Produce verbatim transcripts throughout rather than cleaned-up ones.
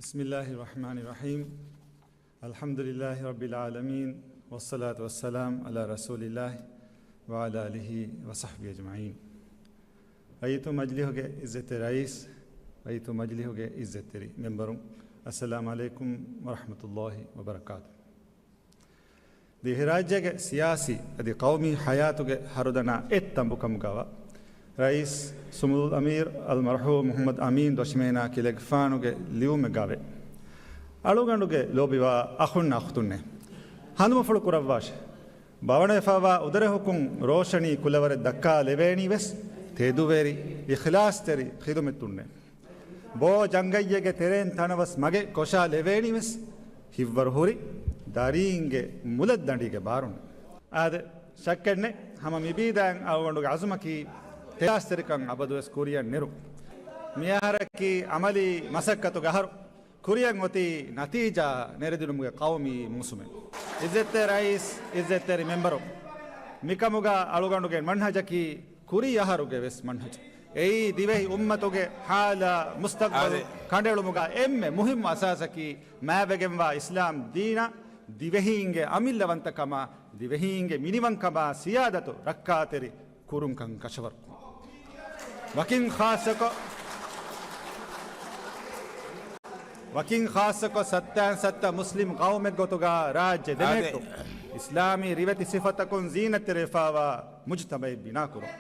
بسم الله الرحمن الرحيم. الحمد لله رب العالمين، والصلاة والسلام على رسول الله وعلى آله وصحبه أجمعين. ރައްޔިތު މަޖިލީހުގެ އިއްޒަތްތެރި ރައީސް، ރައްޔިތު މަޖިލީހުގެ އިއްޒަތްތެރި މެމްބަރުން، السلام عليكم ورحمة الله وبركاته. ދިވެހިރާއްޖޭގެ ސިޔާސީ އަދި ޤައުމީ ޙަޔާތުގެ ހަރުދަނާ އެއް ތަނބުކަމުގަވާ ރައީސް ސުމުލުލް އަމީރު އަލްމަރްޙޫމް މުޙައްމަދު އަމީން ދޮށިމޭނާ ކިލެގެފާނުގެ ލިޔުމެއްގަވޭ. އަޅުގަނޑުގެ ލޯބިވާ އަޚުންނާ އުޚްތުންނޭ! ހަނދުމަފުޅު ކުރައްވާށޭ! ބަވަނަވެފައިވާ އުދަރެހުކުން ރޯޝަނީ ކުލަވަރެއް ދައްކާލެވޭނީ ވެސް ތެދުވެރި، އިޚްލާޞްތެރި ޚިދުމަތުންނޭ. ބޯ ޖަނގައްޔެއްގެ ތެރެއިން ތަނަވަސް މަގެއް ކޮށާލެވޭނީ ވެސް ހިތްވަރުހުރި ދަރީންގެ މުލައްދަނޑީގެ ބާރުން. އާދެ، ޝައްކެއްނެތް، ހަމަ މިބީދާއިން އަޅުގަނޑުގެ އަޒުމަކީ އިޚްލާޞްތެރިކަން އަބަދުވެސް ކުރިއަށް ނެރު. މިއަހަރަކީ ޢަމަލީ މަސައްކަތުގެ އަހަރު. ކުރިއަށް އޮތީ ނަތީޖާ ނެރެދިނުމުގެ ޤައުމީ މޫސުމެއް. އިއްޒަތްތެރި ރައީސް، އިއްޒަތްތެރި މެމްބަރު، މިކަމުގަ އަޅުގަނޑުގެ މަންހަޖަކީ ކުރީ އަހަރުގެ ވެސް މަންހަޖު. އެއީ ދިވެހި އުއްމަތުގެ ހާލާ މުސްތަޤްބަލު އާދެ. ކަނޑައެޅުމުގަ އެންމެ މުހިއްމު އަސާސަކީ މާތްވެގެންވާ އިސްލާމް ދީނާ ދިވެހީންގެ އަމިއްލަވަންތަކަމާ، ދިވެހީންގެ މިނިވަންކަމާ ސިޔާދަތު ރައްކާތެރި ކުރުންކަން ކަށަވަރު. ވަކިން ޚާއްޞަކޮށް، ވަކިން ޚާއްޞަކޮށް ސައްތައިން ސައްތަ މުސްލިމް ޤައުމެއްގޮތުގަ ރާއްޖެ އާދެ. ދެމެހެއްޓުން، އިސްލާމީ ރިވެތި ސިފަތަކުން ޒީނަތްތެރިވެފައިވާ މުޖުތަމަޢެއް ބިނާކުރުން.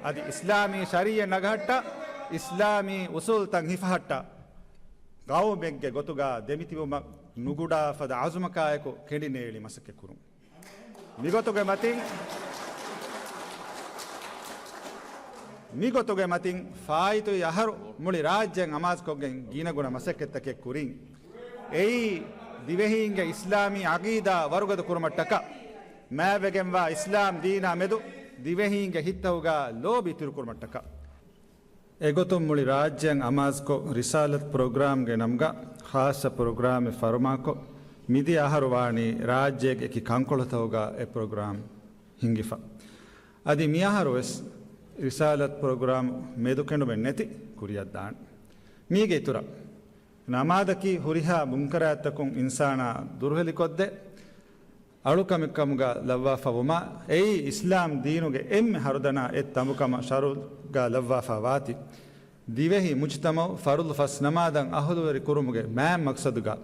އަދި އިސްލާމީ ޝަރީޢަތް ނަގަހައްޓާ، އިސްލާމީ އުސޫލުތައް ހިފަހައްޓާ، ޤައުމެއްގެ ގޮތުގަ ދެމިތިބުމަށް ނުގުޑާ ފަދަ ޢަޒުމަކާއެކު ކެނޑިނޭޅި މަސައްކަތްކުރުން. މިގޮތުގެ މަތިން، މިގޮތުގެ މަތިން ފާއިތުވި އަހަރު މުޅި ރާއްޖެއަށް އަމާޒުކޮށްގެން ގިނަގުނަ މަސައްކަތްތަކެއް ކުރީ. އެއީ، ދިވެހީންގެ އިސްލާމީ ޢަޤީދާ ވަރުގަދަ ކުރުމަށްޓަކާ، މާތްވެގެންވާ އިސްލާމް ދީނާ މެދު ދިވެހީންގެ ހިތްތަކުގަ ލޯބި އިތުރުކުރުމަށްޓަކާ. އެގޮތުން މުޅި ރާއްޖެއަށް އަމާޒުކޮށް، ރިސާލަތު ޕްރޮގްރާމްގެ ނަމުގަ ޚާއްޞަ ޕްރޮގްރާމެއް ފަރުމާކޮށް، މިދިޔަ އަހަރު ވާނީ ރާއްޖޭގެ އެކި ކަންކޮޅުތަކުގަ އެ ޕްރޮގްރާމް ހިންގިފަ. އަދި މިއަހަރު ވެސް ރިސާލަތު ޕްރޮގްރާމް މެދުކެނޑުމެއް ނެތި ކުރިއަށް ދާނެ. މީގެ އިތުރަށް، ނަމާދަކީ ހުރިހާ މުންކަރާތްތަކުން އިންސާނާ ދުރުހެލިކޮށްދޭ އަޅުކަމެއްކަމުގަ ލައްވާފަ ވުމާ، އެއީ އިސްލާމް ދީނުގެ އެންމެ ހަރުދަނާ އެއް ތަނބުކަމަށް ޝަރުޢުގަ ލައްވާފަ ވާތީ. ދިވެހި މުޖުތަމަޢު ފަރުޟު ފަސް ނަމާދަށް އަހުލުވެރި ކުރުމުގެ މާތް މަޤްޞަދުގަ،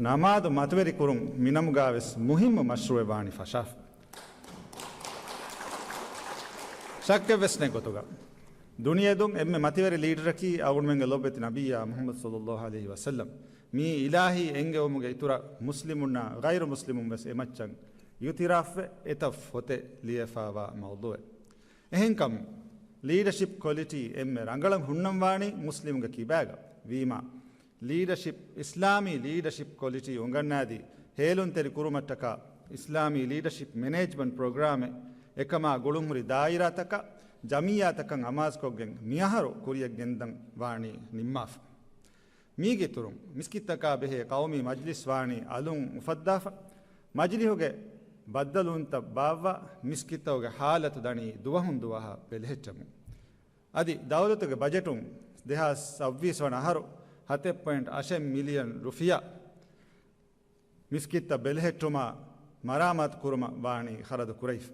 ނަމާދު މަތިވެރި ކުރުން މިނަމުގަ ވެސް މުހިއްމު މަޝްރޫޢެއް ވާނީ ފަށާފަ. ޝައްކެއްވެސް ނެތް ގޮތުގަ، ދުނިޔެދުން އެންމެ މަތިވެރި ލީޑަރަކީ އަޅުގަނޑުމެންގެ ލޯބިވެތި ނަބިއްޔާ މުޙައްމަދު ޞައްލައްލާހު ޢަލައިހި ވަސައްލަމް. މީ އިލާހީ އެންގެވުމުގެ އިތުރަށް މުސްލިމުންނާ ޣައިރު މުސްލިމުން ވެސް އެމައްޗަށް އިޢުތިރާފްވެ، އެތައް ފޮތެއް ލިޔެފައިވާ މައުޟޫޢެއް. އެހެންކަމުން، ލީޑަޝިޕް ކޮލިޓީ އެންމެ ރަނގަޅަށް ހުންނަން ވާނީ މުސްލިމުންގެ ކިބާގަ ވީމާ، ލީޑަޝިޕް، އިސްލާމީ ލީޑަޝިޕް ކޮލިޓީ އުނގަންނާދީ، ހޭލުންތެރި ކުރުމަށްޓަކާ، އިސްލާމީ ލީޑަޝިޕް މެނޭޖްމަންޓް ޕްރޮގްރާމެއް އެކަމާ ގުޅުންހުރި ދާއިރާތަކާ، ޖަމިއްޔާތަކަށް އަމާޒުކޮށްގެން މިއަހަރު ކުރިއަށް ގެންދަން ވާނީ ނިންމާފަ. މީގެ އިތުރުން، މިސްކިތްތަކާ ބެހޭ ޤައުމީ މަޖްލިސް ވާނީ އަލުން އުފައްދާފަ، މަޖިލިހުގެ ބައްދަލުވުންތައް ބާއްވާ، މިސްކިތްތަކުގެ ހާލަތު ދަނީ ދުވަހުން ދުވަހަށް ބެލެހެއްޓެމުން. އަދި ދައުލަތުގެ ބަޖެޓުން ދެހާސް ސައްބީސް ވަނަ އަހަރު ހަތެއް ޕޮއިންޓް އަށެއް މިލިއަން ރުފިޔާ މިސްކިތްތައް ބެލެހެއްޓުމާ މަރާމާތު ކުރުމަށް ވާނީ ޚަރަދު ކުރެވިފަ.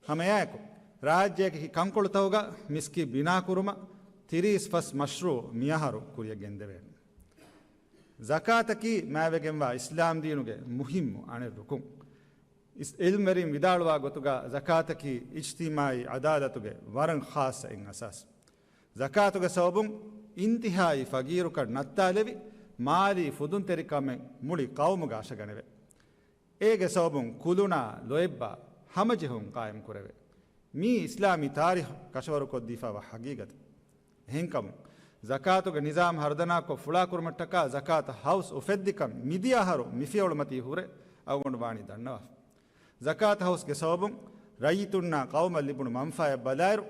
ހަމައެއާއެކު، ރާއްޖޭގެ ކަންކޮޅުތަކުގަ މިސްކިތް ބިނާކުރުމަށް ތިރީސް ފަސް މަޝްރޫޢު މިއަހަރު ކުރިއަށް ގެންދެވޭނެ. ޒަކާތަކީ މާތްވެގެންވާ އިސްލާމް ދީނުގެ މުހިއްމު އަނެއް ރުކުން. އިސް-، އިލްމްވެރިން ވިދާޅުވާ ގޮތުގަ، ޒަކާތަކީ އިޖްތިމާޢީ ޢަދާލަތުގެ ވަރަށް ޚާއްޞަ އެއް އަސާސް. ޒަކާތުގެ ސަބަބުން އިންތިހާއީ ފަގީރުކަން ނައްތާލެވި، މާލީ ފުދުންތެރިކަމެއް މުޅި ޤައުމުގަ އަށަގަނެވޭ. އޭގެ ސަބަބުން ކުލުނާ ލޯތްބާ ހަމަޖެހުން ޤާއިމް ކުރެވޭ. މީ އިސްލާމީ ތާރީޚު ކަށަވަރުކޮށްދީފައިވާ ހަގީގަތެއް. އެހެންކަމުން، ޒަކާތުގެ ނިޒާމް ހަރުދަނާކޮށް ފުޅާކުރުމަށްޓަކާ ޒަކާތު ހައުސް އުފެއްދިކަން މިދިޔަ އަހަރު މިފިޔަވަޅުމަތީ ހުރެ އަޅުގަނޑު ވާނީ ދަންނަވާފަ. ޒަކާތު ހައުސްގެ ސަބަބުން ރައްޔިތުންނާ ޤައުމަށް ލިބުނު މަންފާއަށް ބަލާއިރު،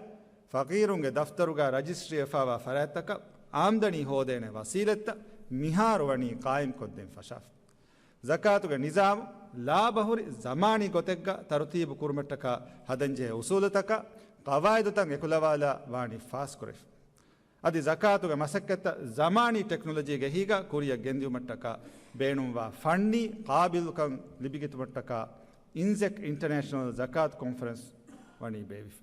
ފަޤީރުންގެ ދަފްތަރުގަ ރަޖިސްޓްރީވެފައިވާ ފަރާތްތަކަށް އާމްދަނީ ހޯދޭނެ ވަސީލަތްތައް މިހާރު ވަނީ ޤާއިމްކޮށްދޭން ފަށާފަ. ޒަކާތުގެ ނިޒާމު ލާބަހުރި ޒަމާނީ ގޮތެއްގަ ތަރުތީބު ކުރުމަށްޓަކާ ހަދަންޖެހޭ އުސޫލުތަކާ ޤަވާއިދުތައް އެކުލަވާލާ ވާނީ ފާސްކުރެފަ. އަދި ޒަކާތުގެ މަސައްކަތްތައް ޒަމާނީ ޓެކްނޮލޮޖީގެ އެހީގަ ކުރިއަށް ގެންދިއުމަށްޓަކާ ބޭނުންވާ ފަންނީ ޤާބިލުކަން ލިބިގަތުމަށްޓަކާ އިންޒެކް އިންޓަރނޭޝަނަލް ޒަކާތު ކޮންފަރެންސް ވަނީ ބޭއްވިފަ.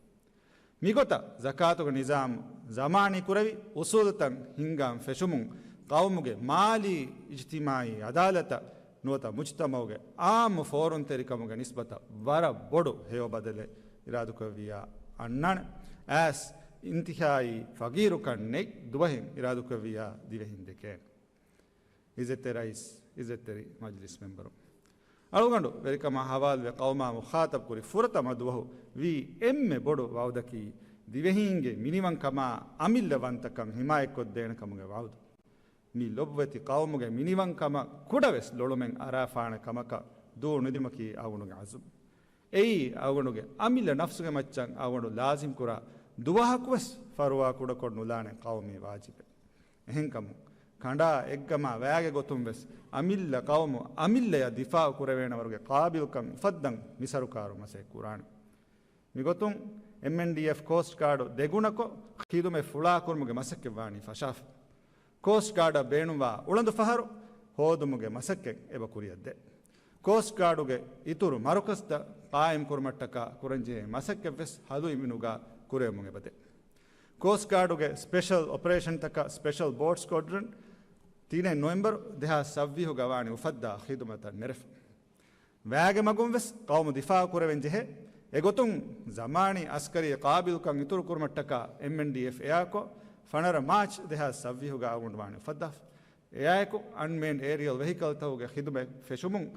މިގޮތަށް ޒަކާތުގެ ނިޒާމު ޒަމާނީ ކުރެވި، އުސޫލުތައް ހިންގާން ފެށުމުން ޤައުމުގެ މާލީ އިޖްތިމާޢީ އަދާލަތަށް ނުވަތަ މުޖްތަމަޢުގެ ޢާއްމު ފޯރުންތެރިކަމުގެ ނިސްބަތަށް ވަރަށް ބޮޑު ހެޔޮ ބަދަލެއް އިރާދަކުރެއްވިއްޔާ އަންނާނެ. އައިސް އިންތިހާއީ ފަގީރުކަން ނެތް ދުވަހެއް އިރާދަކުރެއްވިއްޔާ ދިވެހިން ދެކޭނެ. އިއްޒަތްތެރި ރައީސް، އިއްޒަތްތެރި މަޖިލިސް މެމްބަރު. އަޅުގަނޑު ވެރިކަމާ ހަވާލުވެ ޤައުމާ މުޚާޠަބު ކުރި ފުރަތަމަ ދުވަހު ވީ އެންމެ ބޮޑު ވަޢުދަކީ ދިވެހީންގެ މިނިވަންކަމާ އަމިއްލަ ވަންތަކަން ހިމާޔަތްކޮށްދޭނެ ކަމުގެ ވަޢުދު. މި ލޮބުވެތި ޤައުމުގެ މިނިވަންކަމަށް ކުޑަވެސް ލޮޅުމެއް އަރާފާނެ ކަމަކަށް ދޫ ނުދިމަކީ އަޅުގަނޑުގެ ޢަޒުމް. އެއީ އަޅުގަނޑުގެ އަމިއްލަ ނަފްސުގެ މައްޗަށް އަޅުގަނޑު ލާޒިމް ކުރާ ދުވަހަކުވެސް ފަރުވާ ކުޑަކޮށް ނުލާނެ ޤައުމީ ވާޖިބެއް. އެހެންކަމުން، ކަނޑާ އެއްގަމާ ވައިގެ ގޮތުން ވެސް އަމިއްލަ ޤައުމު އަމިއްލަޔަށް ދިފާޢު ކުރެވޭނެ ވަރުގެ ޤާބިލުކަން އުފައްދަން މި ސަރުކާރު މަސައްކަތް ކުރާނެ. މިގޮތުން، އެމްއެންޑީއެފް ކޯސްޓް ގާޑު ދެގުނަކޮށް ޚިދުމަތް ފުޅާކުރުމުގެ މަސައްކަތް ވާނީ ފަށާފަ. ކޯސްޓް ގާޑަށް ބޭނުންވާ އުޅަނދު ފަހަރު ހޯދުމުގެ މަސައްކަތް އެބަ ކުރިއަށްދޭ. ކޯސްޓް ގާޑުގެ އިތުރު މަރުކަޒްތައް ޤާއިމް ކުރުމަށްޓަކާ ކުރަންޖެހޭ މަސައްކަތްވެސް ހަލުއިވުނުގަ ކުރެވެމުން އެބަދޭ. ކޯސްޓް ގާޑުގެ ސްޕެޝަލް އޮޕަރޭޝަންތަކަށް ސްޕެޝަލް ބޯޓް ސްކޮޑްރަން ތިނެއް ނޮވެމްބަރު ދެހާސް ސައްވީހުގަ ވާނީ އުފައްދާ ޚިދުމަތަށް ނެރެފަ. ވައިގެ މަގުން ވެސް ޤައުމު ދިފާޢު ކުރެވެން ޖެހޭ. އެގޮތުން ޒަމާނީ އަސްކަރީ ޤާބިލުކަން އިތުރު ކުރުމަށްޓަކާ އެމްއެންޑީއެފް އެއާކޮށް ފަނަރަ މާޗް ދެހާސް ސައްވީހުގަ އަޅުގަނޑު ވާނީ އުފައްދާފަ. އެއާއެކު އަންމޭންޑް އޭރިއަލް ވެހިކަލްތަކުގެ ޚިދުމަތް ފެށުމުން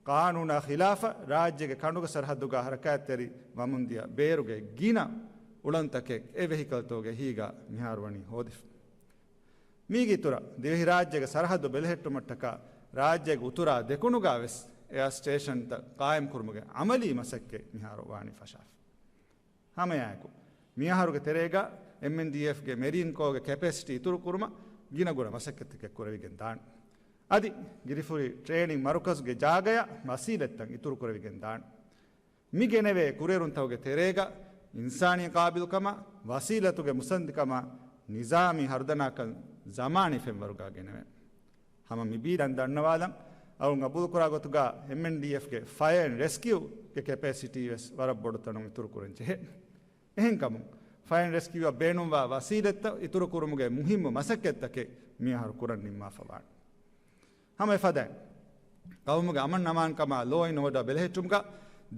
ޤާނޫނާ ޚިލާފަށް ރާއްޖޭގެ ކަނޑުގެ ސަރަހައްދުގަ ހަރަކާތްތެރި ވަމުންދިޔަ ބޭރުގެ ގިނަ އުޅަނދުތަކެއް އެ ވެހިކަލްތަކުގެ އެހީގަ މިހާރު ވަނީ ހޯދިފަ. މީގެ އިތުރަށް ދިވެހިރާއްޖޭގެ ސަރަހައްދު ބެލެހެއްޓުމަށްޓަކާ ރާއްޖޭގެ އުތުރާ ދެކުނުގަ ވެސް އެއާ ސްޓޭޝަންތައް ޤާއިމް ކުރުމުގެ ޢަމަލީ މަސައްކަތް މިހާރު ވާނީ ފަށާފަ. ހަމައެއާއެކު، މިއަހަރުގެ ތެރޭގަ އެމްއެންޑީއެފްގެ މެރީން ކޯގެ ކެޕޭސިޓީ އިތުރު ކުރުމަށް ގިނަ ގުނަ މަސައްކަތްތަކެއް ކުރެވިގެން ދާނެ. އަދި ގިރިފުރި ޓްރޭނިން މަރުކަޒުގެ ޖާގަޔަށް ވަސީލަތްތައް އިތުރު ކުރެވިގެން ދާނެ. މި ގެނެވޭ ކުރިއެރުންތަކުގެ ތެރޭގަ އިންސާނީ ޤާބިލުކަމާ، ވަސީލަތުގެ މުސަނދިކަމާ، ނިޒާމީ ހަރުދަނާކަން ޒަމާނީ ފެންވަރުގަ ގެނެވޭނެ. ހަމަ މި ބީރަށް ދަންނަވާލަން، އަޅުން ގަބޫލުކުރާ ގޮތުގަ އެމްއެންޑީއެފްގެ ފަޔަރ އެންޑް ރެސްކިއުގެ ކެޕޭސިޓީ ވެސް ވަރަށް ބޮޑު ތަނުން އިތުރު ކުރަން ޖެހޭ. އެހެންކަމުން، ފަޔަރ އެންޑް ރެސްކިއުއަށް ބޭނުންވާ ވަސީލަތްތައް އިތުރު ކުރުމުގެ މުހިއްމު މަސައްކަތްތަކެއް މިއަހަރު ކުރަން ނިންމާފަ ވާނެ. ހަމަ އެފަދައިން، ޤައުމުގެ އަމަން އަމާންކަމާ ލޯ އެންޑް އޯޑާ ބެލެހެއްޓުމުގަ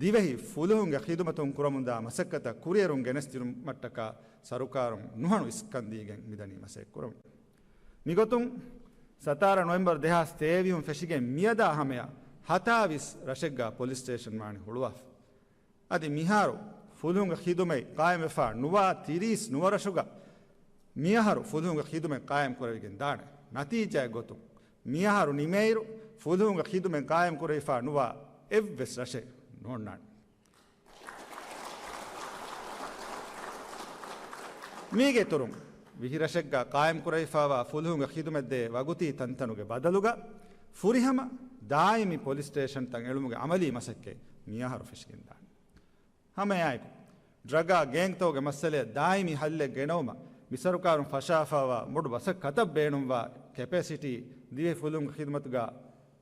ދިވެހި ފުލުހުންގެ ޚިދުމަތުން ކުރަމުންދާ މަސައްކަތަށް ކުރިއެރުން ގެނެސްދިނުމަށްޓަކާ ސަރުކާރުން ނުހަނު އިސްކަން ދީގެން މިދަނީ މަސައްކަތް ކުރަމުން. މިގޮތުން، ސަތާރަ ނޮވެމްބަރު ދެހާސް ތޭވީހުން ފެށިގެން މިއަދާ ހަމަޔަށް ހަތާވީސް ރަށެއްގަ ޕޮލިސް ސްޓޭޝަން ވާނީ ހުޅުވާފަ. އަދި މިހާރު ފުލުހުންގެ ޚިދުމަތް ޤާއިމްވެފަ ނުވާ ތިރީސް ނުވަރަށުގަ މިއަހަރު ފުލުހުންގެ ޚިދުމަތް ޤާއިމް ކުރެވިގެން ދާނެ. ނަތީޖާއެއް ގޮތުން، މިއަހަރު ނިމޭއިރު ފުލުހުންގެ ޚިދުމަތް ޤާއިމް ކުރެވިފަ ނުވާ އެއްވެސް ރަށެއް ނޯންނާނެ. މީގެ އިތުރުން، ވިހި ރަށެއްގަ ޤާއިމް ކުރެވިފައިވާ ފުލުހުންގެ ޚިދުމަތް ދޭ ވަގުތީ ތަންތަނުގެ ބަދަލުގަ، ފުރިހަމަ ދާއިމީ ޕޮލިސް ސްޓޭޝަންތައް އެޅުމުގެ އަމަލީ މަސައްކަތް މިއަހަރު ފެށިގެންދާނެ. ހަމައެއާއެކު، ޑްރަގާ ގޭންގްތަކުގެ މައްސަލައަށް ދާއިމީ ހައްލެއް ގެނައުމަށް މި ސަރުކާރުން ފަށާފައިވާ މޮޑު މަސައްކަތަށް ބޭނުންވާ ކެޕޭސިޓީ ދިވެހި ފުލުހުންގެ ޚިދުމަތުގަ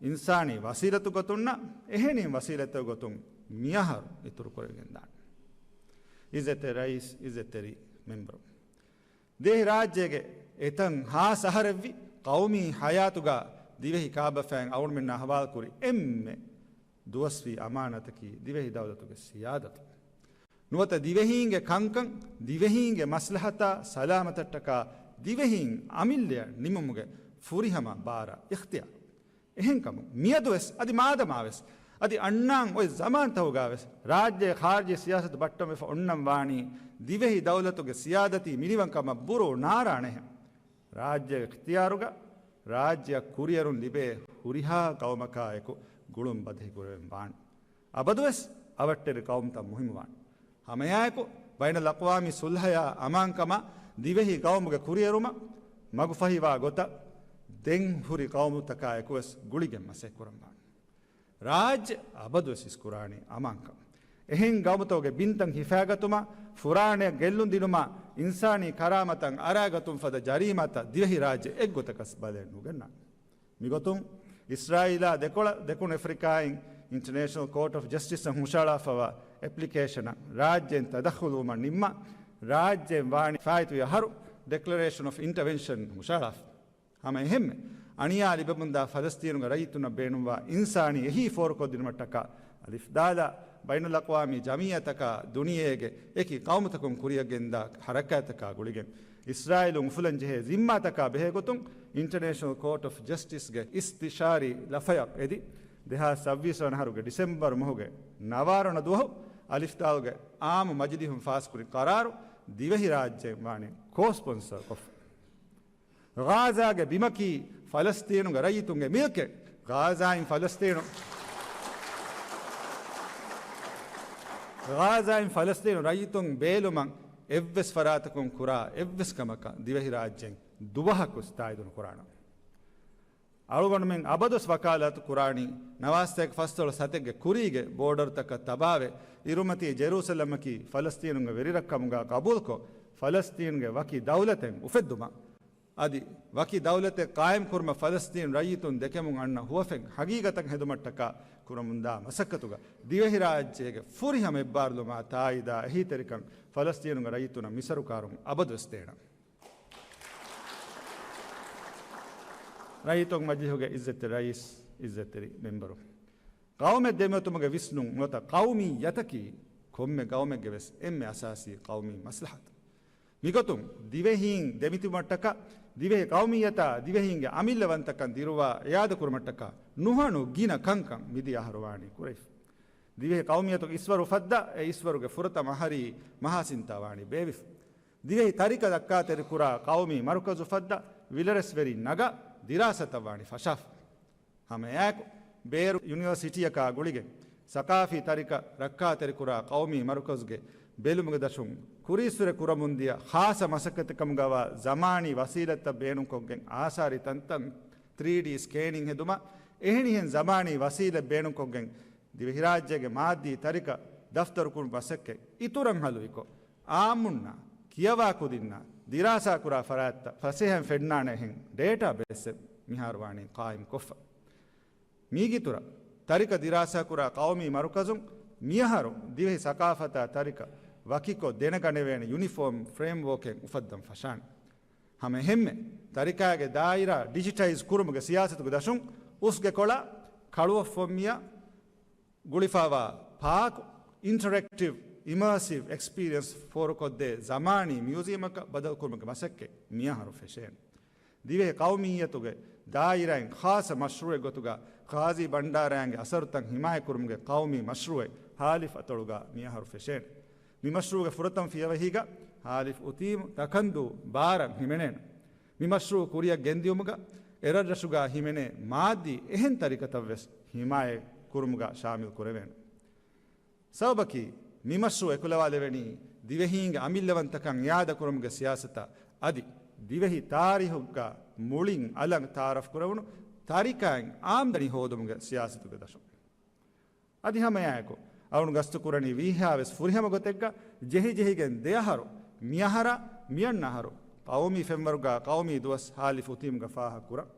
އިންސާނީ ވަސީލަތު ގޮތުންނަށް އެހެނިހެން ވަސީލަތެއް ގޮތުން މިއަހަރު އިތުރުކުރެވިގެންދާނެ. އިއްޒަތްތެރި ރައީސް، އިއްޒަތްތެރި މެމްބަރު. ދިވެހި ރާއްޖޭގެ އެތަން ހާސް އަހަރެއްވި ޤައުމީ ހަޔާތުގަ ދިވެހި ކާބަފައިން އަޅުގަނޑުމެންނާ ހަވާލުކުރި އެންމެ ދުވަސްވީ އަމާނަތަކީ ދިވެހި ދައުލަތުގެ ސިޔާދަތު. ނުވަތަ ދިވެހީންގެ ކަންކަން، ދިވެހީންގެ މަސްލަހަތާ ސަލާމަތަށްޓަކާ ދިވެހީން އަމިއްލަޔަށް ނިމުމުގެ ފުރިހަމަ ބާރާ އިޚްތިޔާރު. އެހެންކަމުން، މިއަދުވެސް އަދި މާދަމާވެސް އަދި އަންނާން އޮތް ޒަމާންތަކުގަވެސް ރާއްޖޭގެ ޚާރިޖީ ސިޔާސަތު ބައްޓަންވެފަ އޮންނަން ވާނީ ދިވެހި ދައުލަތުގެ ސިޔާދަތީ މިނިވަންކަމަށް ބުރޫ ނާރާނެހެން. ރާއްޖޭގެ އިޚްތިޔާރުގަ ރާއްޖެއަށް ކުރިއެރުން ލިބޭ ހުރިހާ ޤައުމަކާއެކު ގުޅުން ބަދަހިކުރެވެން ވާނެ. އަބަދުވެސް އަވަށްޓެރި ޤައުމުތައް މުހިއްމުވާނެ. ހަމައެއާއެކު، ބައިނަލްއަޤްވާމީ ޞުލްޙަޔާ އަމާންކަމާ ދިވެހި ޤައުމުގެ ކުރިއެރުމަށް މަގުފަހިވާ ގޮތަށް ދެން ހުރި ޤައުމުތަކާއެކުވެސް ގުޅިގެން މަސައްކަތްކުރަންވާނެ. ރާއްޖެ އަބަދުވެސް އިސްކުރާނީ އަމާންކަން. އެހެން ގައުމުތަކުގެ ބިންތައް ހިފާގަތުމާ، ފުރާނައަށް ގެއްލުން ދިނުމާ، އިންސާނީ ކަރާމަތަށް އަރާގަތުން ފަދަ ޖަރީމާތައް ދިވެހިރާއްޖެ އެއްގޮތަކަސް ބަލައެއް ނުގަންނާނެ. މިގޮތުން އިސްރާއީލާ ދެކޮޅަށް ދެކުނު އެފްރިކާއިން އިންޓަރނޭޝަނަލް ކޯޓް އޮފް ޖަސްޓިސްއަށް ހުށަހަޅާފައިވާ އެޕްލިކޭޝަނަށް ރާއްޖޭން ތަދަޚުލުވުމަށް ނިންމާ، ރާއްޖޭން ވާނީ ފާއިތުވި އަހަރު ޑެކްލަރޭޝަން އޮފް އިންޓަވެންޝަން ހުށަހަޅާފަ. ހަމަ އެހެންމެ، އަނިޔާ ލިބެމުންދާ ފަލަސްތީނުގެ ރައްޔިތުންނަށް ބޭނުންވާ އިންސާނީ އެހީ ފޯރުކޮށްދިނުމަށްޓަކާ އަލިފްދާލާ ބައިނަލްއަޤްވާމީ ޖަމިއްޔާތަކާ ދުނިޔޭގެ އެކި ޤައުމުތަކުން ކުރިއަށް ގެންދާ ޙަރަކާތްތަކާ ގުޅިގެން، އިސްރާއީލުން އުފުލަން ޖެހޭ ޒިންމާތަކާ ބެހޭގޮތުން އިންޓަރނޭޝަނަލް ކޯޓް އޮފް ޖަސްޓިސްގެ އިސްތިޝާރީ ލަފަޔަށް އެދި، ދެހާސް ސައްބީސް ވަނަ އަހަރުގެ ޑިސެމްބަރު މަހުގެ ނަވާރަ ވަނަ ދުވަހު އަލިފްދާލުގެ އާއްމު މަޖިލީހުން ފާސްކުރި ޤަރާރު ދިވެހިރާއްޖެއިން ވާނީ ކޯ ސްޕޮންސަރ ކޮށްފަ. ޣާޒާގެ ބިމަކީ ފަލަސްތީނުގެ ރައްޔިތުންގެ މިލްކެއް. ޣާޒާއިން ފަލަސްތީނު، ޣާޒާއިން ފަލަސްތީނު ރައްޔިތުން ބޭލުމަށް އެއްވެސް ފަރާތަކުން ކުރާ އެއްވެސް ކަމަކަށް ދިވެހިރާއްޖެއިން ދުވަހަކުވެސް ތާއީދު ނުކުރާނަން. އަޅުގަނޑުމެން އަބަދުވެސް ވަކާލާތު ކުރާނީ ނަވާސަތޭކަ ފަސްދޮޅަސް ސަތެއްގެ ކުރީގެ ބޯޑަރުތަކަށް ތަބާވެ، އިރުމަތީ ޖެރޫސަލަމަކީ ފަލަސްތީނުގެ ވެރިރަށްކަމުގަ ޤަބޫލުކޮށް، ފަލަސްތީނުގެ ވަކި ދައުލަތެއް އުފެއްދުމަށް، އަދި ވަކި ދައުލަތެއް ޤާއިމްކުރުމަށް ފަލަސްތީނު ރައްޔިތުން ދެކެމުން އަންނަ ހުވަފެން ހަގީގަތަށް ހެދުމަށްޓަކާ ކުރަމުންދާ މަސައްކަތުގަ ދިވެހިރާއްޖޭގެ ފުރިހަމަ އެއްބާރުލުމާ ތާއީދާ އެހީތެރިކަން ފަލަސްތީނުގެ ރައްޔިތުނަށް މިސަރުކާރުން އަބަދުވެސް ދޭނަން. ރައްޔިތުންގެ މަޖިލީހުގެ އިއްޒަތްތެރި ރައީސް، އިއްޒަތްތެރި މެމްބަރު، ޤައުމެއް ދެމިއޮތުމުގެ ވިސްނުން ނުވަތަ ޤައުމިއްޔަތަކީ ކޮންމެ ޤައުމެއްގެ ވެސް އެންމެ އަސާސީ ޤައުމީ މަސްލަހަތު. މިގޮތުން ދިވެހީން ދެމިތިބުމަށްޓަކާ، ދިވެހި ޤައުމިއްޔަތާ ދިވެހީންގެ އަމިއްލަވަންތަކަން ދިރުވާ އިއާދަކުރުމަށްޓަކާ ނުހަނު ގިނަ ކަންކަން މިދިޔަ އަހަރު ވާނީ ކުރެވިފަ. ދިވެހި ޤައުމިއްޔަތުގެ އިސްވަރު ފައްދާ އެ އިސްވަރުގެ ފުރަތަމަ އަހަރީ މަހާސިންތާ ވާނީ ބޭއްވިފަ. ދިވެހި ތަރިކަ ދައްކާތެރިކުރާ ޤައުމީ މަރުކަޒު ފައްދާ ވިލަރެސްވެރިން ނަގާ ދިރާސާތައް ވާނީ ފަށާފަ. ހަމައެއާއެކު، ބޭރު ޔުނިވަރސިޓީއަކާ ގުޅިގެން، ސަޤާފީ ތަރިކަ ރައްކާތެރިކުރާ ޤައުމީ މަރުކަޒުގެ ބެލުމުގެ ދަށުން ކުރީއްސުރެ ކުރަމުންދިޔަ ޚާއްޞަ މަސައްކަތެއް ކަމުގަވާ ޒަމާނީ ވަސީލަތްތައް ބޭނުންކޮށްގެން އާސާރީ ތަންތަން ތްރީޑީ ސްކޭނިން ހެދުމާ، އެހެނިހެން ޒަމާނީ ވަސީލަތް ބޭނުންކޮށްގެން ދިވެހިރާއްޖޭގެ މާއްދީ ތަރިކަ ދަފްތަރުކުރުމުގެ މަސައްކަތް އިތުރަށް ހަލުއިކޮށް، އާއްމުންނާ ކިޔަވާ ކުދިންނާ ދިރާސާކުރާ ފަރާތްތައް ފަސޭހައިން ފެންނާނެ އެހެން ޑޭޓާބޭސްއެއް މިހާރު ވާނީ ޤާއިމްކޮށްފަ. މީގެއިތުރަށް، ތަރިކަ ދިރާސާކުރާ ޤައުމީ މަރުކަޒުން މިއަހަރު ދިވެހި ސަޤާފަތާ ތަރިކަ ވަކިކޮށް ދެނެގަނެވޭނެ ޔުނިފޯމް ފްރޭމްވޯކެއް އުފައްދަން ފަށާނެ. ހަމަ އެހެންމެ، ތަރިކާގެ ދާއިރާ ޑިޖިޓައިޒް ކުރުމުގެ ސިޔާސަތުގެ ދަށުން އުސްގެ ކޮޅާ ކަޅުއޮށްފުންމިޔާ ގުޅިފައިވާ ޕާކު އިންޓަރެކްޓިވް އިމާސިވް އެކްސްޕީރިއަންސް ފޯރުކޮށްދޭ ޒަމާނީ މިއުޒިއަމަކަށް ބަދަލުކުރުމުގެ މަސައްކަތް މިއަހަރު ފެށޭނެ. ދިވެހި ޤައުމިއްޔަތުގެ ދާއިރާއިން ޚާއްޞަ މަޝްރޫޢެއް ގޮތުގަ ޤާޟީ ބަންޑާރައިންގެ އަސަރުތައް ހިމާޔަތްކުރުމުގެ ޤައުމީ މަޝްރޫޢެއް ހާލިފް އަތޮޅުގަ މިއަހަރު ފެށޭނެ. މި މަޝްރޫޢުގެ ފުރަތަމަ ފިޔަވަހީގަ ހާލިފް އުތީމް ތަކަންދޫ ބާރަށް ހިމެނޭނެ. މި މަޝްރޫޢު ކުރިއަށް ގެންދިއުމުގަ އެރަށްރަށުގަ ހިމެނޭ މާއްދީ އެހެން ތަރިކަތައްވެސް ހިމާޔަތް ކުރުމުގަ ޝާމިލް ކުރެވޭނެ. ސަބަބަކީ، މި މަޝްރޫޢު އެކުލަވާލެވެނީ ދިވެހީންގެ އަމިއްލަވަންތަކަން އިއާދަކުރުމުގެ ސިޔާސަތާ އަދި ދިވެހި ތާރީޚުގަ މުޅިން އަލަށް ތަޢާރަފް ކުރެވުނު ތަރިކައިން އާމްދަނީ ހޯދުމުގެ ސިޔާސަތުގެ ދަށުން. އަދި ހަމައެއާއެކު، އަޅުން ގަސްތުކުރަނީ ވީހާވެސް ފުރިހަމަ ގޮތެއްގަ ޖެހިޖެހިގެން ދެއަހަރު، މިއަހަރާ، މިއަންނަ އަހަރު، ޤައުމީ ފެންވަރުގަ ޤައުމީ ދުވަސް ހާލިފް އުތީމްގަ ފާހަގަކުރަން.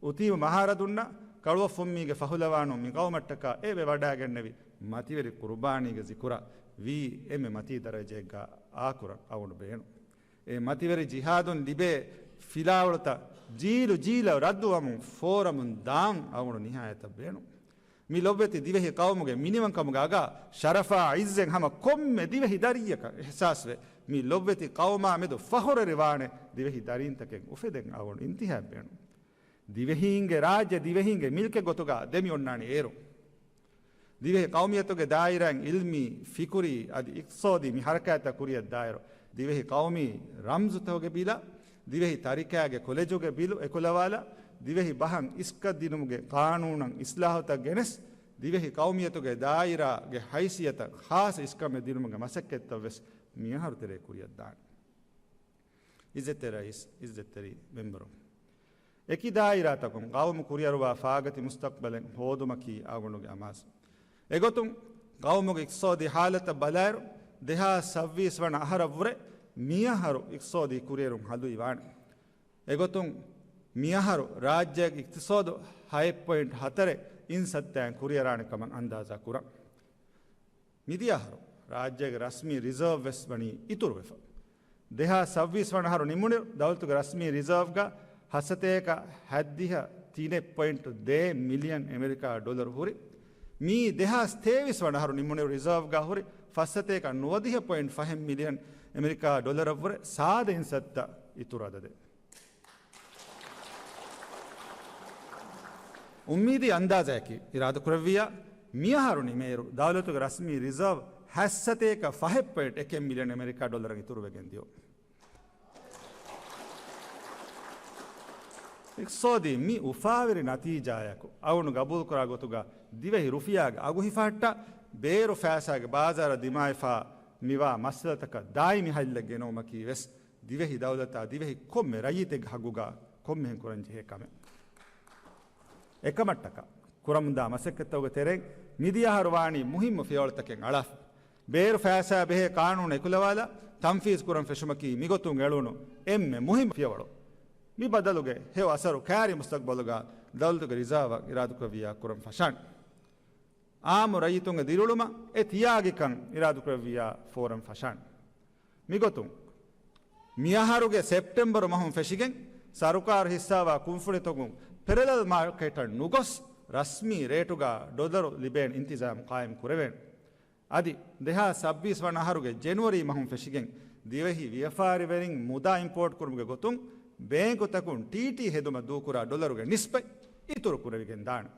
އުތީމް މަހާރަދުންނަށް ކަޅުއަށް ފުންމީގެ ފަހުލަވާނުން މި ޤައުމަށްޓަކާ އެވެ ވަޑާގެންނެވި މަތިވެރި ޤުރުބާނީގެ ޒިކުރަށް ވީ އެންމެ މަތީ ދަރަޖައެއްގަ އާކުރަން އަވަން ބޭނުން. އެ މަތިވެރި ޖިހާދުން ލިބޭ ފިލާވަޅުތައް ޖީލު ޖީލަށް ރައްދުވަމުން ފޯރަމުން ދާން އަވަން ނިހާޔަތަށް ބޭނުން. މި ލޮބްވެތި ދިވެހި ޤައުމުގެ މިނިވަންކަމުގެ އަގާ ޝަރަފާ އިއްޒެއް ހަމަ ކޮންމެ ދިވެހި ދަރިއްޔަކަށް އިޙްސާސްވެ، މި ލޮބްވެތި ޤައުމާ މެދު ފަޚުރެރިވާނެ ދިވެހި ދަރީންތަކެއް އުފެދެން އަވަން އިންތިހާބް ބޭނުން. ދިވެހީންގެ ރާއްޖެ ދިވެހީންގެ މިލްކެއް ގޮތުގަ ދެމިއޮންނާނީ އޭރު. ދިވެހި ޤައުމިއްޔަތުގެ ދާއިރާއިން އިލްމީ، ފިކުރީ އަދި އިޤްތިޞާދީ މި ޙަރަކާތްތައް ކުރިއަށް ދާއިރު، ދިވެހި ޤައުމީ ރަމްޒުތަކުގެ ބިލާ، ދިވެހި ތަރިކާގެ ކޮލެޖުގެ ބިލު އެކުލަވާލާ، ދިވެހި ބަހަށް އިސްކަތް ދިނުމުގެ ޤާނޫނަށް އިޞްލާޙުތައް ގެނެސް، ދިވެހި ޤައުމިއްޔަތުގެ ދާއިރާގެ ހައިސިއްޔަތަށް ޚާއްޞަ އިސްކަމެއް ދިނުމުގެ މަސައްކަތްތައްވެސް މިއަހަރު ތެރޭ ކުރިއަށް ދާނެ. އިއްޒަތްތެރި ރައީސް، އިއްޒަތްތެރި މެމްބަރު، އެކި ދާއިރާތަކުން ޤައުމު ކުރިއަރުވާ ފާގަތި މުސްތަޤްބަލެއް ހޯދުމަކީ އަޅުގަނޑުގެ އަމާޒު. އެގޮތުން ޤައުމުގެ އިޤްތިޞާދީ ޙާލަތަށް ބަލާއިރު، ދެހާސް ސައްބީސް ވަނަ އަހަރަށްވުރެ މިއަހަރު އިޤްތިޞާދީ ކުރިއެރުން ހަލުއިވާނެ. އެގޮތުން މިއަހަރު ރާއްޖޭގެ އިޤްތިޞާދު ހައެއް ޕޮއިންޓް ހަތަރެއް އިން ސައްތައިން ކުރިއަރާނެ ކަމަށް އަންދާޒާ ކުރަން. މިދިޔަ އަހަރު ރާއްޖޭގެ ރަސްމީ ރިޒާވް ވެސް ވަނީ އިތުރުވެފަ. ދެހާސް ސައްބީސް ވަނަ އަހަރު ނިމުނިރު ދައުލަތުގެ ރަސްމީ ރިޒާވްގަ ހަސަތޭކަ ހައްދިހަ ތިނެއް ޕޮއިންޓު ދޭއް މިލިއަން އެމެރިކާ ޑޮލަރު ހުރި. މިއީ ދެހާސް ތޭވީސް ވަނަ އަހަރު ނިމުނިރު ރިޒާވްގަ ހުރި ފަސްސަތޭކަ ނުވަދިހަ ޕޮއިންޓު ފަހެއް މިލިއަން އެމެރިކާ ޑޮލަރަށްވުރެ ސާދަ އިންސައްތަ އިތުރު އަދަދެއް. އުއްމީދީ އަންދާޒަޔަކީ، އިރާދަކުރެއްވިއްޔާ، މިއަހަރު ނިމޭއިރު، ދައުލަތުގެ ރަސްމީ ރިޒާވް ހަތްސަތޭކަ ފަހެއް ޕޮއިންޓް އެކެއް މިލިއަން އެމެރިކާ ޑޮލަރަށް އިތުރުވެގެން ދިޔުން. އިޤްތިޞާދީ މި އުފާވެރި ނަތީޖާޔަކު އަޅުގަނޑު ގަބޫލުކުރާ ގޮތުގަ، ދިވެހި ރުފިޔާގެ އަގު ހިފަހައްޓާ، ބޭރު ފައިސާގެ ބާޒާރަށް ދިމާވެފަ މިވާ މައްސަލަތަކަށް ދާއިމީ ހައްލެއް ގެނައުމަކީ ވެސް، ދިވެހި ދައުލަތާ ދިވެހި ކޮންމެ ރައްޔިތެއްގެ ހައްގުގަ ކޮންމެހެން ކުރަންޖެހޭ ކަމެއް. އެކަމަށްޓަކާ، ކުރަމުންދާ މަސައްކަތްތަކުގެ ތެރެއިން މިދިޔަ އަހަރު ވާނީ މުހިއްމު ފިޔަވަޅުތަކެއް އަޅާފަ. ބޭރު ފައިސާ ބެހޭ ޤާނޫނު އެކުލަވާލާ، ތަންފީޒު ކުރަން ފެށުމަކީ މިގޮތުން އެޅުނު އެންމެ މުހިއްމު ފިޔަވަޅު. މި ބަދަލުގެ ހެޔޮ އަސަރު ކާރި މުސްތަޤްބަލުގަ ދައުލަތުގެ ރިޒާވަށް އިރާދަކުރެއްވިއްޔާ ކުރަން ފަށާނެ. އާއްމު ރައްޔިތުންގެ ދިރިއުޅުމަށް އެ ތިޔާގިކަން އިރާދަކުރެއްވިއްޔާ ފޯރަން ފަށާނެ. މިގޮތުން، މިއަހަރުގެ ސެޕްޓެމްބަރު މަހުން ފެށިގެން، ސަރުކާރު ހިއްސާވާ ކުންފުނިތަކުން ޕެރަލަލް މާކެޓަށް ނުގޮސް، ރަސްމީ ރޭޓުގަ ޑޮލަރު ލިބޭން އިންތިޒާމް ޤާއިމް ކުރެވޭނެ. އަދި، ދެހާސް ސައްބީސް ވަނަ އަހަރުގެ ޖެނުއަރީ މަހުން ފެށިގެން، ދިވެހި ވިޔަފާރިވެރިން މުދާ އިމްޕޯޓް ކުރުމުގެ ގޮތުން، ބޭންކުތަކުން ޓީޓީ ހެދުމަށް ދޫކުރާ ޑޮލަރުގެ ނިސްބަތް އިތުރު ކުރެވިގެން ދާނެ.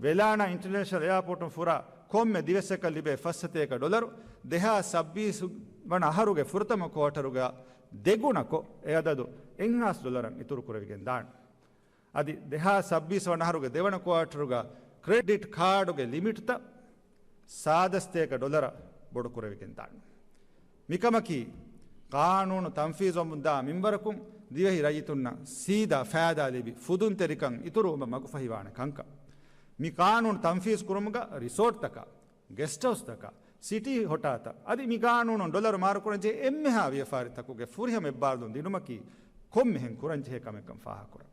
ވެލާނާ އިންޓަރނޭޝަނަލް އެއާޕޯޓުން ފުރާ ކޮންމެ ދިވެއްސަކަށް ލިބޭ ފަސްސަތޭކަ ޑޮލަރު، ދެހާސް ސައްބީސް ވަނަ އަހަރުގެ ފުރަތަމަ ކުއާޓަރުގަ ދެގުނަކޮށް، އެ އަދަދު އެއްހާސް ޑޮލަރަށް އިތުރު ކުރެވިގެން ދާނެ. އަދި ދެހާސް ސައްބީސް ވަނަ އަހަރުގެ ދެވަނަ ކުއާޓަރުގަ ކްރެޑިޓް ކާޑުގެ ލިމިޓްތައް ސާދަސްތޭކަ ޑޮލަރަށް ބޮޑުކުރެވިގެން ދާނެ. މިކަމަކީ، ޤާނޫނު ތަންފީޒުވަމުންދާ މިންވަރަކުން ދިވެހި ރައްޔިތުންނަށް ސީދާ ފައިދާ ލިބި، ފުދުންތެރިކަން އިތުރުވުމަށް މަގުފަހިވާނެ ކަންކަން. މި ޤާނޫނު ތަންފީޒު ކުރުމުގަ ރިސޯޓްތަކާ، ގެސްޓް ހައުސްތަކާ، ސިޓީ ހޮޓާތައް އަދި މި ޤާނޫނުން ޑޮލަރު މާރުކުރަންޖެހޭ އެންމެހާ ވިޔަފާރިތަކުގެ ފުރިހަމަ އެއްބާރުލުން ދިނުމަކީ ކޮންމެހެން ކުރަންޖެހޭ ކަމެއްކަން ފާހަގަކުރަން.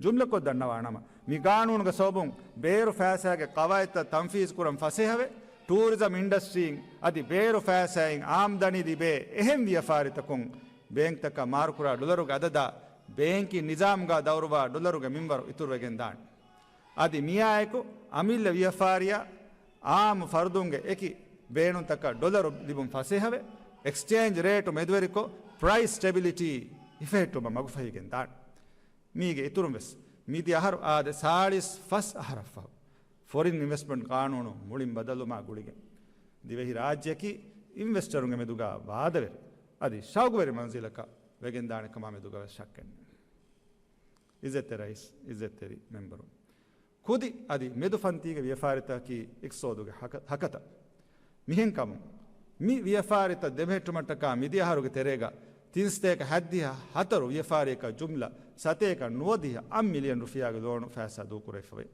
ޖުމްލަކޮށް ދަންނަވާނަމަ، މި ޤާނޫނުގެ ސަބަބުން ބޭރު ފައިސާގެ ޤަވާއިދުތައް ތަންފީޒުކުރަން ފަސޭހަވެ، ޓޫރިޒަމް އިންޑަސްޓްރީން އަދި ބޭރު ފައިސާއިން އާމްދަނީ ލިބޭ އެހެން ވިޔަފާރިތަކުން ބޭންކްތަކަށް މާރުކުރާ ޑޮލަރުގެ އަދަދާ ބޭންކިން ނިޒާމްގަ ދައުރުވާ ޑޮލަރުގެ މިންވަރު އިތުރުވެގެން ދާނެ. އަދި މިއާއެކު އަމިއްލަ ވިޔަފާރިއަށް އާއްމު ފަރުދުންގެ އެކި ބޭނުންތަކަށް ޑޮލަރު ލިބުން ފަސޭހަވެ، އެކްސްޗޭންޖް ރޭޓު މެދުވެރިކޮށް، ޕްރައިސް ސްޓެބިލިޓީ ހިފެހެއްޓުމަށް މަގުފަހިގެން ދާނެ. މީގެ އިތުރުން ވެސް މިދިޔަ އަހަރު އާދެ ސާޅީސް ފަސް އަހަރަށްފަހު، ފޮރިން އިންވެސްޓްމަންޓް ޤާނޫނު މުޅިން ބަދަލުވުމާ ގުޅިގެން، ދިވެހި ރާއްޖެއަކީ އިންވެސްޓަރުންގެ މެދުގަ ވާދަވެރި އަދި ޝައުގުވެރި މަންޒިލަކަށް ވެގެންދާނެ ކަމާ މެދުގަ ވެސް ޝައްކެއް ނެތް. އިއްޒަތްތެރި ރައީސް، އިއްޒަތްތެރި މެމްބަރުން. ކުދި އަދި މެދު ފަންތީގެ ވިޔަފާރިތަކަކީ އިޤްތިޞާދުގެ ހަކަ-، ހަކަތަ. މިހެންކަމުން، މި ވިޔަފާރިތައް ދެމެހެއްޓުމަށްޓަކާ މިދިޔަ އަހަރުގެ ތެރޭގަ ތިން ސަތޭކަ ހަތްދިހަ ހަތަރު ވިޔަފާރިއަކަށް ޖުމްލަ ސަތޭކަ ނުވަދިހަ އަށް މިލިއަން ރުފިޔާގެ ލޯނު ފައިސާ ދޫކުރެވިފަވޭ.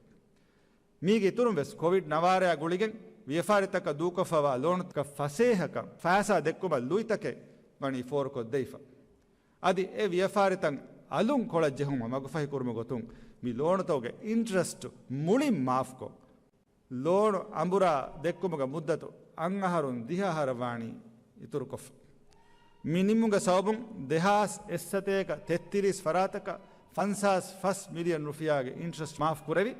މީގެ އިތުރުން ވެސް ކޮވިޑް ނަވާރަޔާ ގުޅިގެން ވިޔަފާރިތަކަށް ދޫކޮށްފަވާ ލޯނުތަކަށް ފަސޭހަކަން ފައިސާ ދެއްކުމަށް ލުއިތަކެއް ވަނީ ފޯރުކޮށްދެވިފަ. އަދި އެ ވިޔަފާރިތައް އަލުން ކޮޅަށް ޖެހުމަށް މަގުފަހި ކުރުމުގެ ގޮތުން މި ލޯނުތަކުގެ އިންޓްރެސްޓް މުޅިން މާފްކޮށް، ލޯނު އަނބުރާ ދެއްކުމުގެ މުއްދަތު އަށް އަހަރުން ދިހަ އަހަރަށް ވާނީ އިތުރުކޮށްފަ. މި ނިންމުމުގެ ސަބަބުން ދެހާސް އެއްސަތޭކަ ތެއްތިރީސް ފަރާތަކަށް ފަންސާސް ފަސް މިލިއަން ރުފިޔާގެ އިންޓްރެސްޓް މާފް ކުރެވި،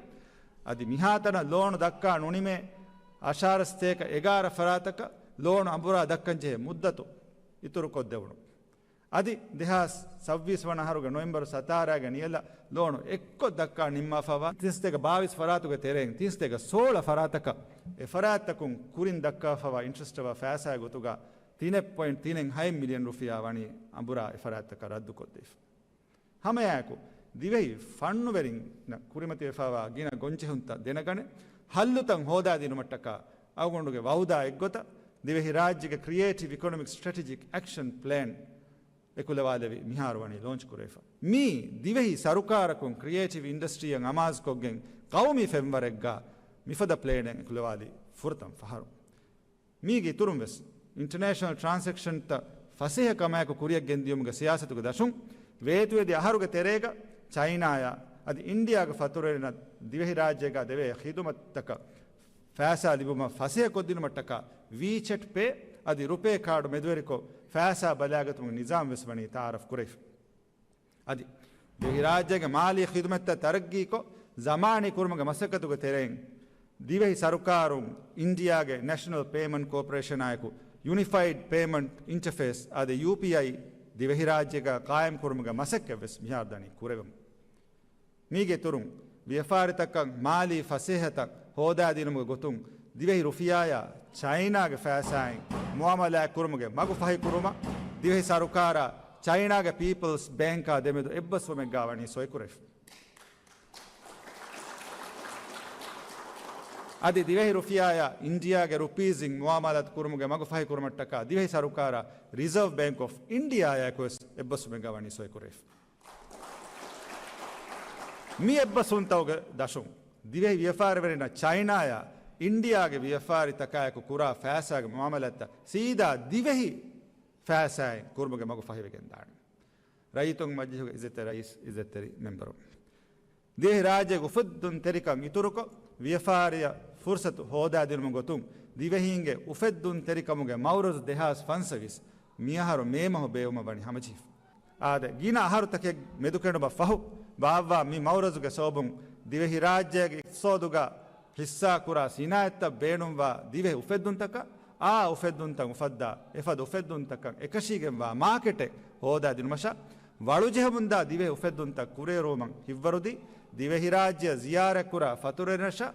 އަދި މިހާތަނަށް ލޯނު ދައްކާ ނުނިމޭ އަށާރަ ސަތޭކަ އެގާރަ ފަރާތަކަށް ލޯނު އަނބުރާ ދައްކަންޖެހޭ މުއްދަތު އިތުރުކޮށްދެވުނު. އަދި ދެހާސް ސައްބީސް ވަނަ އަހަރުގެ ނޮވެމްބަރު ސަތާރައިގެ ނިޔަލަށް ލޯނު އެއްކޮށް ދައްކާ ނިންމާފަވާ ތިން ސަތޭކަ ބާވީސް ފަރާތުގެ ތެރެއިން ތިން ސަތޭކަ ސޯޅަ ފަރާތަކަށް އެ ފަރާތްތަކުން ކުރިން ދައްކާފަވާ އިންޓްރެސްޓަށް ފައިސާގެ ގޮތުގަ ތިނެއް ޕޮއިންޓް ތިނެއް ހައެއް މިލިއަން ރުފިޔާ ވަނީ އަނބުރާ އެ ފަރާތްތަކަށް ރައްދުކޮށްދީފަ. ހަމައެއާއެކު، ދިވެހި ފަންނުވެރިންނަށް ކުރިމަތިވެފައިވާ ގިނަ ގޮންޖެހުންތައް ދެނެގަނެ، ހައްލުތައް ހޯދާދިނުމަށްޓަކާ އަޅުގަނޑުގެ ވައުދާ އެއްގޮތަށް، ދިވެހިރާއްޖޭގެ ކްރިއޭޓިވް އިކޮނޮމިކް ސްޓްރެޓެޖިކް އެކްޝަން ޕްލޭން އެކުލަވާލެވި މިހާރު ވަނީ ލޯންޗް ކުރެވިފަ. މީ ދިވެހި ސަރުކާރަކުން ކްރިއޭޓިވް އިންޑަސްޓްރީއަށް އަމާޒުކޮށްގެން ޤައުމީ ފެންވަރެއްގަ މިފަދަ ޕްލޭނެއް އެކުލަވާލި ފުރަތަމަ ފަހަރު. މީގެ އިތުރުން ވެސް އިންޓަރނޭޝަނަލް ޓްރާންސެކްޝަންތައް ފަސޭހަކަމާއެކު ކުރިއަށް ގެންދިޔުމުގެ ސިޔާސަތުގެ ދަށުން ވޭތުވެދި އަހަރުގެ ތެރޭގަ ޗައިނާއާ އަދި އިންޑިއާގެ ފަތުރުވެރިންނަށް ދިވެހިރާއްޖޭގަ ދެވޭ ޚިދުމަތްތަކަށް ފައިސާ ލިބުމަށް ފަސޭހަކޮށްދިނުމަށްޓަކާ ވީޗެޓް ޕޭ އަދި ރުޕޭ ކާޑު މެދުވެރިކޮށް ފައިސާ ބަލާގަތުމުގެ ނިޒާމް ވެސް ވަނީ ތައާރަފް ކުރެވިފަ. އަދި ދިވެހިރާއްޖޭގެ މާލީ ޚިދުމަތްތައް ތަރައްގީކޮށް، ޒަމާނީ ކުރުމުގެ މަސައްކަތުގެ ތެރެއިން، ދިވެހި ސަރުކާރުން އިންޑިއާގެ ނެޝަނަލް ޕޭމަންޓް ކޯޕަރޭޝަނާއެކު ޔުނިފައިޑް ޕޭމަންޓް އިންޓަފޭސް އަދި ޔޫޕީއައި ދިވެހިރާއްޖޭގަ ޤާއިމް ކުރުމުގެ މަސައްކަތް ވެސް މިހާރު ދަނީ ކުރެވެމުން. މީގެ އިތުރުން، ވިޔަފާރިތަކަށް މާލީ ފަސޭހަތައް ހޯދާދިނުމުގެ ގޮތުން، ދިވެހި ރުފިޔާއާ ޗައިނާގެ ފައިސާއިން މުއާމަލާތް ކުރުމުގެ މަގު ފަހިކުރުމަށް، ދިވެހި ސަރުކާރާ ޗައިނާގެ ޕީޕަލްސް ބޭންކާ ދެމެދު އެއްބަސްވުމެއްގާ ވަނީ ސޮއިކުރެވިފަ. އަދި ދިވެހި ރުފިޔާއާ އިންޑިއާގެ ރުޕީޒްއިން މުއާމަލާތު ކުރުމުގެ މަގު ފަހިކުރުމަށްޓަކާ، ދިވެހި ސަރުކާރާ ރިޒަރވް ބޭންކް އޮފް އިންޑިއާއާއެކު ވެސް އެއްބަސްވުމެއްގާ ވަނީ ސޮއިކުރެވިފަ. މި އެއްބަސްވުންތަކުގެ ދަށުން، ދިވެހި ވިޔަފާރިވެރިންނަށް ޗައިނާއާ އިންޑިއާގެ ވިޔަފާރިތަކާއެކު ކުރާ ފައިސާގެ މުއާމަލާތްތައް ސީދާ ދިވެހި ފައިސާއިން ކުރުމުގެ މަގު ފަހިވެގެންދާނެ. ރައްޔިތުން މަޖިލީހުގެ އިއްޒަތްތެރި ރައީސް، އިއްޒަތްތެރި މެމްބަރު. ދިވެހިރާއްޖޭގެ އުފެއްދުންތެރިކަން އިތުރުކޮށް، ވިޔަފާރިއަށް ފުރުސަތު ހޯދާދިނުމުގެ ގޮތުން، ދިވެހީންގެ އުފެއްދުންތެރިކަމުގެ މައުރަޒު ދެހާސް ފަންސަވީސް މިއަހަރު މޭ މަހު ބޭއްވުމަށް ވަނީ ހަމަޖެހިފަ. އާދެ، ގިނަ އަހަރުތަކެއް މެދުކެނޑުމަށް ފަހު ބާއްވާ މި މައުރަޒުގެ ސަބަބުން، ދިވެހިރާއްޖޭގެ އިޤްތިޞާދުގަ ހިއްސާކުރާ ސިނާއަތްތައް ބޭނުންވާ ދިވެހި އުފެއްދުންތަކަށް، އާ އުފެއްދުންތައް އުފައްދާ އެފަދަ އުފެއްދުންތަކަށް އެކަށީގެންވާ މާކެޓެއް ހޯދާދިނުމަށާ، ވަޅުޖެހެމުންދާ ދިވެހި އުފެއްދުންތައް ކުރިއެރުވުމަށް ހިތްވަރުދީ، ދިވެހިރާއްޖެއަށް ޒިޔާރަތްކުރާ ފަތުރުވެރިންނަށާ،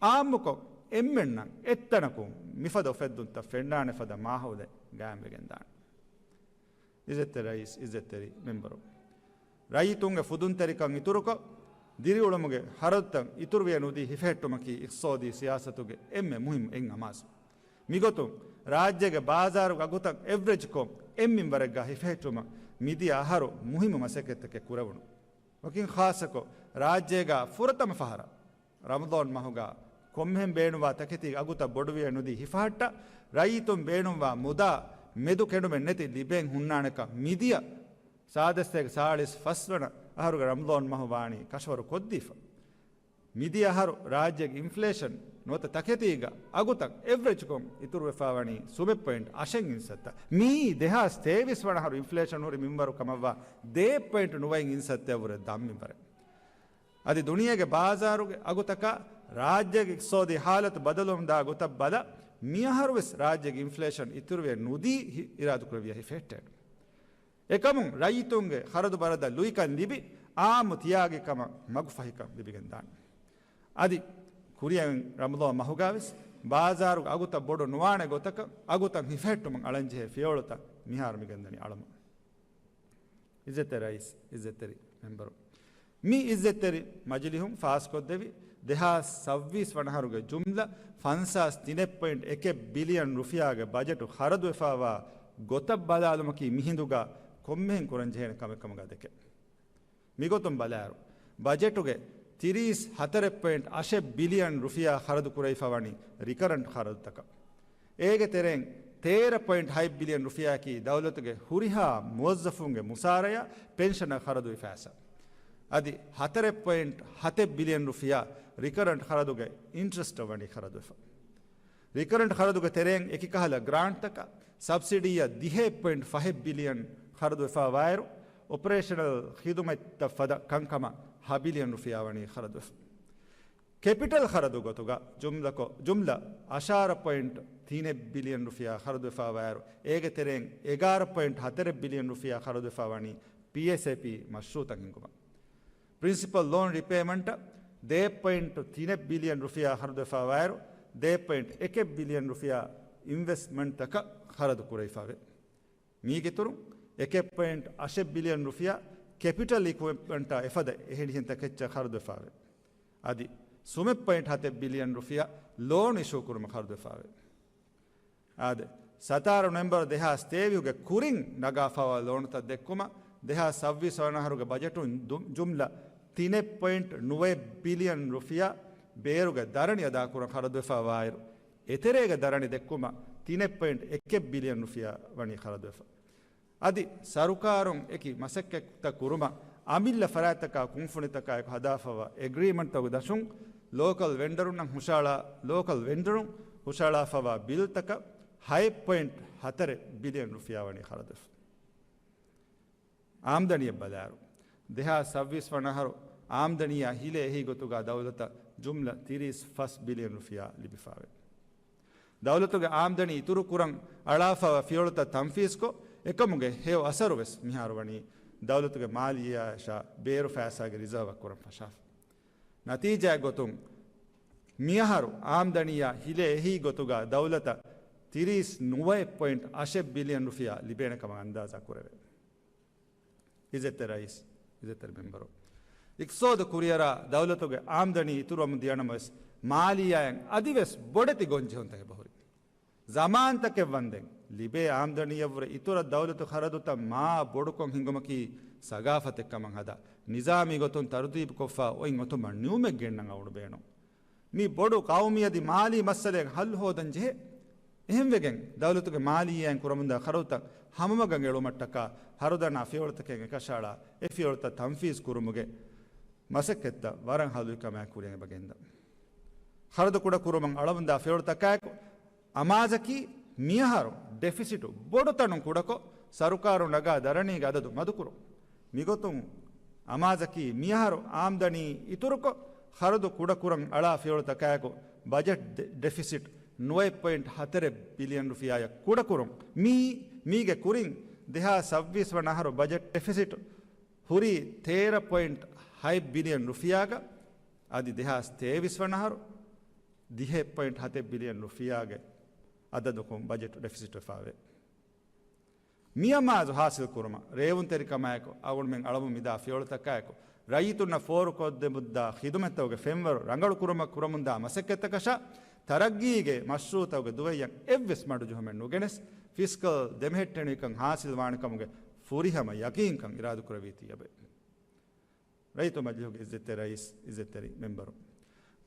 އާއްމުކޮށް އެންމެންނަށް އެއްތަނަކުން މިފަދަ އުފެއްދުންތައް ފެންނާނެ ފަދަ މާހައުލެއް ގާއިމްވެގެންދާނެ. އިއްޒަތްތެރި ރައީސް، އިއްޒަތްތެރި މެމްބަރު. ރައްޔިތުންގެ ފުދުންތެރިކަން އިތުރުކޮށް، ދިރިއުޅުމުގެ ޚަރަދުތައް އިތުރުވިޔަ ނުދީ ހިފެހެއްޓުމަކީ އިޤްތިޞާދީ ސިޔާސަތުގެ އެންމެ މުހިއްމު އެއް އަމާޒު. މިގޮތުން، ރާއްޖޭގެ ބާޒާރުގެ އަގުތައް އެވްރެޖްކޮށް، އެއް މިންވަރެއްގާ ހިފެހެއްޓުމަށް މިދިޔަ އަހަރު މުހިއްމު މަސައްކަތްތަކެއް ކުރެވުނު. ވަކިން ޚާއްޞަކޮށް، ރާއްޖޭގާ ފުރަތަމަ ފަހަރަށް ރަމަޟާން މަހުގާ ކޮންމެހެން ބޭނުންވާ ތަކެތީގެ އަގުތައް ބޮޑުވިޔަ ނުދީ ހިފަހައްޓާ، ރައްޔިތުން ބޭނުންވާ މުދާ މެދު ކެނޑުމެއް ނެތި ލިބޭން ހުންނާނެކަން މިދިޔަ ސާދަ ސަތޭކަ ސާޅީސް ފަސް ވަނަ އަހަރުގެ ރަމަޟާން މަހު ވާނީ ކަށަވަރު ކޮށްދީފަ. މިދިޔަ އަހަރު ރާއްޖޭގެ އިންފްލޭޝަން ނުވަތަ ތަކެތީގެ އަގުތައް އެވްރެޖްކޮށް އިތުރުވެފާވަނީ ސުމެއް ޕޮއިންޓް އަށެއް އިންސައްތަ. މިއީ ދެހާސް ތޭވީސް ވަނަ އަހަރު އިންފްލޭޝަން ހުރި މިންވަރު ކަމަށްވާ ދޭއް ޕޮއިންޓް ނުވައެއް އިންސައްތައަށްވުރެ ދާ މިންވަރެއް. އަދި ދުނިޔޭގެ ބާޒާރުގެ އަގުތަކާ ރާއްޖޭގެ އިޤްތިޞާދީ ޙާލަތު ބަދަލުވަމުންދާ ގޮތަށް ބަލާ، މިއަހަރުވެސް ރާއްޖޭގެ އިންފްލޭޝަން އިތުރުވެ ނުދީ ހި-، އިރާދަކުރެއްވިޔާ ހިފެހެއްޓޭނެ. އެކަމުން ރައްޔިތުންގެ ޚަރަދު ބަރަދަށް ލުއިކަން ލިބި، އާއްމު ތިޔާގި ކަމަށް މަގުފަހިކަން ލިބިގެންދާނެ. އަދި ކުރިއަށް ރަމަޟާން މަހުގާވެސް ބާޒާރުގެ އަގުތައް ބޮޑު ނުވާނެ ގޮތަކަށް އަގުތައް ހިފެހެއްޓުމަށް އަޅަންޖެހޭ ފިޔަވަޅުތައް މިހާރު މިގެންދަނީ އަޅަމުން. އިއްޒަތްތެރި ރައީސް، އިއްޒަތްތެރި މެމްބަރު. މި އިއްޒަތްތެރި މަޖިލިހުން ފާސްކޮށްދެވި ދެހާސް ސައްބީސް ވަނަ އަހަރުގެ ޖުމްލަ ފަންސާސް ތިނެއް ޕޮއިންޓް އެކެއް ބިލިއަން ރުފިޔާގެ ބަޖެޓު ޚަރަދުވެފާވާ ގޮތަށް ބަލާލުމަކީ މިހިނދުގަ ކޮންމެހެން ކުރަންޖެހޭނެ ކަމެއް ކަމުގަ ދެކެ. މިގޮތުން ބަލާއިރު، ބަޖެޓުގެ ތިރީސް ހަތަރެއް ޕޮއިންޓް އަށެއް ބިލިއަން ރުފިޔާ ޚަރަދު ކުރެވިފަ ވަނީ ރިކަރަންޓް ޚަރަދުތަކަށް. އޭގެ ތެރެއިން ތޭރަ ޕޮއިންޓް ހަތް ބިލިއަން ރުފިޔާއަކީ ދައުލަތުގެ ހުރިހާ މުވައްޒަފުންގެ މުސާރަޔާ ޕެންޝަނަށް ޚަރަދުވި ފައިސާ. އަދި ހަތަރެއް ޕޮއިންޓް ހަތެއް ބިލިއަން ރުފިޔާ ރިކަރަންޓް ޚަރަދުގެ އިންޓްރެސްޓަށް ވަނީ ޚަރަދުވެފަ. ރިކަރަންޓް ޚަރަދުގެ ތެރެއިން އެކިކަހަލަ ގްރާންޓްތަކަށް ސަބްސިޑީއަށް ދިހައެއް ޕޮއިންޓް ފަހެއް ބިލިއަން ޚަރަދުވެފާވާއިރު، އޮޕަރޭޝަނަލް ޚިދުމަތްތައް ފަދަ ކަންކަމަށް ހަ ބިލިއަން ރުފިޔާ ވަނީ ޚަރަދުވެފަ. ކެޕިޓަލް ޚަރަދު ގޮތުގަ ޖުމްލަކޮށް، ޖުމްލަ އަށާރަ ޕޮއިންޓް ތިނެއް ބިލިއަން ރުފިޔާ ޚަރަދުވެފާވާއިރު، އޭގެ ތެރެއިން އެގާރަ ޕޮއިންޓް ހަތަރެއް ބިލިއަން ރުފިޔާ ޚަރަދުވެފާ ވަނީ ޕީއެސްއޭޕީ މަޝްރޫއުތައް ހިންގުމަށް. ޕްރިންސިޕަލް ލޯން ރިޕޭމަންޓަށް ދޭއް ޕޮއިންޓް ތިނެއް ބިލިއަން ރުފިޔާ ޚަރަދުވެފާވާއިރު، ދޭއް ޕޮއިންޓް އެކެއް ބިލިއަން ރުފިޔާ އިންވެސްޓްމަންޓްތަކަށް ޚަރަދު ކުރެވިފަވޭ. މީގެ އިތުރުން، އެކެއް ޕޮއިންޓް އަށެއް ބިލިއަން ރުފިޔާ ކެޕިޓަލް އިކުއިޕްމަންޓާ އެފަދަ އެހެނިހެން ތަކެއްޗަށް ޚަރަދުވެފާވޭ. އަދި ސުމެއް ޕޮއިންޓް ހަތެއް ބިލިއަން ރުފިޔާ ލޯން އިޝޫ ކުރުމަށް ޚަރަދުވެފާވޭ. އާދެ، ސަތާރަ ނޮވެމްބަރު ދެހާސް ތޭވީހުގެ ކުރިން ނަގާފާވާ ލޯނުތައް ދެއްކުމަށް ދެހާސް ސައްބީސް ވަނަ އަހަރުގެ ބަޖެޓުން ދު-، ޖުމްލަ ތިނެއް ޕޮއިންޓް ނުވައެއް ބިލިއަން ރުފިޔާ ބޭރުގެ ދަރަނި އަދާކުރަން ޚަރަދުވެފާވާއިރު، އެތެރޭގަ ދަރަނި ދެއްކުމަށް ތިނެއް ޕޮއިންޓް އެކެއް ބިލިއަން ރުފިޔާ ވަނީ ޚަރަދުވެފަ. އަދި ސަރުކާރުން އެކި މަސައްކަތްތައް ކުރުމަށް އަމިއްލަ ފަރާތްތަކާ ކުންފުނިތަކާއެކު ހަދާފަވާ އެގްރީމަންޓްތަކުގެ ދަށުން ލޯކަލް ވެންޑަރުންނަށް ހުށައަޅާ، ލޯކަލް ވެންޑަރުން ހުށައަޅާފަވާ ބިލްތަކަށް ހަތް ޕޮއިންޓް ހަތަރެއް ބިލިއަން ރުފިޔާ ވަނީ ޚަރަދުވެފަ. އާމްދަނީއަށް ބަލާއިރު، ދެހާސް ސައްބީސް ވަނަ އަހަރު އާމްދަނީއާ ހިލޭ އެހީ ގޮތުގަ ދައުލަތަށް ޖުމްލަ ތިރީސް ފަސް ބިލިއަން ރުފިޔާ ލިބިފައެވެ. ދައުލަތުގެ އާމްދަނީ އިތުރު ކުރަން އަޅާފައިވާ ފިޔަވަޅުތައް ތަންފީޒްކޮށް، އެކަމުގެ ހެޔޮ އަސަރު ވެސް މިހާރު ވަނީ ދައުލަތުގެ މާލިއްޔާއަށާ ބޭރު ފައިސާގެ ރިޒާވަށް ކުރަން ފަށާފަ. ނަތީޖާއެއް ގޮތުން، މިއަހަރު އާމްދަނީއާ ހިލޭ އެހީ ގޮތުގަ ދައުލަތަށް ތިރީސް ނުވައެއް ޕޮއިންޓް އަށެއް ބިލިއަން ރުފިޔާ ލިބޭނެ ކަމަށް އަންދާޒާ ކުރެވޭ. އިއްޒަތްތެރި ރައީސް، އިއްޒަތްތެރި މެމްބަރު، އިޤްތިޞާދު ކުރިއަރާ ދައުލަތުގެ އާމްދަނީ އިތުރުވަމުން ދިޔަނަމަވެސް، މާލިއްޔާއިން އަދިވެސް ބޮޑެތި ގޮންޖެހުންތަކެއް ބަހުރި. ޒަމާންތަކެއް ވަންދެން، ލިބޭ އާމްދަނީއަށްވުރެ އިތުރަށް ދައުލަތު ޚަރަދުތައް މާ ބޮޑުކޮށް ހިނގުމަކީ ސަގާފަތެއް ކަމަށް ހަދާ، ނިޒާމީ ގޮތުން ތަރުތީބުކޮށްފަ އޮތް އޮތުމަށް ނިއުމެއް ގެންނަން އަޅުގަނޑު ބޭނުން. މި ބޮޑު ޤައުމީ އަދި މާލީ މައްސަލައެއް ހައްލު ހޯދަން ޖެހޭ. އެހެންވެގެން، ދައުލަތުގެ މާލިއްޔާއިން ކުރަމުންދާ ޚަރަދުތައް ހަމަމަގަށް އެޅުމަށްޓަކާ، ހަރުދަނާ ފިޔަވަޅުތަކެއް އެކަށައަޅާ، އެ ފިޔަވަޅުތައް ތަންފީޒް ކުރުމުގެ މަސައްކަތްތައް ވަރަށް ހަލުވިކަމާއެކު ކުރިއަށް އެބަ ގެންދަން. ޚަރަދު ކުޑަކުރުމަށް އަޅަމުންދާ ފިޔަވަޅުތަކާއެކު، އަމާޒަކީ މިއަހަރު ޑެފިސިޓު ބޮޑުތަނުން ކުޑަކޮށް، ސަރުކާރުން ނަގާ ދަރަނީގެ އަދަދު މަދުކުރުން. މިގޮތުން އަމާޒަކީ މިއަހަރު އާމްދަނީ އިތުރުކޮށް، ޚަރަދު ކުޑަކުރަން އަޅާ ފިޔަވަޅުތަކާއެކު، ބަޖެޓް ޑެ-، ޑެފިސިޓް ނުވައެއް ޕޮއިންޓް ހަތަރެއް ބިލިއަން ރުފިޔާއަށް ކުޑަކުރުން. މީ، މީގެ ކުރިން ދެހާސް ސައްބީސް ވަނަ އަހަރު ބަޖެޓް ޑެފިސިޓް ހުރީ ތޭރަ ޕޮއިންޓް ހަތް ބިލިއަން ރުފިޔާގަ، އަދި ދެހާސް ތޭވީސް ވަނަ އަހަރު ދިހައެއް ޕޮއިންޓް ހަތެއް ބިލިއަން ރުފިޔާގެ އަދަދަކުން ބަޖެޓް ޑެފިސިޓް ވެފައެވެ. މި އަމާޒު ހާސިލް ކުރުމަށް ރޭވުންތެރިކަމާއެކު އަޅުގަނޑުމެން އަޅަމުން މިދާ ފިޔަވަޅުތަކާއެކު، ރައްޔިތުންނަށް ފޯރުކޮށްދެމުންދާ ޚިދުމަތްތަކުގެ ފެންވަރު ރަނގަޅު ކުރުމަށް ކުރަމުންދާ މަސައްކަތްތަކަށާ، ތަރައްގީގެ މަޝްރޫއުތަކުގެ ދުވެއްޔަށް އެއްވެސް މަޑުޖެހުމެއް ނުގެނެސް، ފިސްކަލް ދެމެހެއްޓެނިވިކަން ހާސިލް ވާނެ ކަމުގެ ފުރިހަމަ ޔަގީންކަން އިރާދަކުރެވީތީ އެބަ. ރައްޔިތު މަޖިލިހުގެ އިއްޒަތްތެރި ރައީސް، އިއްޒަތްތެރި މެމްބަރު،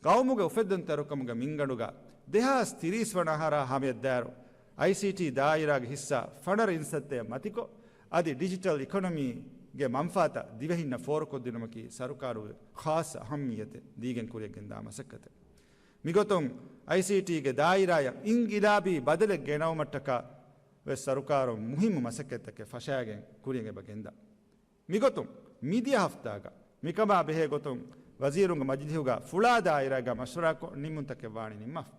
ޤައުމުގެ އުފެއްދުންތެރިކަމުގެ މިންގަނޑުގަ ދެހާސް ތިރީސް ވަނަ އަހަރާ ހަމަޔަށްދާއިރު، އައިސީޓީ ދާއިރާގެ ހިއްސާ ފަނަރަ އިންސައްތައަށް މަތިކޮށް، އަދި ޑިޖިޓަލް އިކޮނޮމީގެ މަންފާތައް ދިވެހިންނަށް ފޯރުކޮށްދިނުމަކީ ސަރުކާރުގެ ޚާއްޞަ އަހައްމިއްޔަތެއް ދީގެން ކުރިއަށް ގެންދާ މަސައްކަތެއް. މިގޮތުން އައިސީޓީގެ ދާއިރާއަށް އިންގިލާބީ ބަދަލެއް ގެނައުމަށްޓަކާ ވެސް ސަރުކާރުން މުހިއްމު މަސައްކަތްތަކެއް ފަށާގެން ކުރިއަށް އެބަ ގެންދާ. މިގޮތުން، މިދިޔަ ހަފްތާގަ މިކަމާ ބެހޭ ގޮތުން ވަޒީރުންގެ މަޖިލިހުގަ ފުޅާ ދާއިރާގަ މަޝްވަރާކޮށް ނިންމުންތަކެއް ވާނީ ނިންމާފަ.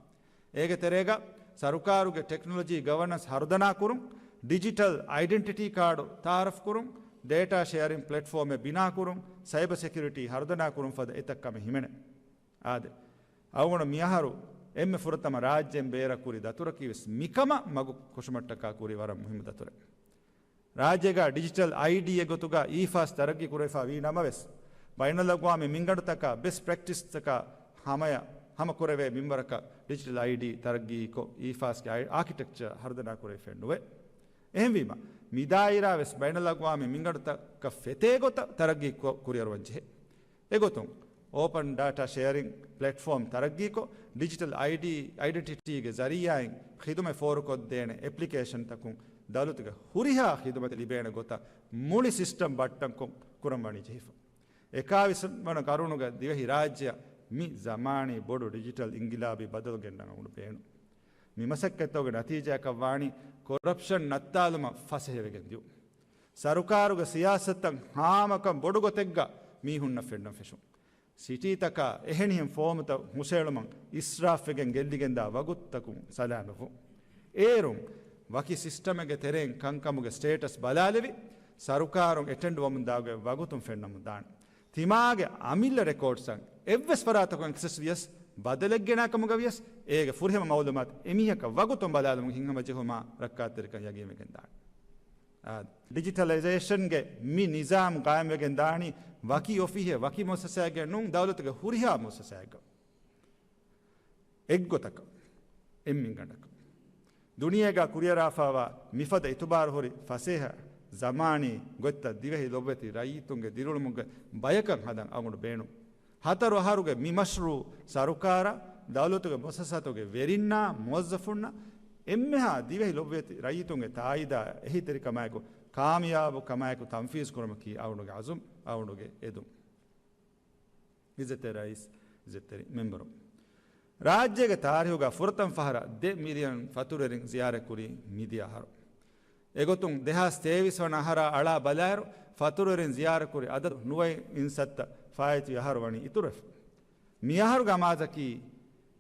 އޭގެ ތެރޭގަ ސަރުކާރުގެ ޓެކްނޮލޮޖީ ގަވަނަންސް ހަރުދަނާ ކުރުން، ޑިޖިޓަލް އައިޑެންޓިޓީ ކާޑު ތައާރަފް ކުރުން، ޑޭޓާ ޝެއަރިން ޕްލެޓްފޯމެއް ބިނާ ކުރުން، ސައިބަ ސެކިއުރިޓީ ހަރުދަނާ ކުރުން ފަދަ އެތައް ކަމެއް ހިމެނޭ. އާދެ، އަޅުގަނޑު މިއަހަރު އެންމެ ފުރަތަމަ ރާއްޖޭން ބޭރަށް ކުރި ދަތުރަކީ ވެސް މިކަމަށް މަގު ކޮށުމަށްޓަކާ ކުރި ވަރަށް މުހިއްމު ދަތުރެއް. ރާއްޖޭގަ ޑިޖިޓަލް އައިޑީއެއް ގޮތުގަ އީފާސް ތަރައްގީ ކުރެވިފަ ވީ ނަމަވެސް، ބައިނަލްއަގްވާމީ މިންގަނޑުތަކާ ބެސްޓް ޕްރެކްޓިސްތަކާ ހަމަޔަށް ހަމަކުރެވޭ މިންވަރަކަށް ޑިޖިޓަލް އައިޑީ ތަރައްގީކޮށް، އީފާސްގެ އާ-، އާކިޓެކްޗަރ ހަރުދަނާ ކުރެވިފައެއް ނުވޭ. އެހެންވީމަ، މިދާއިރާ ވެސް ބައިނަލްއަގްވާމީ މިންގަނޑުތަކަށް ފެތޭ ގޮތަށް ތަރައްގީ ކު-، ކުރިއަރުވަން ޖެހޭ. އެގޮތުން، އޯޕަން ޑާޓާ ޝެއަރިން ޕްލެޓްފޯމް ތަރައްގީކޮށް، ޑިޖިޓަލް އައިޑީ، އައިޑެންޓިޓީގެ ޒަރީއާއިން ޚިދުމަތް ފޯރުކޮށްދޭނެ އެޕްލިކޭޝަންތަކުން ދައުލަތުގެ ހުރިހާ ޚިދުމަތެއް ލިބޭނެ ގޮތަށް މުޅި ސިސްޓަމް ބައްޓަންކޮށް ކުރަން ވަނީ ޖެހިފަ. އެކާވީސް ވަނަ ގަރުނުގަ ދިވެހި ރާއްޖެއަށް މި ޒަމާނީ ބޮޑު ޑިޖިޓަލް އިންގިލާބީ ބަދަލު ގެންނަން އަޅުގަނޑު ބޭނުން. މި މަސައްކަތްތަކުގެ ނަތީޖާއަކަށް ވާނީ ކޮރަޕްޝަން ނައްތާލުމަށް ފަސޭހަވެގެން ދިޔުން. ސަރުކާރުގެ ސިޔާސަތުތައް ހާމަކަން ބޮޑު ގޮތެއްގަ މީހުންނަށް ފެންނަން ފެށުން. ސިޓީތަކާ އެހެނިހެން ފޯމުތައް ހުށައެޅުމަށް އިސްރާފްވެގެން ގެއްލިގެންދާ ވަގުތުތަކުން ސަލާމަތްވުން. އޭރުން ވަކި ސިސްޓަމެއްގެ ތެރެއިން ކަންކަމުގެ ސްޓޭޓަސް ބަލާލެވި، ސަރުކާރުން އެޓެންޑް ވަމުންދާގޮތް ވަގުތުން ފެންނަމުން ދާނެ. ތިމާގެ އަމިއްލަ ރެކޯޑްސްއަށް އެއްވެސް ފަރާތަކުން އެކްސެސް ވިޔަސް، ބަދަލެއްގެނާ ކަމުގަ ވިޔަސް، އޭގެ ފުރިހަމަ މައުލޫމާތު އެމީހަކަށް ވަގުތުން ބަލާލުމުގެ ހިތްހަމަޖެހުމާ ރައްކާތެރިކަން ޔަގީންވެގެން ދާނެ. އާ، ޑިޖިޓަލައިޒޭޝަންގެ މި ނިޒާމް ގާއިމްވެގެން ދާނީ ވަކި އޮފީހެއް، ވަކި މުއައްސަސާއެއްގެ ނޫން، ދައުލަތުގެ ހުރިހާ މުއައްސަސާއެއްގަ. އެއްގޮތަކަށް، އެއްމިންގަނޑަކަށް. ދުނިޔޭގަ ކުރިއަރާފައިވާ މިފަދަ އިތުބާރުހުރި ފަސޭހަ ޒަމާނީ ގޮތްތައް ދިވެހި ލޮބުވެތި ރައްޔިތުންގެ ދިރިއުޅުމުގެ ބަޔަކަށް ހަދަން އަޅުގަނޑު ބޭނުން. ހަތަރު އަހަރުގެ މި މަޝްރޫއު ސަރުކާރަށް ދައުލަތުގެ މުއައްސަސާތަކުގެ ވެރިންނާ މުވައްޒަފުންނަށް އެންމެހާ ދިވެހި ލޮބުވެތި ރައްޔިތުންގެ ތާއީދާ އެހީތެރިކަމާއެކު ކާމިޔާބު ކަމާއެކު ތަންފީޒު ކުރުމަކީ އަޅުގަނޑުގެ އަޒުމް، އަޅުގަނޑުގެ އެދުން. އިއްޒަތްތެރި ރައީސް، އިއްޒަތްތެރި މެމްބަރު. ރާއްޖޭގެ ތާރީހުގަ ފުރަތަމަ ފަހަރަށް ދެ މިލިއަން ފަތުރުވެރިން ޒިޔާރަތްކުރީ މިދިޔަ އަހަރު. އެގޮތުން ދެހާސް ތޭވީސް ވަނަ އަހަރާ އަޅާ ބަލާއިރު، ފަތުރުވެރިން ޒިޔާރަތްކުރި އަދަދު ނުވައި އިންސައްތަ ފާއިތުވި އަހަރު ވަނީ އިތުރުވެފަ. މިއަހަރުގެ އަމާޒަކީ،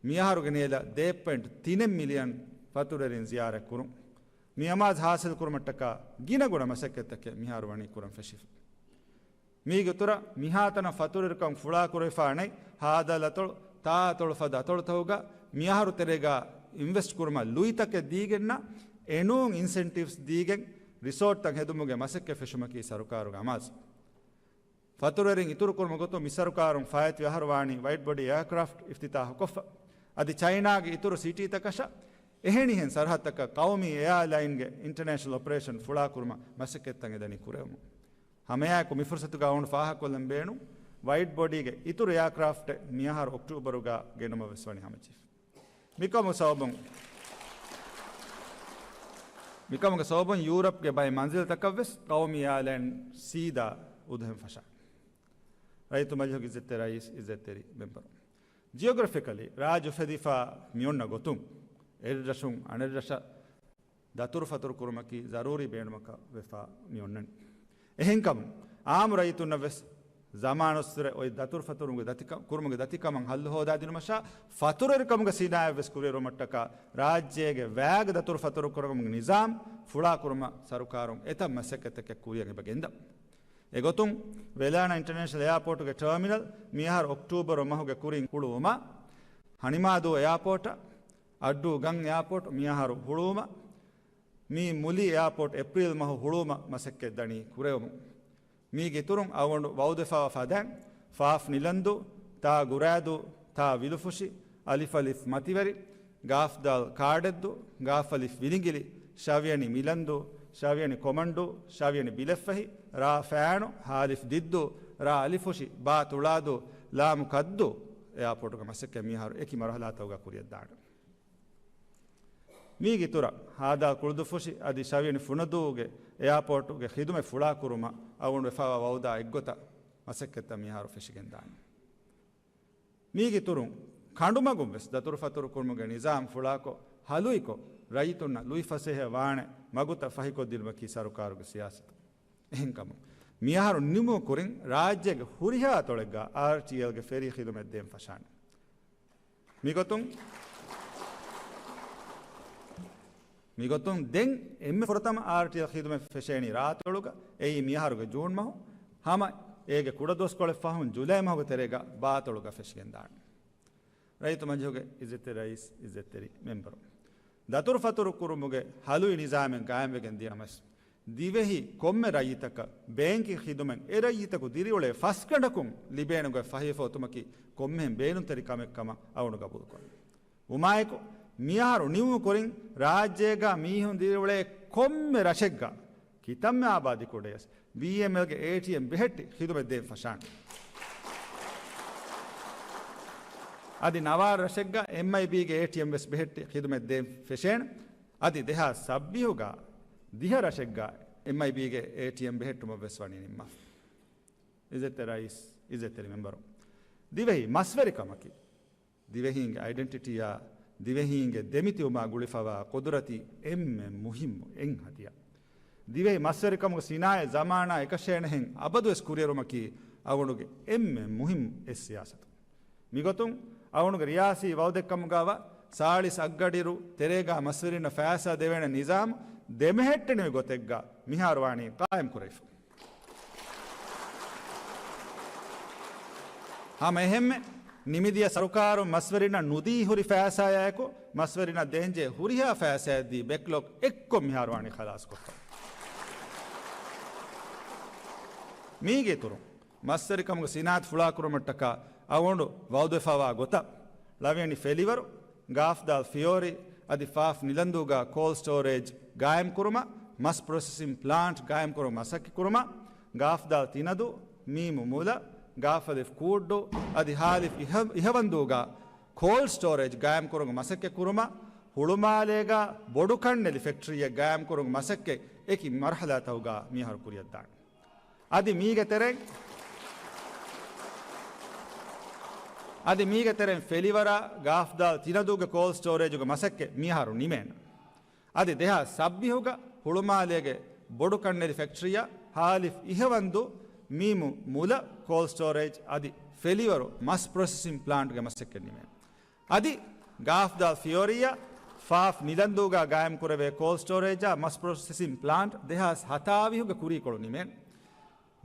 މިއަހަރުގެ ނޭލަ ދޭއް ޕޮއިންޓް ތިނެއް މިލިއަން ފަތުރުވެރިން ޒިޔާރަތްކުރުން. މި އަމާޒު ހާސިލްކުރުމަށްޓަކާ ގިނަގުނަ މަސައްކަތްތަކެއް މިހާރު ވަނީ ކުރަން ފެށިފަ. މީގެ އިތުރަށް މިހާތަނަށް ފަތުރުވެރިކަން ފުޅާކުރެވިފާނެތް ހާދަ އަތޮޅު، ތާ އަތޮޅު ފަދަ އަތޮޅުތަކުގަ މިއަހަރު ތެރޭގަ އިންވެސްޓް ކުރުމަށް ލުއިތަކެއް ދީގެންނަށް އެނޫން އިންސެންޓިވްސް ދީގެން ރިސޯޓްތައް ހެދުމުގެ މަސައްކަތް ފެށުމަކީ ސަރުކާރުގެ އަމާޒު. ފަތުރުވެރިން އިތުރުކުރުމުގެ ގޮތުން މި ސަރުކާރުން ފާއިތުވި އަހަރު ވާނީ ވައިޑް ބޮޑީ އެއާކްރާފްޓް އިފްތިތާހުކޮށްފަ. އަދި ޗައިނާގެ އިތުރު ސިޓީތަކަށަށް އެހެނިހެން ސަރަހައްދަކަށް ޤައުމީ އެއާލައިންގެ އިންޓަރނޭޝަނަލް އޮޕަރޭޝަން ފުޅާކުރުމަށް މަސައްކަތްތައް އެދަނީ ކުރެވުމުން. ހަމައެއާއެކު މި ފުރުސަތުގަ އަޅުގަނޑު ފާހަގަކޮށްލަން ބޭނުން، ވައިޑް ބޮޑީގެ އިތުރު އެއާކްރާފްޓެއް މިއަހަރު އޮކްޓޫބަރުގަ ގެނުމަށް ވެސް ވަނީ ހަމަޖެހިފަ. މިކަމުގެ ސަބަބުން، މިކަމުގެ ސަބަބުން ޔޫރަޕްގެ ބައެއް މަންޒިލްތަކަށް ވެސް ޤައުމީ އެއާލައިން ސީދާ އުދުހެން ފަށާނެ. ރައްޔިތު މަޖިލިހުގެ އިއްޒަތްތެރި ރައީސް، އިއްޒަތްތެރި މެމްބަރު. ޖިއޮގްރަފިކަލީ ރާއްޖެ އުފެދިފަ މިއޮންނަ ގޮތުން، އެއްރަށުން އަނެއްރަށަށް ދަތުރުފަތުރު ކުރުމަކީ ޒަރޫރީ ބޭނުމަކަށް ވެފަ މިއޮންނަނީ. އެހެންކަމުން، އާއްމު ރައްޔިތުންނަށް ވެސް ޒަމާނުއްސުރެ އޮތް ދަތުރުފަތުރުމުގެ ދަތިކަ-، ކުރުމުގެ ދަތިކަމަށް ހައްލު ހޯދާދިނުމަށާ، ފަތުރުވެރިކަމުގެ ސިނާއަތް ވެސް ކުރިއެރުވުމަށްޓަކާ، ރާއްޖޭގެ ވައިގެ ދަތުރުފަތުރު ކުރުމުގެ ނިޒާމް ފުޅާކުރުމަށް ސަރުކާރުން އެތައް މަސައްކަތްތަކެއް ކުރިއަށް އެބަ ގެންދަން. އެގޮތުން، ވެލާނާ އިންޓަރނޭޝަނަލް އެއާޕޯޓުގެ ޓާމިނަލް މިއަހަރު އޮކްޓޫބަރު މަހުގެ ކުރިން ހުޅުވުމަށް، ހަނިމާދޫ އެއާޕޯޓަށް، އައްޑޫ ގަން އެއާޕޯޓް މިއަހަރު ހުޅުވުމަށް، މީ މުލި އެއާޕޯޓް އޭޕްރީލް މަހު ހުޅުވުމަށް މަސައްކަތް ދަނީ ކުރެވުމުން. މީގެ އިތުރުން އަޅުގަނޑު ވައުދުވެފަވާ ފަދައިން، ފާފް ނިލަންދޫ، ތާ ގުރާދޫ، ތާ ވިލުފުށި، އަލިފް އަލިފް މަތިވެރި، ގާފް ދާލް ކާޑެއްދޫ، ގާފް އަލިފް ވިލިނގިލި، ޝަވިޔަނި މިލަންދޫ، ޝަވިޔަނި ކޮމަންޑޫ، ޝަވިޔަނި ބިލެއްފަހި، ރާ ފައިނު، ހާލިފް ދިއްދޫ، ރާ އަލިފުށި، ބާ ތުޅާދޫ، ލާމު ކައްދޫ އެއާޕޯޓުގެ މަސައްކަތް މިހާރު އެކި މަރުހަލާތަކުގަ ކުރިއަށްދާނެ. މީގެ އިތުރަށް، ހާދާ ކުޅުދުއްފުށި އަދި ޝަވިޔަނި ފުނަދޫގެ އެއާޕޯޓުގެ ޚިދުމަތް ފުޅާކުރުމަށް އަޅުގަނޑު ވެފައިވާ ވައުދާ އެއްގޮތަށް މަސައްކަތްތައް މިހާރު ފެށިގެންދާނެ. މީގެ އިތުރުން، ކަނޑުމަގުން ވެސް ދަތުރުފަތުރު ކުރުމުގެ ނިޒާމް ފުޅާކޮށް، ހަލުއިކޮށް، ރައްޔިތުންނަށް ލުއިފަސޭހަ ވާނެ މަގުތައް ފަހިކޮށްދިނުމަކީ ސަރުކާރުގެ ސިޔާސަތު. އެހެންކަމުން، މިއަހަރު ނިމުމުގެ ކުރިން ރާއްޖޭގެ ހުރިހާ އަތޮޅެއްގަ އާރްޓީއެލްގެ ފެރީ ޚިދުމަތް ދޭން ފަށާނެ. މިގޮތުން، މިގޮތުން ދެން އެންމެ ފުރަތަމަ އާރްޓީއެލް ޚިދުމަތް ފެށޭނީ ރާއަތޮޅުގަ، އެއީ މިއަހަރުގެ ޖޫން މަހު، ހަމަ އޭގެ ކުޑަދުވަސްކޮޅެއް ފަހުން ޖުލައި މަހުގެ ތެރޭގަ ބާއަތޮޅުގަ ފެށިގެންދާނެ. ރައްޔިތު މަޖިލިހުގެ އިއްޒަތްތެރި ރައީސް، އިއްޒަތްތެރި މެމްބަރު. ދަތުރުފަތުރު ކުރުމުގެ ހަލުއި ނިޒާމެއް ގާއިމްވެގެން ދިޔަ ނަމަވެސް، ދިވެހި ކޮންމެ ރައްޔިތަކަށް ބޭންކިން ޚިދުމަތް އެ ރައްޔިތަކު ދިރިއުޅޭ ފަސްގަނޑަކުން ލިބޭނެ ގޮތް ފަހިވެފަ އޮތުމަކީ ކޮންމެހެން ބޭނުންތެރި ކަމެއް ކަމަށް އަޅުގަނޑު ގަބޫލުކުރަން. ވުމާއެކު، މިއަހަރު ނިމުމުގެ ކުރިން ރާއްޖޭގަ މީހުން ދިރިއުޅޭ ކޮންމެ ރަށެއްގަ، ކިތަންމެ އާބާދީ ކުޑަޔަސް، ބީއެމްއެލްގެ އޭޓީއެމް ބެހެއްޓި ޚިދުމަތް ދޭން ފަށާނެ. އަދި ނަވާރަ ރަށެއްގަ އެމްއައިބީގެ އޭޓީއެމް ވެސް ބެހެއްޓި ޚިދުމަތް ދޭން ފެށޭނެ. އަދި ދެހާސް ސައްބީހުގަ ދިހަ ރަށެއްގަ އެމްއައިބީގެ އޭޓީއެމް ބެހެއްޓުމަށް ވެސް ވަނީ ނިންމާފަ. އިއްޒަތްތެރި ރައީސް، އިއްޒަތްތެރި މެމްބަރު، ދިވެހި މަސްވެރިކަމަކީ ދިވެހީންގެ އައިޑެންޓިޓީއާ، ދިވެހީންގެ ދެމިތިބުމާ ގުޅިފަވާ ޤުދުރަތީ އެންމެ މުހިއްމު އެއް ހަދިޔާ. ދިވެހި މަސްވެރިކަމުގެ ސިނާއަތް ޒަމާނާ އެކަށޭނެހެން އަބަދުވެސް ކުރިއެރުމަކީ އަޅުގަނޑުގެ އެންމެ މުހިއްމު އެއް ސިޔާސަތު. މިގޮތުން އަޅުގަނޑުގެ ރިޔާސީ ވައުދެއްކަމުގަވާ ސާޅީސް އަށްގަޑިއިރު ތެރޭގާ މަސްވެރިންނަށް ފައިސާ ދެވޭނެ ނިޒާމު ދެމެހެއްޓެނިވި ގޮތެއްގަ މިހާރު ވާނީ ޤާއިމް ކުރެވިފަ. ހަމަ އެހެންމެ، ނިމިދިޔަ ސަރުކާރުން މަސްވެރިންނަށް ނުދީ ހުރި ފައިސާއާއެކު، މަސްވެރިންނަށް ދޭންޖެހޭ ހުރިހާ ފައިސާއެއް ދީ ބެކްލޮގް އެއްކޮށް މިހާރު ވާނީ ޚަލާސްކޮށްފަ. މީގެ އިތުރުން، މަސްވެރިކަމުގެ ސިނާއަތު ފުޅާކުރުމަށްޓަކާ އަޅުގަނޑު ވައުދުވެފައިވާ ގޮތަށް، ޅަވިޔަނި ފެލިވަރު، ގާފްދާލް ފިޔޯރި އަދި ފާފް ނިލަންދޫގަ ކޯލްޑް ސްޓޯރޭޖް ގާއިމްކުރުމަށް، މަސް ޕްރޮސެސިން ޕްލާންޓް ގާއިމްކުރުމަށް މަސައްކަތްކުރުމަށް، ގާފްދާލް ތިނަދޫ، މީމު މުލަ، ގާފްއަލިފް ކޫއްޑޫ އަދި ހާލިފް އިހަ-، އިހަވަންދޫގަ ކޯލްޑް ސްޓޯރޭޖް ގާއިމްކުރުމުގެ މަސައްކަތް ކުރުމަށް ހުޅުމާލޭގަ ބޮޑު ކަންނެލި ފެކްޓްރީއެއް ގާއިމްކުރުމުގެ މަސައްކަތް އެކި މަރުހަލާތަކުގަ މިހާރު ކުރިއަށްދާނެ. އަދި މީގެ ތެރެއިން، އަދި މީގެ ތެރެއިން ފެލިވަރާ ގާފްދާލް ތިނަދޫގެ ކޯލްޑް ސްޓޯރޭޖުގެ މަސައްކަތް މިހާރު ނިމޭނެ. އަދި ދެހާސް ސައްބީހުގަ ހުޅުމާލޭގެ ބޮޑު ކަންނެލި ފެކްޓްރީއަށް ހާލިފް އިހަވަންދޫ މީމު މުލަ ކޯލްޑް ސްޓޯރޭޖް އަދި ފެލިވަރު މަސް ޕްރޮސެސިން ޕްލާންޓްގެ މަސައްކަތް ނިމޭނެ. އަދި ގާފްދާލް ފިޔޯރީއާ ފާފް ނިލަންދޫގަ ގާއިމްކުރެވޭ ކޯލްޑް ސްޓޯރޭޖާ މަސް ޕްރޮސެސިން ޕްލާންޓް ދެހާސް ހަތާވީހުގެ ކުރީކޮޅު ނިމޭނެ.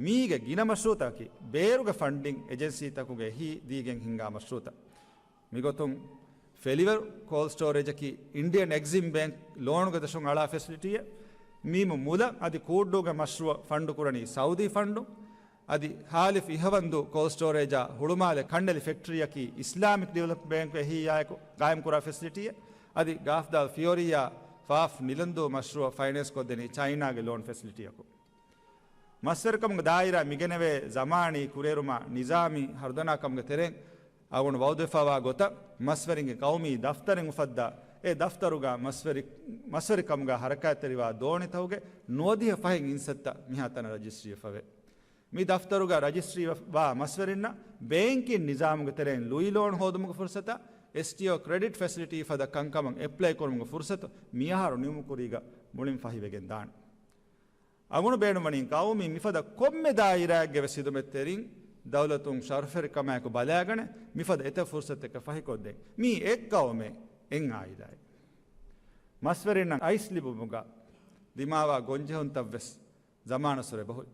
މީގެ ގިނަ މަޝްރޫއުތަކަކީ ބޭރުގެ ފަންޑިން އެޖެންސީތަކުގެ އެހީ ދީގެން ހިންގާ މަޝްރޫއުތައް. މިގޮތުން ފެލިވަރު ކޯލްޑް ސްޓޯރޭޖަކީ އިންޑިއަން އެގްޒިމް ބޭންކް ލޯނުގެ ދަށުން އަޅާ ފެސިލިޓީއެއް. މީމު މުލަ އަދި ކޫއްޑޫގެ މަޝްރޫއަށް ފަންޑު ކުރަނީ ސައުދީ ފަންޑު. އަދި ހާލިފް އިހަވަންދޫ ކޯލްޑް ސްޓޯރޭޖާ ހުޅުމާލެ ކަންނެލި ފެކްޓްރީއަކީ އިސްލާމިކް ޑިވެލޮޕްމަންޓް ބޭންކް އެހީއާއެކު ގާއިމްކުރާ ފެސިލިޓީއެއް. އަދި ގާފްދާލް ފިޔޯރީއާ ފާފް ނިލަންދޫ މަޝްރޫއަށް ފައިނޭންސް ކޮށްދެނީ ޗައިނާގެ ލޯން ފެސިލިޓީއަކު. މަސްވެރިކަމުގެ ދާއިރާ މިގެނެވޭ ޒަމާނީ ކުރިއެރުމާ ނިޒާމީ ހަރުދަނާކަމުގެ ތެރެއިން އަޅުގަނޑު ވައުދުވެފައިވާ ގޮތަށް މަސްވެރިންގެ ޤައުމީ ދަފްތަރެއް އުފައްދާ، އެ ދަފްތަރުގަ މަސްވެރި، މަސްވެރިކަމުގަ ހަރަކާތްތެރިވާ ދޯނިތަކުގެ ނުވަދިހަ ފަހެއް އިންސައްތަ މިހާތަނަށް ރަޖިސްޓްރީވެފަވޭ. މި ދަފްތަރުގަ ރަޖިސްޓްރީވާ މަސްވެރިންނަށް ބޭންކިން ނިޒާމުގެ ތެރެއިން ލުއި ލޯން ހޯދުމުގެ ފުރުސަތާ، އެސްޓީއޯ ކްރެޑިޓް ފެސިލިޓީ ފަދަ ކަންކަމަށް އެޕްލައި ކުރުމުގެ ފުރުސަތު މިއަހަރު ނިމުމުގެ ކުރީގަ މުޅިން ފަހިވެގެން ދާނެ. އަޅުގަނޑު ބޭނުންވަނީ ޤައުމީ މިފަދަ ކޮންމެ ދާއިރާއެއްގެ ވެސް ހިދުމަތްތެރިން ދައުލަތުން ޝަރުފެރިކަމާއެކު ބަލާގަނެ މިފަދަ އެތައް ފުރުސަތެއް ފަހިކޮށްދޭން. މީ އެއް ޤައުމެއް، އެއް އާއިލާއެއް. މަސްވެރިންނަށް އައިސް ލިބުމުގަ ދިމާވާ ގޮންޖެހުންތައް ވެސް ޒަމާނުއްސުރެ ބަހުތް.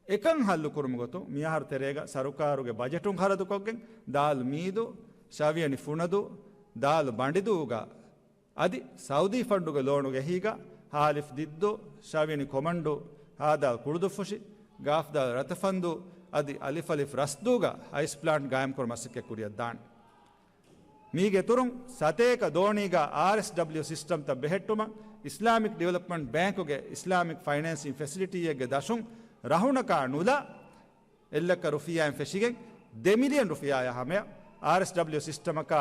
އެކަން ހައްލުކުރުމުގެ ގޮތުން މިއަހަރު ތެރޭގަ ސަރުކާރުގެ ބަޖެޓުން ޚަރަދުކޮށްގެން ދާލު މީދޫ، ޝަވިޔަނި ފުނަދޫ، ދާލު ބަނޑިދޫގަ އަދި ސައުދީ ފަންޑުގެ ލޯނުގެ އެހީގަ ހާލިފް ދިއްދޫ، ޝަވިޔަނި ކޮމަންޑޫ، ހާދާލް ކުޅުދުއްފުށި، ގާފްދާލް ރަތަފަންދޫ އަދި އަލިފް އަލިފް ރަސްދޫގަ އައިސް ޕްލާންޓް ގާއިމްކުރުމަށް މަސައްކަތް ކުރިއަށްދާނެ. މީގެ އިތުރުން ސަތޭކަ ދޯނީގަ އާރްއެސްޑަބްލިއު ސިސްޓަމްތައް ބެހެއްޓުމަށް އިސްލާމިކް ޑިވެލޮޕްމަންޓް ބޭންކުގެ އިސްލާމިކް ފައިނޭންސިން ފެސިލިޓީއެއްގެ ދަށުން ރަހުނަކާ ނުލާ އެއްލައްކަ ރުފިޔާއިން ފެށިގެން ދެ މިލިއަން ރުފިޔާއާ ހަމަޔަށް އާރްއެސްޑަބްލިއު ސިސްޓަމަކާ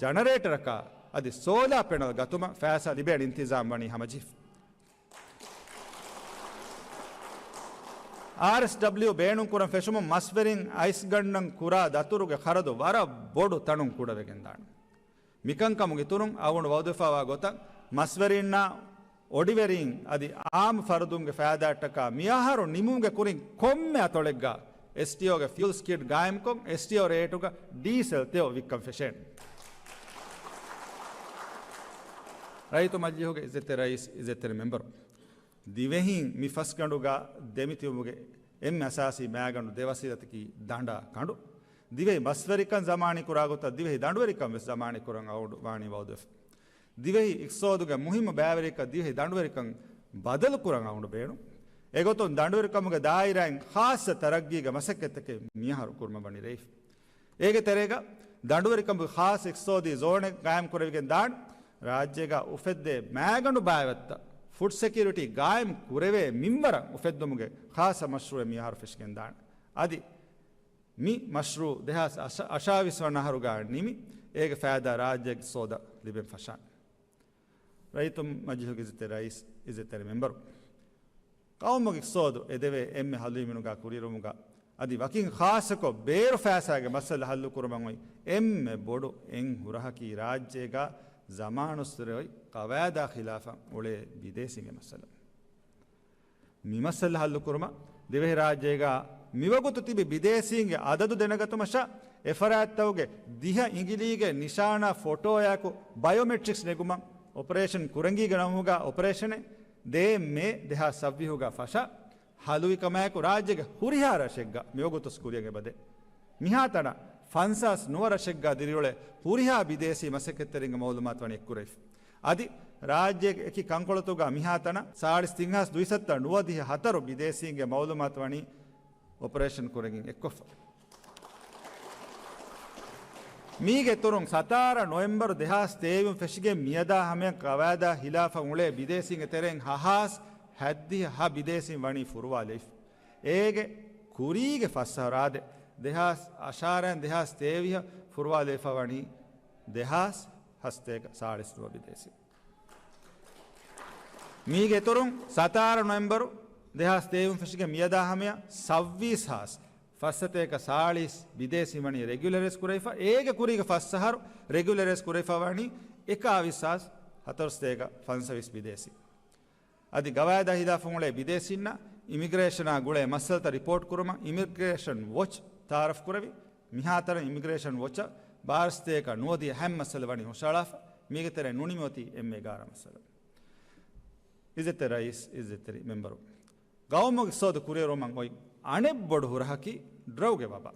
ޖަނަރޭޓަރަކާ އަދި ސޯލާ ޕެނަލް ގަތުމަށް ފައިސާ ލިބޭނެ އިންތިޒާމް ވަނީ ހަމަޖެހިފަ. އާރްއެސްޑަބްލިއު ބޭނުންކުރަން ފެށުމުން މަސްވެރިން އައިސް ގަންނަން ކުރާ ދަތުރުގެ ޚަރަދު ވަރަށް ބޮޑު ތަނުން ކުޑަވެގެންދާނެ. މިކަންކަމުގެ އިތުރުން އަޅުގަނޑު ވައުދުވެފައިވާ ގޮތަށް މަސްވެރިންނާ އޮޑިވެރިން އަދި އާއްމު ފަރުދުންގެ ފައިދާއަށްޓަކާ މިއަހަރު ނިމުމުގެ ކުރިން ކޮންމެ އަތޮޅެއްގަ އެސްޓީއޯގެ ފިއުލްސް ކިޓް ގާއިމްކޮށް، އެސްޓީއޯ ރޭޓުގަ ޑީސެލް ތެޔޮ ވިއްކަން ފެށޭނެ. ރައްޔިތު މަޖިލީހުގެ އިއްޒަތްތެރި ރައީސް، އިއްޒަތްތެރި މެމްބަރު، ދިވެހިން މި ފަސްގަނޑުގަ ދެމިތިބުމުގެ އެންމެ އަސާސީ މައިގަނޑު ދެ ވަސީލަތަކީ ދަނޑާ ކަނޑު. ދިވެހި މަސްވެރިކަން ޒަމާނީ ކުރާ ގޮތަށް ދިވެހި ދަނޑުވެރިކަން ވެސް ޒަމާނީ ކުރަން އަޅުގަނޑު ވާނީ ވައުދުވެފަ. ދިވެހި އިޤްތިޞާދުގެ މުހިއްމު ބައިވެރިއަކަށް ދިވެހި ދަނޑުވެރިކަން ބަދަލު ކުރަން އަޅުގަނޑު ބޭނުން. އެގޮތުން ދަނޑުވެރިކަމުގެ ދާއިރާއިން ޚާއްޞަ ތަރައްގީގެ މަސައްކަތްތަކެއް މިއަހަރު ކުރުމަށް ވަނީ ރޭވި. އޭގެ ތެރޭގަ ދަނޑުވެރިކަމުގެ ޚާއްޞަ އިޤްތިޞާދީ ޒޯނެއް ގާއިމް ކުރެވިގެން ދާން، ރާއްޖޭގަ އުފެއްދޭ މައިގަނޑު ބާވަތްތައް ފުޑް ސެކިއުރިޓީ ގާއިމް ކުރެވޭ މިންވަރަށް އުފެއްދުމުގެ ޚާއްޞަ މަޝްރޫއެއް މިއަހަރު ފެށިގެން ދާނެ. އަދި މި މަޝްރޫއު ދެހާސް އަށާވީސް ވަނަ އަހަރުގަ ނިމި، އޭގެ ފައިދާ ރާއްޖޭގެ އިޤްތިޞާދަށް ލިބެން ފަށާނެ. ރައްޔިތު މަޖިލީހުގެ އިއްޒަތްތެރި ރައީސް، އިއްޒަތްތެރި މެމްބަރު، ޤައުމުގެ އިޤްތިޞާދު އެދެވޭ އެންމެ ހަލުވީމެނުގަ ކުރިއެރުމުގަ އަދި ވަކިން ޚާއްޞަކޮށް ބޭރު ފައިސާގެ މައްސަލަ ހައްލުކުރުމަށް އޮތް އެންމެ ބޮޑު އެއް ހުރަހަކީ ރާއްޖޭގަ ޒަމާނުއްސުރެ އޮތް ޤަވާއިދާ ޚިލާފަށް އުޅޭ ބިދޭސީންގެ މައްސަލަ. މި މައްސަލަ ހައްލުކުރުމަށް ދިވެހިރާއްޖޭގަ މިވަގުތު ތިބި ބިދޭސީންގެ އަދަދު ދެނެގަތުމަށް އެފަރާތްތަކުގެ ދިހަ އިނގިލީގެ ނިޝާނާ ފޮޓޯއާއެކު ބަޔޮމެޓްރިކްސް ނެގުމަށް އޮޕަރޭޝަން ކުރެންގީގެ ނަމުގަ އޮޕަރޭޝަނެއް ދޭއް މޭ ދެހާސް ސައްބީހުގަ ފަށާ، ހަލުވިކަމާއެކު ރާއްޖޭގެ ހުރިހާ ރަށެއްގަ މިވަގުތު ކުރިއަށް އެބަދޭ. މިހާތަނަށް ފަންސާސް ނުވަ ރަށެއްގަ ދިރިއުޅޭ ހުރިހާ ބިދޭސީ މަސައްކަތްތެރިންގެ މައުލޫމާތު ވަނީ އެއްކުރެވިފަ. އަދި ރާއްޖޭގެ އެކި ކަންކޮޅުތަކުގަ މިހާތަނަށް ސާޅީސް ތިން ހާސް ދުއިސައްތަ ނުވަދިހަ ހަތަރު ބިދޭސީންގެ މައުލޫމާތު ވަނީ އޮޕަރޭޝަން ކުރެގެން އެއްކޮށްފަ. މީގެ އިތުރުން ސަތާރަ ނޮވެމްބަރު ދެހާސް ތޭވީސް ފެށިގެން މިއަދާ ހަމަޔަށް ޤަވާއިދާ ޚިލާފަށް އުޅޭ ބިދޭސީންގެ ތެރެއިން ހަ ހާސް ހަތްދިހަ ހަ ބިދޭސީން ވަނީ ފުރުވާލެވިފަ. އޭގެ ކުރީގެ ފަސް އަހަރު އާދެ، ދެހާސް އަށާރައިން ދެހާސް ތޭވީސް ފުރުވާލެވިފަ ވަނީ ދެހާސް ހަސަތޭކަ ސާޅީސް ނުވަ ބިދޭސީ. މީގެ އިތުރުން ސަތާރަ ނޮވެމްބަރު ދެހާސް ތޭވީސް ފެށިގެން މިއަދާ ހަމަޔަށް ސައްބީސް ހާސް ފަސްސަތޭކަ ސާޅީސް ބިދޭސީ ވަނީ ރެގިއުލަރައިޒް ކުރެވިފަ، އޭގެ ކުރީގެ ފަސް އަހަރު ރެގިއުލަރައިޒް ކުރެވިފަ ވަނީ އެކާވީސް ހާސް ހަތަރުސަތޭކަ ފަންސަވީސް ބިދޭސީ. އަދި ގަވާއިދާ ހިލާފަށް އުޅޭ ބިދޭސީންނަށް އިމިގްރޭޝަނާ ގުޅޭ މައްސަލަތައް ރިޕޯޓް ކުރުމަށް އިމިގްރޭޝަން ވޮޗް ތައާރަފް ކުރެވި، މިހާތަނަށް އިމިގްރޭޝަން ވޮޗަށް ބާރަ ސަތޭކަ ނުވަދިހަ ހަތް މައްސަލަ ވަނީ ހުށައަޅާފަ، މީގެ ތެރެއިން ނުނިމި އޮތީ އެންމެ އެގާރަ މައްސަލަ. އިއްޒަތްތެރި ރައީސް، އިއްޒަތްތެރި މެމްބަރު، ގައުމުގެ އިޤްތިޞާދު ކުރިއެރުވުމަށް އޮތް އަނެއް ބޮޑު ހުރަހަކީ ޑްރަގުގެ ވަބާ.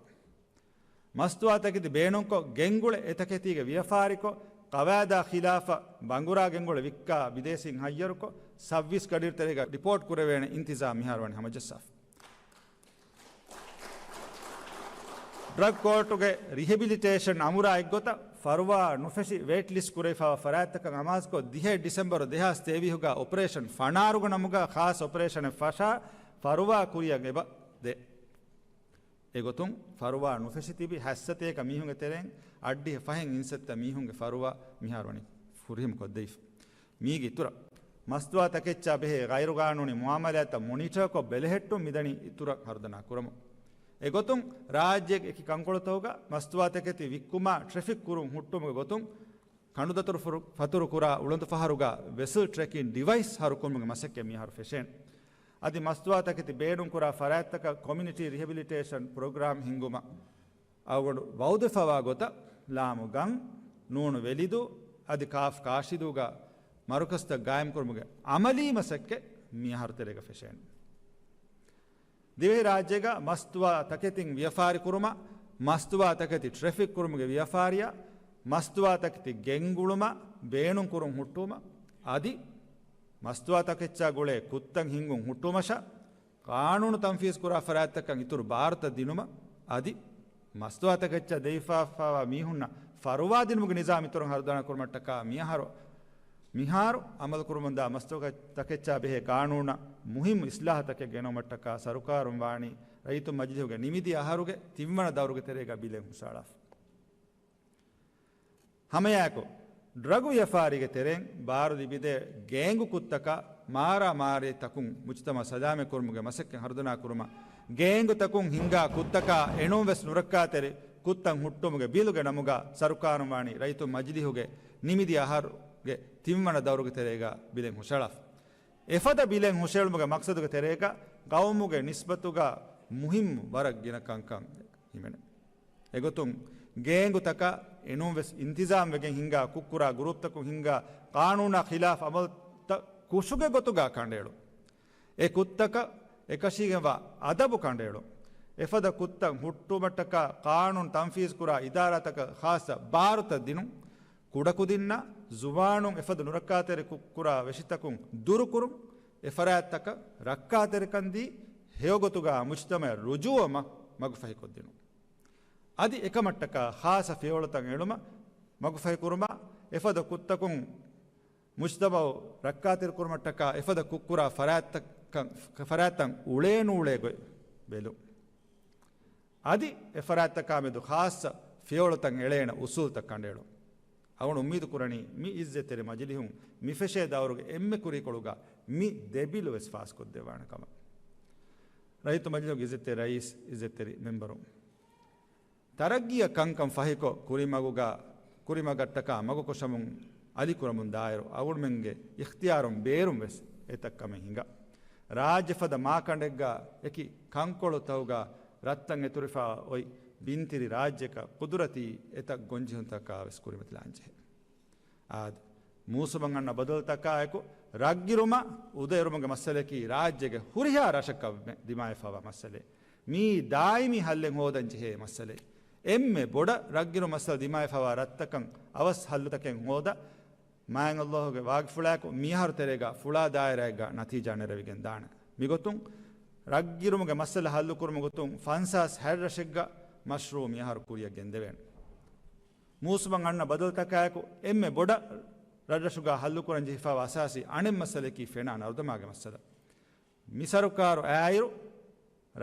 މަސްތުވާތަކެތި ބޭނުންކޮށް، ގެންގުޅެ އެތަކެތީގެ ވިޔަފާރިކޮށް، ޤަވާއިދާ ޚިލާފަށް ބަނގުރާ ގެންގުޅެ ވިއްކާ ބިދޭސީން ހައްޔަރުކޮށް، ސައްބީސް ގަޑިއިރު ތެރޭގަ ރިޕޯޓް ކުރެވޭނެ އިންތިޒާމް މިހާރު ވަނީ ހަމަޖައްސާފަ. ޑްރަގް ކޯޓުގެ ރިހެބިލިޓޭޝަން އަމުރާ އެއްގޮތަށް، ފަރުވާ ނުފެށި ވެއިޓް ލިސްޓް ކުރެވިފައިވާ ފަރާތްތަކަށް އަމާޒުކޮށް، ދިހައެއް ޑިސެމްބަރު ދެހާސް ތޭވީސްގަ އޮޕަރޭޝަން ފަނާރުގެ ނަމުގަ ޚާއްޞަ އޮޕަރޭޝަނެއް ފަށާ، ފަރުވާ ކުރިއަށް އެބަ ދޭ. އެގޮތުން ފަރުވާ ނުފެށި ތިބި ހަތްސަތޭކަ މީހުންގެ ތެރެއިން އަށްޑިހަ ފަހެއް އިންސައްތަ މީހުންގެ ފަރުވާ މިހާރު ވަނީ ފުރިހަމަ ކޮށްދެވިފަ. މީގެ އިތުރަށް، މަސްތުވާ ތަކެއްޗާ ބެހޭ ޣައިރުގާނޫނީ މުއާމަލާތްތައް މޮނިޓަރކޮށް ބެލެހެއްޓުން މިދަނީ އިތުރަށް ހަރުދަނާ ކުރަމުން. އެގޮތުން، ރާއްޖޭގެ އެކި ކަންކޮޅުތަކުގަ މަސްތުވާ ތަކެތި ވިއްކުމާ ޓްރެފިކް ކުރުން ހުއްޓުމުގެ ގޮތުން، ކަނޑުދަތުރު ފުރު-، ފަތުރު ކުރާ އުޅަނދު ފަހަރުގަ ވެސަލް ޓްރެކިން ޑިވައިސް ހަރުކުރުމުގެ މަސައްކަތް މިހާރު ފެށޭނެ. އަދި މަސްތުވާ ތަކެތި ބޭނުންކުރާ ފަރާތްތަކަށް ކޮމިއުނިޓީ ރިހެބިލިޓޭޝަން ޕްރޮގްރާމް ހިންގުމަށް އަޅުގަނޑު ވައުދެއްފަވާ ގޮތަށް ލާމު ގަން، ނޫނު ވެލިދޫ އަދި ކާފް ކާށިދޫގަ މަރުކަޒުތައް ގާއިމްކުރުމުގެ އަމަލީ މަސައްކަތް މިއަހަރު ތެރޭގަ ފެށޭނެ. ދިވެހިރާއްޖޭގަ މަސްތުވާ ތަކެތިން ވިޔަފާރި ކުރުމަށް، މަސްތުވާ ތަކެތި ޓްރެފިކް ކުރުމުގެ ވިޔަފާރިއަށް، މަސްތުވާ ތަކެތި ގެންގުޅުމަށް ބޭނުން ކުރުން ހުއްޓުވުމަށް، އަދި މަސްތުވާ ތަކެއްޗާ ގުޅޭ ކުށްތައް ހިންގުން ހުއްޓުވުމަށަށް، ޤާނޫނު ތަންފީޒު ކުރާ ފަރާތްތަކަށް އިތުރު ބާރުތައް ދިނުމަށް، އަދި މަސްތުވާ ތަކެއްޗަށް ދެވިފައިވާ މީހުންނަށް ފަރުވާ ދިނުމުގެ ނިޒާމް އިތުރަށް ހަރުދަނާ ކުރުމަށްޓަކާ މިއަހަރު، މިހާރު އަމަލު ކުރަމުންދާ މަސްތުވާ ތަކެއްޗާ ބެހޭ ޤާނޫނަށް މުހިއްމު އިސްލާހަތަކެއް ގެނައުމަށްޓަކާ ސަރުކާރުން ވާނީ ރައްޔިތު މަޖިލިހުގެ ނިމިދިޔަ އަހަރުގެ ތިންވަނަ ދައުރުގެ ތެރޭގަ ބިލެއް ހުށައަޅާފަ. ހަމައެއާއެކު، ޑްރަގު ވިޔަފާރީގެ ތެރެއިން ބާރު ލިބިދޭ ގޭންގު ކުށްތަކާ މާރާމާރީ ތަކުން މުޖުތަމައު ސަލާމަތް ކުރުމުގެ މަސައްކަތް ހަރުދަނާ ކުރުމަށް، ގޭންގު ތަކުން ހިންގާ ކުށްތަކާ އެނޫން ވެސް ނުރައްކާތެރި ކުށްތައް ހުއްޓުމުގެ ބިލުގެ ނަމުގަ ސަރުކާރުން ވާނީ ރައްޔިތު މަޖިލިހުގެ ނިމިދިޔަ އަހަރުގެ ތިންވަނަ ދައުރުގެ ތެރޭގަ ބިލެއް ހުށައަޅާފަ. އެފަދަ ބިލެއް ހުށައެޅުމުގެ މަޤްޞަދުގެ ތެރޭގަ ގައުމުގެ ނިސްބަތުގަ މުހިއްމު ވަރަށް ގިނަ ކަންކަން ހިމެނޭ. އެގޮތުން ގޭންގުތަކަށް އެނޫން ވެސް އިންތިޒާމް ވެގެން ހިންގާ ކުށްކުރާ ގުރޫޕްތަކުން ހިންގާ ޤާނޫނާ ޚިލާފް އަމަލުތައް ކުށުގެ ގޮތުގަ ކަނޑައެޅުން. އެ ކުށްތަކަށް އެކަށީގެންވާ އަދަބު ކަނޑައެޅުން. އެފަދަ ކުށްތައް ހުއްޓުމަށްޓަކާ ޤާނޫނު ތަންފީޒު ކުރާ އިދާރާތަކަށް ޚާއްޞަ ބާރުތައް ދިނުން. ކުޑަކުދިންނަށް ޒުވާނުން އެފަދަ ނުރައްކާތެރި ކުށްކުރާ ވެށިތަކުން ދުރުކުރުން. އެ ފަރާތްތަކަށް ރައްކާތެރިކަން ދީ، ހެޔޮގޮތުގަ މުޖުތަމައަށް ރުޖޫޢަވުމަށް މަގުފަހިކޮށްދިނުން. އަދި އެކަމަށްޓަކާ ޚާއްޞަ ފިޔަވަޅުތައް އެޅުމަށް މަގުފަހިކުރުމަށް، އެފަދަ ކުށްތަކުން މުޖުތަމައު ރައްކާތެރިކުރުމަށްޓަކާ އެފަދަ ކުށްކުރާ ފަރާތްތައް، ފަރާތްތައް އުޅޭނޫޅޭ ގޮތް ބެލުން. އަދި އެ ފަރާތްތަކާ މެދު ޚާއްޞަ ފިޔަވަޅުތައް އެޅޭނެ އުސޫލުތައް ކަނޑައެޅުން. އަޅުގަނޑު އުއްމީދު ކުރަނީ، މި އިއްޒަތްތެރި މަޖިލިހުން މި ފެށޭ ދައުރުގެ އެންމެ ކުރީކޮޅުގަ މި ދެބިލު ވެސް ފާސްކޮށްދެއްވާނެ ކަމަށް. ރައްޔިތު މަޖިލިހުގެ އިއްޒަތްތެރި ރައީސް، އިއްޒަތްތެރި މެމްބަރުން، ތަރައްގީއަށް ކަންކަން ފަހިކޮށް، ކުރިމަގުގަ، ކުރިމަގަށްޓަކާ މަގުކޮށަމުން އަލިކުރަމުން ދާއިރު، އަޅުގަނޑުމެންގެ އިޚްތިޔާރުން ބޭރުން ވެސް އެތައް ކަމެއް ހިނގާ. ރާއްޖެ ފަދަ މާކަނޑެއްގަ އެކި ކަންކޮޅުތަކުގަ ރަށްތައް އެތުރިފަ އޮތް ބިންތިރި ރާއްޖެއަކަށް ޤުދުރަތީ އެތައް ގޮންޖެހުންތަކާ ވެސް ކުރިމަތިލާންޖެހޭ. އާދެ، މޫސުމަށް އަންނަ ބަދަލުތަކާއެކު، ރަށްގިރުމަށް އުދައެރުމުގެ މައްސަލައަކީ ރާއްޖޭގެ ހުރިހާ ރަށަކަށް ދިމާވެފައިވާ މައްސަލައެއް. މިއީ ދާއިމީ ހައްލެއް ހޯދަން ޖެހޭ މައްސަލައެއް. އެންމެ ބޮޑަށް ރަށްގިރު މައްސަލަ ދިމާވެފައިވާ ރަށްތަކަށް އަވަސް ހައްލުތަކެއް ހޯދަ، މާތް ﷲ ގެ ވާގިފުޅާއެކު މިއަހަރު ތެރޭގަ ފުޅާ ދާއިރާއެއްގަ ނަތީޖާ ނެރެވިގެން ދާނެ. މިގޮތުން ރަށްގިރުމުގެ މައްސަލަ ހައްލުކުރުމުގެ ގޮތުން ފަންސާސް ހަތް ރަށެއްގަ މަޝްރޫޢު މިއަހަރު ކުރިއަށް ގެންދެވޭނެ. މޫސުމަށް އަންނަ ބަދަލުތަކާއެކު، އެންމެ ބޮޑަށް ރަށްރަށުގަ ހައްލުކުރަން ޖެހިފައިވާ އަސާސީ އަނެއް މައްސަލައަކީ ފެނާ ނަރުދަމާގެ މައްސަލަ. މި ސަރުކާރު އައިއިރު،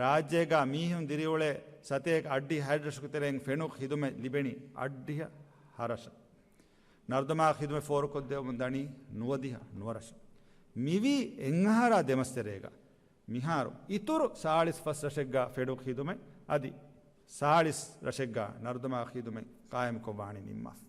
ރާއްޖޭގަ މީހުން ދިރިއުޅޭ ސަތޭކަ އަށްޑިހަ ހަތްރަށަކު ތެރެއިން ފެނުގެ ޚިދުމަތް ލިބެނީ އަށްޑިހަ ހަ ރަށަށް. ނަރުދަމާ ޚިދުމަތް ފޯރުކޮށްދެވުމުން ދަނީ ނުވަދިހަ ނުވަ ރަށު. މިވީ އެއްއަހަރާ ދެމަސް ތެރޭގަ. މިހާރު އިތުރު ސާޅީސް ފަސް ރަށެއްގަ ފެނުގެ ޚިދުމަތް އަދި ސާޅީސް ރަށެއްގަ ނަރުދަމާ ޚިދުމަތް ޤާއިމުކޮށްވާނީ ނިންމާފަ.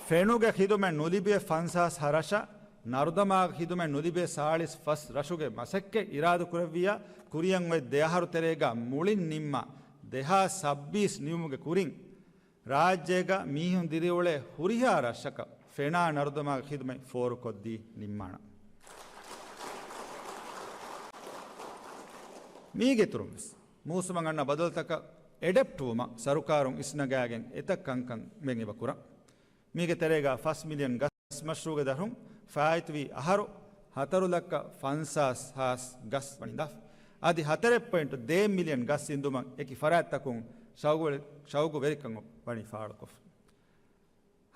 ފެނުގެ ޚިދުމަތް ނުލިބި ފަންސާސް ހަ ރަށަށް، ނަރުދަމާ ޚިދުމަތް ނުލިބޭ ސާޅީސް ފަސް ރަށުގެ މަސައްކަތް އިރާދަކުރެއްވިއްޔާ، ކުރިއަށް އޮތް ދެ އަހަރު ތެރޭގަ މުޅިން ނިންމާ، ދެހާސް ސައްބީސް ނިމުމުގެ ކުރިން، ރާއްޖޭގަ މީހުން ދިރިއުޅޭ ހުރިހާ ރަށަކަށް ފެނާ ނަރުދަމާގެ ޚިދުމަތް ފޯރުކޮށްދީ ނިންމާނަން. މީގެ އިތުރުން ވެސް މޫސުމަށް އަންނަ ބަދަލުތަކަށް އެޑެޕްޓް ވުމަށް ސަރުކާރުން އިސްނަގާގެން އެތައް ކަންކަން މެން އެބަ ކުރަން. މީގެ ތެރޭގަ ފަސް މިލިއަން ގަސް މަޝްރޫގެ ދަށުން ފާއިތުވި އަހަރު ހަތަރު ލައްކަ ފަންސާސް ހާސް ގަސް ވަންދާފަ. އަދި ހަތަރެއް ޕޮއިންޓު ދޭއް މިލިއަން ގަސް އިންދުމަށް އެކި ފަރާތްތަކުން ޝައުގު، ޝައުގުވެރިކަން ވަނީ ފާޅުކޮށްފަ.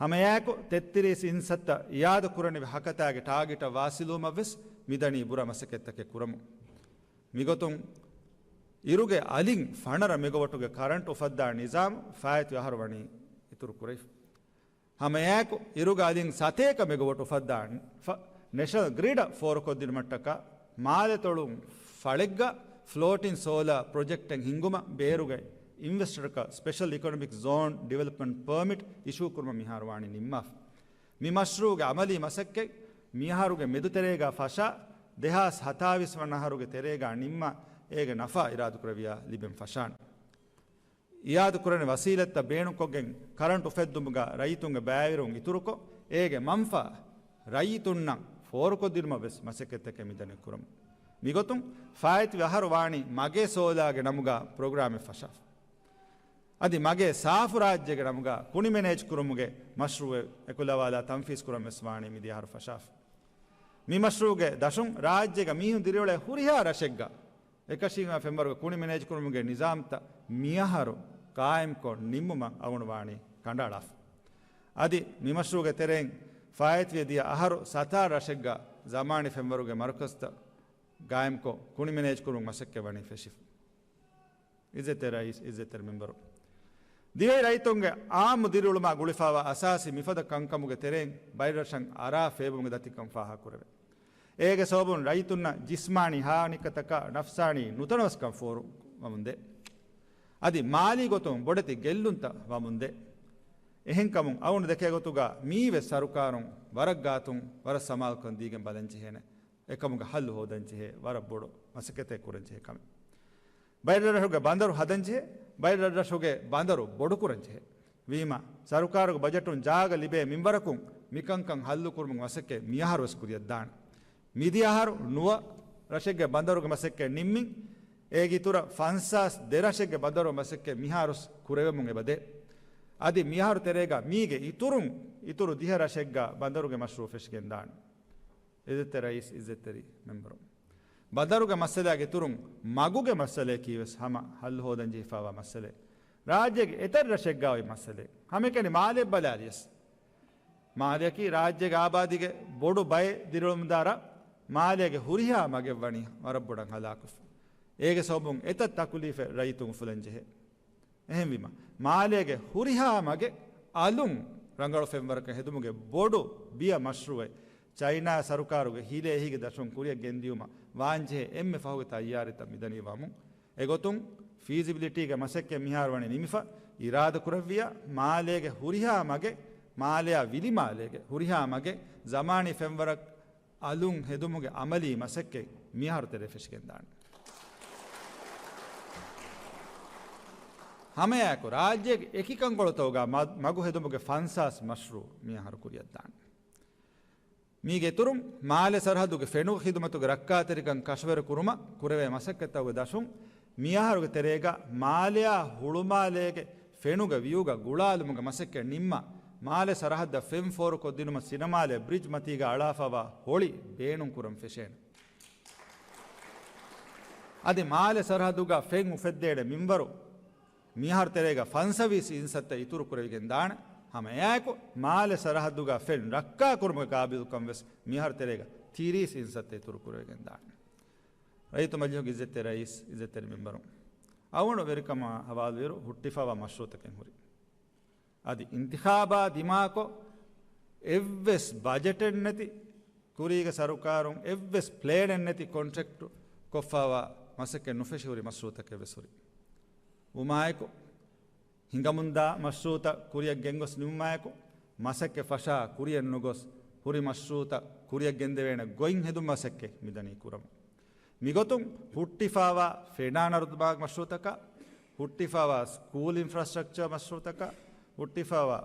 ހަމައެއާއެކު ތެއްތިރީސް އިންސައްތަ އިއާދަކުރަނިވި ހަކަތާގެ ޓާގެޓަށް ވާސިލުވުމަށް ވެސް މިދަނީ ބުރަ މަސައްކަތްތަކެއް ކުރަމުން. މިގޮތުން އިރުގެ އަލިން ފަނަރަ މެގަވަޓުގެ ކަރަންޓް އުފައްދާ ނިޒާމް ފާއިތުވި އަހަރު ވަނީ އިތުރު ކުރެވިފަ. ހަމައެއާއެކު އިރުގެ އަލިން ސަތޭކަ މެގަވަޓް އުފައްދާ ފަ-، ނެޝަނަލް ގްރިޑަށް ފޯރުކޮށްދިނުމަށްޓަކާ މާލެތޮޅުން ފަޅެއްގަ ފްލޯޓިން ސޯލާ ޕްރޮޖެކްޓެއް ހިންގުމަށް ބޭރުގެ އިންވެސްޓަރަކަށް ސްޕެޝަލް އިކޮނޮމިކް ޒޯން ޑިވެލޮޕްމަންޓް ޕަރމިޓް އިޝޫ ކުރުމަށް މިހާރު ވާނީ ނިންމާފަ. މި މަޝްރޫޢުގެ އަމަލީ މަސައްކަތް މިއަހަރުގެ މެދުތެރޭގަ ފަށާ، ދެހާސް ހަތާވީސް ވަނަ އަހަރުގެ ތެރޭގަ ނިންމާ، އޭގެ ނަފާ އިރާދަކުރެއްވިޔާ ލިބެން ފަށާނެ. އިއާދަކުރަނިވި ވަސީލަތްތައް ބޭނުންކޮށްގެން ކަރަންޓު އުފެއްދުމުގަ ރައްޔިތުންގެ ބައިވެރިވުން އިތުރުކޮށް، އޭގެ މަންފާ ރައްޔިތުންނަށް ފޯރުކޮށްދިނުމަށް ވެސް މަސައްކަތްތަކެއް މިދަނީ ކުރަމުން. މިގޮތުން ފާއިތުވި އަހަރު ވާނީ މަގޭ ސޯލާގެ ނަމުގަ ޕްރޮގްރާމެއް ފަށާފަ. އަދި މަގޭ ސާފު ރާއްޖޭގެ ނަމުގަ ކުނި މެނޭޖް ކުރުމުގެ މަޝްރޫޢެއް އެކުލަވާލާ ތަންފީޒް ކުރަން ވެސް ވާނީ މިދިޔަ އަހަރު ފަށާފަ. މި މަޝްރޫޢުގެ ދަށުން ރާއްޖޭގަ މީހުން ދިރިއުޅޭ ހުރިހާ ރަށެއްގަ އެކަށީގެންވާ ފެންވަރުގެ ކުނި މެނޭޖް ކުރުމުގެ ނިޒާމްތައް މިއަހަރު ޤާއިމްކޮށް ނިންމުމަށް އަޅުގަނޑު ވާނީ ކަނޑައަޅާފަ. އަދި މި މަޝްރޫޢުގެ ތެރެއިން ފާއިތުވި ދިޔަ އަހަރު ސަތާރަ ރަށެއްގަ ޒަމާނީ ފެންވަރުގެ މަރުކަޒްތައް ޤާއިމްކޮށް، ކުނި މެނޭޖް ކުރުމުގެ މަސައްކަތް ވަނީ ފެށިފަ. އިއްޒަތްތެރި ރައީސް، އިއްޒަތްތެރި މެމްބަރު. ދިވެހި ރައްޔިތުންގެ އާއްމު ދިރިއުޅުމާ ގުޅިފައިވާ އަސާސީ މިފަދަ ކަންކަމުގެ ތެރެއިން ބައެއް ރަށަށް އަރާ ފޭބުމުގެ ދަތިކަން ފާހަގަކުރެވޭ. އޭގެ ސަބަބުން ރައްޔިތުންނަށް ޖިސްމާނީ ހާނިއްކަތަކާ ނަފްސާނީ ނުތަނަވަސްކަން ފޯރު ވަމުންދޭ. އަދި މާލީ ގޮތުން ބޮޑެތި ގެއްލުންތައް ވަމުންދޭ. އެހެންކަމުން އަޅުގަނޑު ދެކޭ ގޮތުގަ މިއީވެސް ސަރުކާރުން ވަރަށް ގާތުން ވަރަށް ސަމާލުކަން ދީގެން ބަލަންޖެހޭނެ. އެކަމުގެ ހައްލު ހޯދަންޖެހޭ، ވަރަށް ބޮޑު މަސައްކަތެއް ކުރަންޖެހޭ ކަމެއް. ބައެއް ރަށުގެ ބަނދަރު ހަދަންޖެހޭ، ބައެއް ރަށުގެ ބަނދަރު ބޮޑުކުރަންޖެހޭ. ވީމަ، ސަރުކާރުގެ ބަޖެޓުން ޖާގަ ލިބޭ މިންވަރަކުން މިކަންކަން ހައްލުކުރުމުގެ މަސައްކަތް މިއަހަރުވެސް ކުރިއަށްދާނެ. މިދިޔަ އަހަރު ނުވަ ރަށެއްގެ ބަނދަރުގެ މަސައްކަތް ނިންމިން، އޭގެ އިތުރަށް ފަންސާސް ދެ ރަށެއްގެ ބަނދަރުގެ މަސައްކަތް މިހާރުވެސް ކުރެވެމުން އެބަދޭ. އަދި މިއަހަރު ތެރޭގަ މީގެ އިތުރުން އިތުރު ދިހަ ރަށެއްގަ ބަނދަރުގެ މަޝްރޫޢު ފެށިގެންދާނެ. އިއްޒަތްތެރި ރައީސް، އިއްޒަތްތެރި މެމްބަރު. ބަނދަރުގެ މައްސަލާގެ އިތުރުން މަގުގެ މައްސަލަޔަކީ ވެސް ހަމަ ހައްލު ހޯދަން ޖެހިފައިވާ މައްސަލައެއް. ރާއްޖޭގެ އެތައް ރަށެއްގަ އޮތް މައްސަލައެއް. ހަމައެކަނި މާލެ ބަލާލިޔަސް. މާލެއަކީ ރާއްޖޭގެ އާބާދީގެ ބޮޑު ބައެއް ދިރިއުޅުމުންދާ ރަށް. މާލޭގެ ހުރިހާ މަގެއް ވަނީ ވަރަށް ބޮޑަށް ހަލާކުވެފަ. އޭގެ ސަބަބުން އެތައް ތަކުލީފެއް ރައްޔިތުން އުފުލަން ޖެހޭ. އެހެންވީމަ، މާލޭގެ ހުރިހާ މަގެއް އަލުން ރަނގަޅު ފެންވަރަކަށް ހެދުމުގެ ބޮޑު ބިޔަ މަޝްރޫޢެއް ޗައިނާ ސަރުކާރުގެ ހިލޭ އެހީގެ ދަށުން ކުރިއަށް ގެންދިޔުމަށް ވާންޖެހޭ އެންމެ ފަހުގެ ތައްޔާރީތައް މިދަނީ ވަމުން. އެގޮތުން ފީޒިބިލިޓީގެ މަސައްކަތް މިހާރު ވަނީ ނިމިފަ، އިރާދަކުރެއްވިޔާ މާލޭގެ ހުރިހާ މަގެއް، މާލެއާ ވިލި މާލޭގެ ހުރިހާ މަގެއް ޒަމާނީ ފެންވަރަށް އަލުން ހެދުމުގެ އަމަލީ މަސައްކަތް މިއަހަރު ތެރޭ ފެށިގެންދާނެ. ހަމައެއާއެކު ރާއްޖޭގެ އެކި ކަންކޮޅުތަކުގަ މަ-، މަގު ހެދުމުގެ ފަންސާސް މަޝްރޫޢު މިއަހަރު ކުރިއަށްދާނެ. މީގެ އިތުރުން، މާލެ ސަރަހައްދުގެ ފެނުގެ ޚިދުމަތުގެ ރައްކާތެރިކަން ކަށަވަރު ކުރުމަށް ކުރެވޭ މަސައްކަތްތަކުގެ ދަށުން، މިއަހަރުގެ ތެރޭގަ މާލެއާ ހުޅުމާލޭގެ ފެނުގެ ވިއުގަ ގުޅާލުމުގެ މަސައްކަތް ނިންމާ، މާލެ ސަރަހައްދަށް ފެން ފޯރުކޮށްދިނުމަށް ސިނަމާލެ ބްރިޖް މަތީގަ އަޅާފައިވާ ހޮޅި ބޭނުންކުރަން ފެށޭނެ. އަދި މާލެ ސަރަހައްދުގަ ފެން އުފެއްދޭނެ މިންވަރު މިހާރު ތެރޭގަ ފަންސަވީސް އިންސައްތަ އިތުރު ކުރެވިގެން ދާނެ. ހަމަ އެއާއެކު، މާލެ ސަރަހައްދުގަ ފެން ރައްކާ ކުރުމުގެ ގާބިލުކަން ވެސް މިހާރު ތެރޭގަ ތިރީސް އިންސައްތަ އިތުރު ކުރެވިގެން ދާނެ. ރައްޔިތު މަޖިލީހުގެ އިއްޒަތްތެރި ރައީސް، އިއްޒަތްތެރި މެމްބަރުން، އަޅުގަނޑު ވެރިކަމާ ހަވާލުވިއިރު ހުއްޓިފައިވާ މަޝްރޫޢުތަކެއް ހުރި. އަދި އިންތިޚާބާ ދިމާކޮށް، އެއްވެސް ބަޖެޓެއް ނެތި، ކުރީގެ ސަރުކާރުން އެއްވެސް ޕްލޭނެއް ނެތި ކޮންޓްރެކްޓް ކޮށްފައިވާ މަސައްކަތް ނުފެށި ހުރި މަޝްރޫޢުތަކެއް ވެސް ހުރި. ވުމާއެކު، ހިނގަމުންދާ މަޝްރޫޢުތައް ކުރިއަށް ގެންގޮސް ނިމުމާއެކު، މަސައްކަތް ފަށާ ކުރިއަށް ނުގޮސް، ހުރި މަޝްރޫޢުތައް ކުރިއަށް ގެންދެވޭނެ ގޮތް ހެދުން މަސައްކަތް މިދަނީ ކުރަމުން. މިގޮތުން ހުއްޓިފައިވާ ފެނާނަރުދުމާ މަޝްރޫޢުތަކާ، ހުއްޓިފައިވާ ސްކޫލް އިންފްރާސްޓްރަކްޗަރ މަޝްރޫޢުތަކާ، ހުއްޓިފައިވާ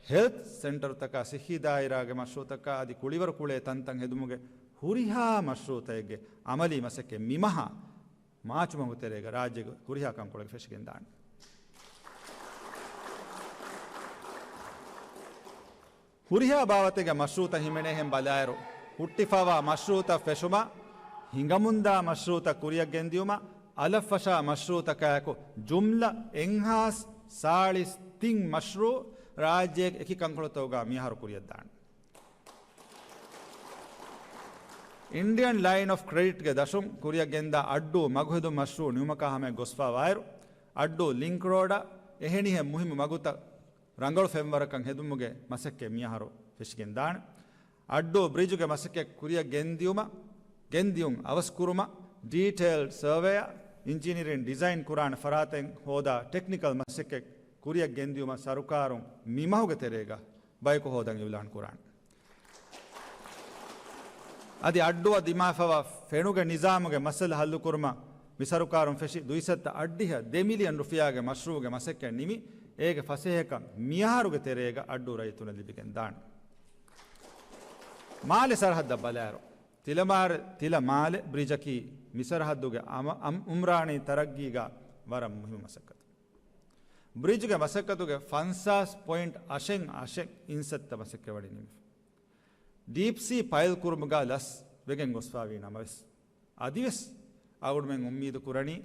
ހެލްތް ސެންޓަރުތަކާ، ސިއްހީ ދާއިރާގެ މަޝްރޫޢުތަކާ އަދި ކުޅިވަރު ކުޅޭ ތަންތަން ހެދުމުގެ ހުރިހާ މަޝްރޫޢުތަކެއްގެ އަމަލީ މަސައްކަތް މިމަހާ މާޗު މަހުގެ ތެރޭގަ ރާއްޖޭގެ ހުރިހާ ކަންކޮޅެއް ފެށިގެންދާނެ. ހުރިހާ ބާވަތެއްގެ މަޝްރޫޢުތައް ހިމެނޭހެން ބަލާއިރު، ހުއްޓިފައިވާ މަޝްރޫޢުތައް ފެށުމާ، ހިނގަމުންދާ މަޝްރޫޢުތައް ކުރިއަށް ގެންދިޔުމާ، އަލަށްފަށާ މަޝްރޫޢުތަކާއެކު، ޖުމްލަ އެއްހާސް ސާޅީސް ތިން މަޝްރޫޢު ރާއްޖޭގެ އެކި ކަންކޮޅުތަކުގަ މިއަހަރު ކުރިއަށްދާނެ. އިންޑިއަން ލައިން އޮފް ކްރެޑިޓްގެ ދަށުން ކުރިއަށް ގެންދާ އައްޑޫ މަގުހެދުން މަޝްރޫޢު ނިމުމަކާ ހަމަޔަށް ގޮސްފައިވާއިރު، އައްޑޫ ލިންކް ރޯޑާ އެހެނިހެން މުހިއްމު މަގުތައް ރަނގަޅު ފެންވަރަކަށް ހެދުމުގެ މަސައްކަތް މިއަހަރު ފެށިގެންދާނެ. އައްޑޫ ބްރިޖުގެ މަސައްކަތް ކުރިއަށް ގެންދިޔުމަށް، ގެންދިޔުން އަވަސްކުރުމަށް، ޑީޓެއިލްޑް ސަރވޭއަށް، އިންޖިނިއަރިން ޑިޒައިން ކުރާނެ ފަރާތެއް ހޯދާ ޓެކްނިކަލް މަސައްކަތް ކުރިއަށް ގެންދިޔުމަށް ސަރުކާރުން މި މަހުގެ ތެރޭގަ ބަޔަކު ހޯދަން އިއުލާން ކުރާނެ. އަދި އައްޑޫއަށް ދިމާވެފައިވާ ފެނުގެ ނިޒާމުގެ މައްސަލަ ހައްލުކުރުމަށް މި ސަރުކާރުން ފެށި ދުއިސައްތަ އަށްޑިހަ ދެ މިލިއަން ރުފިޔާގެ މަޝްރޫޢުގެ މަސައްކަތް ނިމި، އޭގެ ފަސޭހަކަން މިއަހަރުގެ ތެރޭގަ އައްޑޫ ރައްޔިތުންނަށް ލިބިގެން ދާނެ. މާލެ ސަރަހައްދަށް ބަލާއިރު، ތިލަމާރ-، ތިލަ މާލެ ބްރިޖަކީ މި ސަރަހައްދުގެ އަމ-، އަމް-، އުމްރާނީ ތަރައްގީގަ ވަރަށް މުހިއްމު މަސައްކަތެއް. ބްރިޖުގެ މަސައްކަތުގެ ފަންސާސް ޕޮއިންޓް އަށެއް އަށެއް އިންސައްތަ މަސައްކަތް ވަނީ ނިމިފަ. ޑީޕްސީ ފައިލް ކުރުމުގަ ލަސް ވެގެން ގޮސްފައިވީ ނަމަވެސް، އަދިވެސް އަޅުގަނޑުމެން އުއްމީދު ކުރަނީ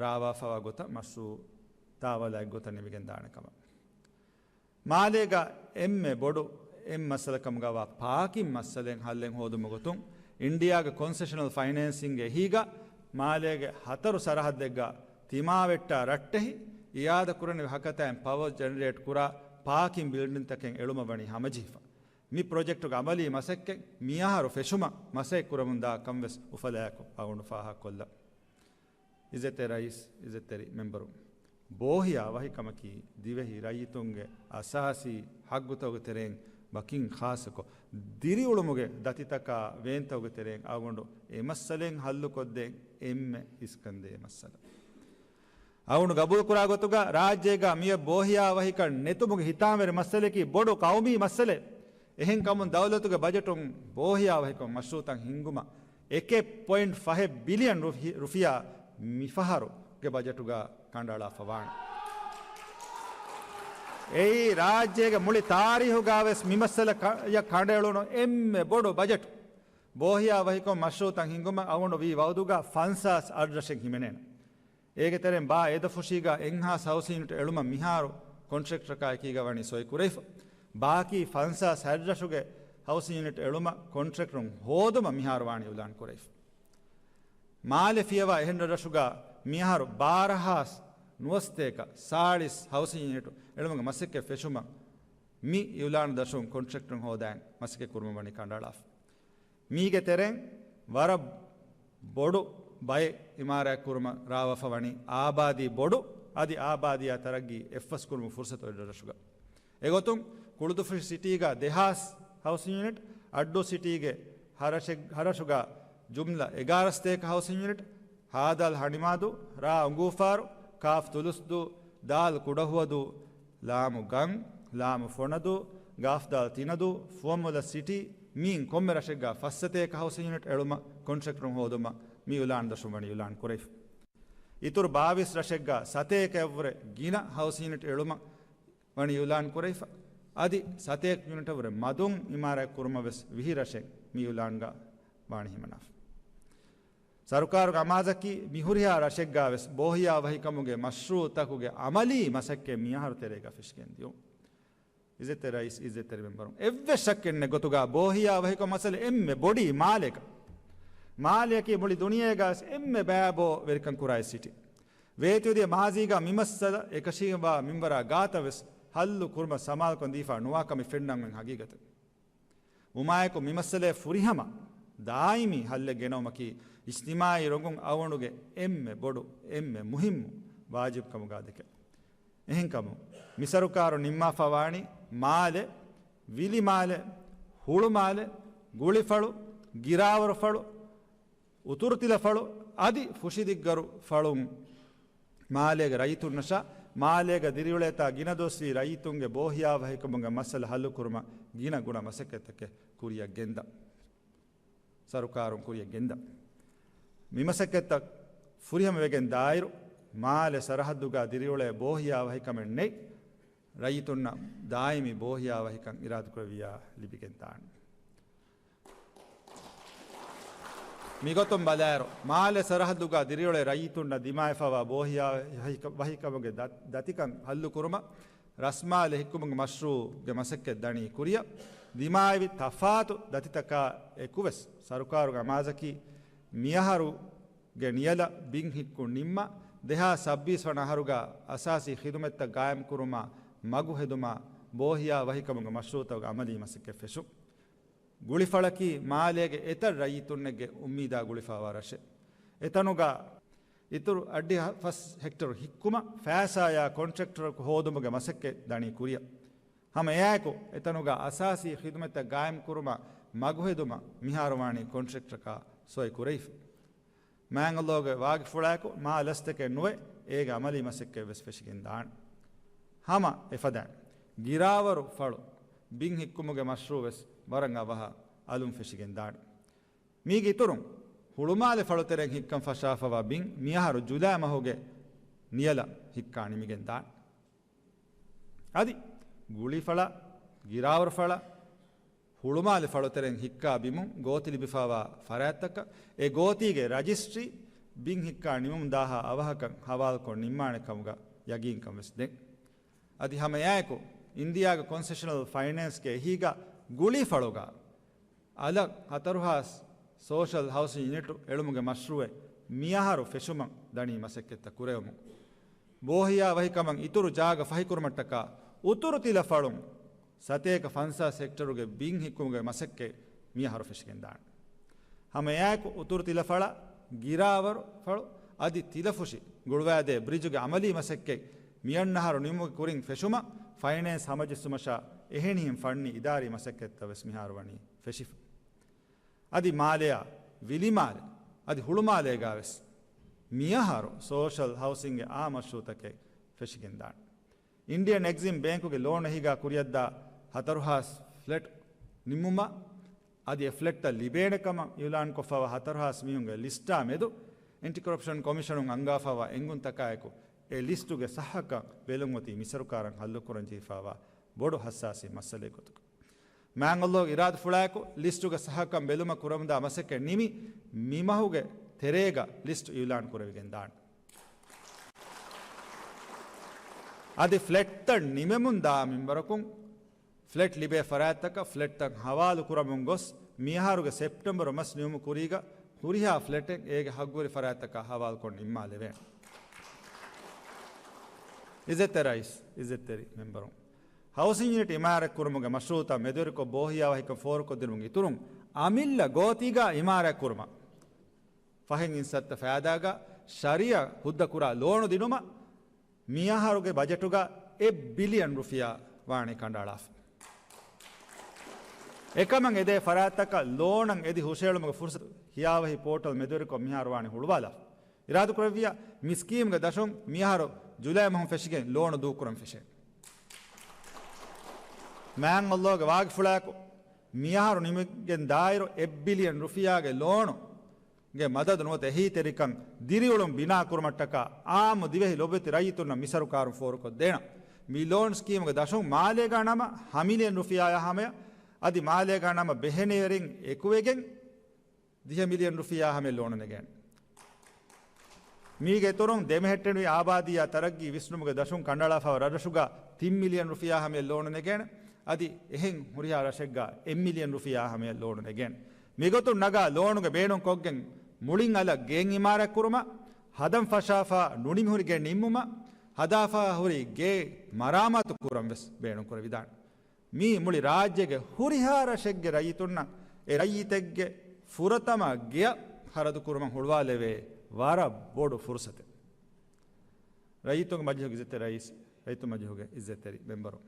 ރާވާފައިވާ ގޮތަށް މަޝްރޫޢު ތާވަލާއެއް ގޮތަށް ނިމިގެން ދާނެ ކަމަށް. މާލޭގަ އެންމެ ބޮޑު އެއް މައްސަލަ ކަމުގަ ވާ ޕާކިން މައްސަލައެއް ހައްލެއް ހޯދުމުގެ ގޮތުން، އިންޑިއާގެ ކޮންސެޝަނަލް ފައިނޭންސިންގ އެހީގަ މާލޭގެ ހަތަރު ސަރަހައްދެއްގަ ތިމާވެއްޓާ ރައްޓެހި އިއާދަކުރަނިވި ހަކަތައިން ޕަވަރ ޖެނެރޭޓް ކުރާ ޕާކިން ބިލްޑިންތަކެއް އެޅުމަށް ވަނީ ހަމަޖެހިފަ. މި ޕްރޮޖެކްޓުގެ އަމަލީ މަސައްކަތް މިއަހަރު ފެށުމަށް މަސައްކަތް ކުރަމުންދާ ކަން ވެސް އުފަލާއެކު އަޅުގަނޑު ފާހަގަކޮށްލަން. އިއްޒަތްތެރި ރައީސް، އިއްޒަތްތެރި މެމްބަރުން، ބޯހިޔާ ވަހިކަމަކީ ދިވެހި ރައްޔިތުންގެ އަސާސީ ހައްގުތަކުގެ ތެރެއިން ވަކިން ޚާއްޞަކޮށް، ދިރިއުޅުމުގެ ދަތިތަކާ ވޭންތަކުގެ ތެރެއިން އަޅުގަނޑު އެ މައްސަލައިން ހައްލުކޮށްދޭން އެންމެ އިސްކަންދޭ މައްސަލަ. އަޅުގަނޑު ގަބޫލުކުރާ ގޮތުގަ ރާއްޖޭގަ މިއޮތް ބޯހިޔާ ވަހިކަން ނެތުމުގެ ހިތާމަވެރި މައްސަލައަކީ ބޮޑު ޤައުމީ މައްސަލައެއް. އެހެންކަމުން ދައުލަތުގެ ބަޖެޓުން ބޯހިޔާ ވަހިކަން މަޝްރޫޢުތައް ހިންގުމަށް އެކެއް ޕޮއިންޓް ފަހެއް ބިލިއަން ރުފި-، ރުފިޔާ މިފަހަރުގެ ބަޖެޓުގަ ކަނޑައަޅާފަ ވާނެ. އެއީ ރާއްޖޭގެ މުޅި ތާރީހުގަވެސް މި މައްސަލަ ކަ-، ޔަށް ކަނޑައެޅުނު އެންމެ ބޮޑު ބަޖެޓު. ބޯހިޔާ ވަހިކަން މަޝްރޫޢުތައް ހިންގުމަށް އަޅުގަނޑު ވީ ވައުދުގަ ފަންސާސް އަށް ރަށެއް ހިމެނޭނެ. އޭގެ ތެރެއިން ބާ އެދަފުށީގަ އެއްހާސް ހައުސިން ޔުނިޓް އެޅުމަށް މިހާރު ކޮންޓްރެކްޓަރަކާ އެކީގަ ވަނީ ސޮއި ކުރެވިފަ. ބާކީ ފަންސާސް ހަތް ރަށުގެ ހައުސިން ޔުނިޓް އެޅުމަށް ކޮންޓްރެކްޓުން ހޯދުމަށް މިހާރު ވާނީ އިއުލާން ކުރެވިފަ. މާލެ ފިޔަވާ އެހެން ރަށުގަ މިހާރު ބާރަހާސް ނުވަސަތޭކަ ސާޅީސް ހައުސިން ޔުނިޓު އެޅުމުގެ މަސައްކަތް ފެށުމަށް މި އިއުލާން ދަށުން ކޮންޓްރެކްޓުން ހޯދައިން މަސައްކަތް ކުރުމަށް ވަނީ ކަނޑައަޅާފަ. މީގެ ތެރެއިން ވަރަށް ބޮޑު ބައެއް އިމާރާތް ކުރުމަށް ރާވާފަ ވަނީ އާބާދީ ބޮޑު، އަދި އާބާދީއާ ތަރައްގީ އެއްފަސް ކުރުމުގެ ފުރުސަތު އޮތް ރަށުގަ. އެގޮތުން ކުޅުދުފުށި ސިޓީގަ ދެހާސް ހައުސިން ޔުނިޓް، އައްޑޫ ސިޓީގެ ހަ ރަށެއް-، ހަ ރަށުގަ ޖުމްލަ އެގާރަ ސަތޭކަ ހައުސިން ޔުނިޓް، ހާދަލް ހަނިމާދޫ، ރާ އުނގޫފާރު، ކާފް ތުލުސްދޫ، ދާލް ކުޑަހުވަދޫ، ލާމު ގަން، ލާމު ފޮނަދޫ، ގާފްދާލް ތިނަދޫ، ފުވައްމުލައް ސިޓީ، މިއިން ކޮންމެ ރަށެއްގަ ފަސް ސަތޭކަ ހައުސިން ޔުނިޓް އެޅުމަށް ކޮންޓްރެކްޓުން ހޯދުމަށް މި އިއުލާން ދަށުން ވަނީ އިއުލާން ކުރެވިފަ. އިތުރު ބާވީސް ރަށެއްގަ ސަތޭކައަށްވުރެ ގިނަ ހައުސިން ޔުނިޓް އެޅުމަށް ވަނީ އިއުލާން ކުރެވިފަ. އަދި ސަތޭކަ ޔުނިޓަށްވުރެ މަދުން އިމާރާތް ކުރުމަށް ވެސް ވިހި ރަށެއް މި އިއުލާންގަ ވާނީ ހިމަނާފަ. ސަރުކާރުގެ އަމާޒަކީ މި ހުރިހާ ރަށެއްގަ ވެސް ބޯހިޔާ ވަހިކަމުގެ މަޝްރޫޢުތަކުގެ އަމަލީ މަސައްކަތް މިއަހަރު ތެރޭގަ ފެށިގެން ދިޔުން. އިއްޒަތްތެރި ރައީސް، އިއްޒަތްތެރި މެމްބަރުން، އެއްވެސް ޝައްކެއް ނެތް ގޮތުގަ ބޯހިޔާ ވަހިކަމުގެ މައްސަލަ އެންމެ ބޮޑީ މާލޭގަ. މާލެއަކީ މުޅި ދުނިޔޭގަ ވެސް އެންމެ ބައިބޯ ވެރިކަން ކުރާ ސިޓީ. ވޭތުވެދިޔަ މާޒީގަ މި މައްސަލަ އެކަށީގެންވާ މިންވަރާ ގާތަށް ވެސް ހައްލު ކުރުމަށް ސަމާލުކަން ދީފާ ނުވާ ކަމެއް ފެންނަން އޮތް ހަގީގަތެއް. ވުމާއެކު މި މައްސަލައަށް ފުރިހަމަ ދާއިމީ ހައްލެއް ގެނައުމަކީ އިޖްތިމާއީ ރޮނގުން އަވަނޑުގެ އެންމެ ބޮޑު، އެންމެ މުހިއްމު ވާޖިބު ކަމުގާ ދެކެ. އެހެންކަމުން، މި ސަރުކާރު ނިންމާފަ ވާނީ މާލެ، ވިލި މާލެ، ހުޅު މާލެ، ގުޅިފަޅު، ގިރާވަރު ފަޅު، އުތުރު ތިލަ ފަޅު އަދި ފުށިދިއްގަރު ފަޅުން މާލޭގެ ރައްޔިތުންނަށާ، މާލޭގަ ދިރިއުޅޭތާ ގިނަ ދުވަސްވީ ރައްޔިތުންގެ ބޯހިޔާވަހިކަމުގެ މައްސަލަ ހައްލުކުރުމަށް ގިނަ ގުނަ މަސައްކަތްތަކެއް ކުރިއަށް ގެންދަން. ސަރުކާރުން ކުރިއަށް ގެންދަން. މި މަސައްކަތްތައް ފުރިހަމަ ވެގެން ދާއިރު، މާލެ ސަރަހައްދުގަ ދިރިއުޅޭ ބޯހިޔާވަހިކަމެއް ނެތް ރައްޔިތުންނަށް ދާއިމީ ބޯހިޔާވަހިކަން އިރާދަކުރެއްވިޔާ ލިބިގެން ދާނެ. މިގޮތުން ބަލާއިރު، މާލެ ސަރަހައްދުގަ ދިރިއުޅޭ ރައްޔިތުންނަށް ދިމާވެފަވާ ބޯހިޔާ ވަހިކަ-، ވަހިކަމުގެ ދަ-، ދަތިކަން ހައްލުކުރުމަށް ރަސްމާލެ ހިއްކުމުގެ މަޝްރޫޢުގެ މަސައްކަތް ދަނީ ކުރިއަށް. ދިމާވި ތަފާތު ދަތިތަކާ އެކުވެސް، ސަރުކާރުގެ އަމާޒަކީ މިއަހަރުގެ ނިޔަލަށް ބިން ހިއްކުން ނިންމާ، ދެހާސް ސައްބީސް ވަނަ އަހަރުގަ އަސާސީ ޚިދުމަތްތައް ގާއިމްކުރުމާ މަގު ހެދުމާ ބޯހިޔާ ވަހިކަމުގެ މަޝްރޫޢުތަކުގެ އަމަލީ މަސައްކަތް ފެށުން. ގުޅިފަޅަކީ މާލޭގެ އެތައް ރައްޔިތުންނެއްގެ އުއްމީދާ ގުޅިފަވާ ރަށެއް. އެތަނުގަ އިތުރު އައްޑިހަ ފަސް ހެކްޓަރު ހިއްކުމަށް ފައިސާޔާ ކޮންޓްރެކްޓަރަކު ހޯދުމުގެ މަސައްކަތް ދަނީ ކުރިއަށް. ހަމަ އެއާއެކު، އެތަނުގަ އަސާސީ ޚިދުމަތްތައް ގާއިމްކުރުމަށް މަގުހެދުމަށް މިހާރު ވާނީ ކޮންޓްރެކްޓަރަކާ ސޮއި ކުރެވިފަ. މާތް ﷲގެ ވާގިފުޅާއެކު މާ ލަސްތަކެއް ނުވެ، އޭގެ އަމަލީ މަސައްކަތް ވެސް ފެށިގެން ދާނެ. ހަމަ އެފަދައިން، ގިރާވަރު ފަޅު ބިން ހިއްކުމުގެ މަޝްރޫޢު ވެސް ވަރަށް އަވަހަށް އަލުން ފެށިގެން ދާނެ. މީގެ އިތުރުން، ހުޅުމާލެ ފަޅު ތެރެއިން ހިއްކަން ފަށާފަވާ ބިން މިއަހަރު ޖުލައި މަހުގެ ނިޔަލަށް ހިއްކާ ނިމިގެން ދާނެ. އަދި، ގުޅިފަޅަށް، ގިރާވަރު ފަޅަށް، ހުޅުމާލެ ފަޅުތެރެއިން ހިއްކާ ބިމުން ގޯތި ލިބިފަވާ ފަރާތްތަކަށް، އެ ގޯތީގެ ރަޖިސްޓްރީ ބިން ހިއްކާ ނިމުމުން ދާހާ އަވަހަކަށް ހަވާލުކޮށް ނިންމާނެ ކަމުގަ ޔަގީންކަން ވެސް ދޭން. އަދި ހަމައެއާއެކު، އިންޑިއާގެ ކޮންސެޝަނަލް ފައިނޭންސްގެ އެހީގަ ގުޅިފަޅުގަ އަލަށް ހަތަރުހާސް ސޯޝަލް ހައުސިން ޔުނިޓު އެޅުމުގެ މަޝްރޫޢެއް މިއަހަރު ފެށުމަށް ދަނީ މަސައްކަތްތައް ކުރެވެމުން. ބޯހިޔާ ވަހިކަމަށް އިތުރު ޖާގަ ފަހިކުރުމަށްޓަކާ އުތުރު ތިލަ ފަޅުން ސަތޭކަ ފަންސާސް ހެކްޓަރުގެ ބިން ހިއްކުމުގެ މަސައްކަތް މިއަހަރު ފެށިގެންދާނެ. ހަމައެއާއެކު އުތުރު ތިލަ ފަޅަށް، ގިރާވަރު ފަޅު އަދި ތިލަފުށި ގުޅުވާދޭ ބްރިޖުގެ އަމަލީ މަސައްކަތް މިއަންނަހަރު ނިމުމުގެ ކުރިން ފެށުމަށް ފައިނޭންސް ހަމަޖެއްސުމަށާ އެހެނިހެން ފަންނީ އިދާރީ މަސައްކަތްތައް ވެސް މިހާރު ވަނީ ފެށިފަ. އަދި މާލެއާ، ވިލިމާލެ އަދި ހުޅުމާލޭގާވެސް މިއަހަރު ސޯޝަލް ހައުސިންގެ އާ މަޝްރޫޢުތަކެއް ފެށިގެންދާނެ. އިންޑިއަން އެގްޒިމް ބޭންކުގެ ލޯން އެހީގާ ކުރިއަށްދާ ހަތަރުހާސް ފްލެޓް ނިމުމަށް އަދި އެ ފްލެޓްތައް ލިބޭނެ ކަމަށް އިއުލާންކޮށްފަވާ ހަތަރުހާސް މީހުންގެ ލިސްޓާ މެދު އެންޓި ކޮރަޕްޝަން ކޮމިޝަނުން އަންގާފަވާ އެންގުންތަކާއެކު އެ ލިސްޓުގެ ސައްހަކަން ބެލުން އޮތީ މިސަރުކާރަށް ހައްލުކުރަން ޖެހިފަވާ ބޮޑު ހައްސާސީ މައްސަލައެއް ގޮތުގަ. މާތް ﷲގެ އިރާދަފުޅާއެކު ލިސްޓުގެ ސައްހަކަން ބެލުމަށް ކުރަމުންދާ މަސައްކަތް ނިމި މި މަހުގެ ތެރޭގަ ލިސްޓް އިއުލާން ކުރެވިގެން ދާނެ. އަދި ފްލެޓްތައް ނިމެމުން ދާ މިންވަރަކުން ފްލެޓް ލިބޭ ފަރާތްތަކަށް ފްލެޓްތައް ހަވާލު ކުރަމުން ގޮސް، މިއަހަރުގެ ސެޕްޓެމްބަރު މަސް ނިމުމު ކުރީގަ ހުރިހާ ފްލެޓެއް އޭގެ ހައްގުވެރި ފަރާތްތަކަށް ހަވާލުކޮށް ނިންމާލެވޭނެ. އިއްޒަތްތެރި ރައީސް، އިއްޒަތްތެރި މެމްބަރުން، ހައުސިން ޔުނިޓް އިމާރާތްކުރުމުގެ މަޝްރޫޢުތައް މެދުވެރިކޮށް ބޯހިޔާވަހިކަން ފޯރުކޮށްދިނުމުގެ އިތުރުން، އަމިއްލަ ގޯތީގަ އިމާރާތްކުރުމަށް ފަހެން އިންސައްތަ ފައިދާގަ ޝަރީޢަ ހުއްދަކުރާ ލޯނު ދިނުމަށް މިއަހަރުގެ ބަޖެޓުގަ އެއް ބިލިއަން ރުފިޔާ ވާނީ ކަނޑައަޅާފަ. އެކަމަށް އެދޭ ފަރާތްތަކަށް ލޯނަށް އެދި ހުށައެޅުމުގެ ފުރުސަތު ހިޔާވަހި ޕޯޓަލް މެދުވެރިކޮށް މިހާރު ވާނީ ހުޅުވާލާފަ. އިރާދަކުރެއްވިއްޔާ، މި ސްކީމްގެ ދަށުން މިއަހަރު ޖުލައި މަހުން ފެށިގެން ލޯނު ދޫކުރަން ފެށޭ. މާތް ﷲގެ ވާގިފުޅާއެކު، މިއަހަރު ނިމިގެން ދާއިރު އެއް ބިލިއަން ރުފިޔާގެ ލޯނުގެ މަދަދު ނުވަތަ އެހީތެރިކަން ދިރިއުޅުން ބިނާކުރުމަށްޓަކާ އާއްމު ދިވެހި ލޮބުވެތި ރައްޔިތުންނަށް މިސަރުކާރުން ފޯރުކޮށްދޭނަން. މި ލޯން ސްކީމުގެ ދަށުން މާލޭގާ ނަމަ ހަ މިލިއަން ރުފިޔާއާ ހަމަޔަށް އަދި މާލޭގާ ނަމަ ބެހެނިވެރިން އެކުވެގެން ދިހަ މިލިއަން ރުފިޔާ ހަމަޔަށް ލޯނު ނެގޭނެ. މީގެ އިތުރުން ދެމެހެއްޓެނިވި އާބާދީއާ ތަރައްގީ ވިސްނުމުގެ ދަށުން ކަނޑައަޅާފައިވާ ރަށްރަށުގަ ތިން މިލިއަން ރުފިޔާ ހަމަޔަށް ލޯނު ނެގޭނެ. އަދި އެހެން ހުރިހާ ރަށެއްގަ އެއް މިލިއަން ރުފިޔާ ހަމަޔަށް ލޯނު ނެގޭނެ. މިގޮތުން ނަގާ ލޯނުގެ ބޭނުން ކޮށްގެން މުޅިން އަލަށް ގެއެއް އިމާރާތް ކުރުމަށް، ހަދަން ފަށާފަ ނުނިމިހުރި ގެ ނިންމުމަށް، ހަދާފަ ހުރި ގޭ މަރާމާތު ކުރަން ވެސް ބޭނުން ކުރެވިދާނެ. މީ މުޅި ރާއްޖޭގެ ހުރިހާ ރަށެއްގެ ރައްޔިތުންނަށް އެ ރައްޔިތެއްގެ ފުރަތަމަ ގެއަށް ޚަރަދު ކުރުމަށް ހުޅުވާލެވޭ ވަރަށް ބޮޑު ފުރުސަތެއް. ރައްޔިތުންގެ މަޖިލީހުގެ އިއްޒަތްތެރި ރައީސް، ރައްޔިތުންގެ މަޖިލީހުގެ އިއްޒަތްތެރި މެމްބަރުން،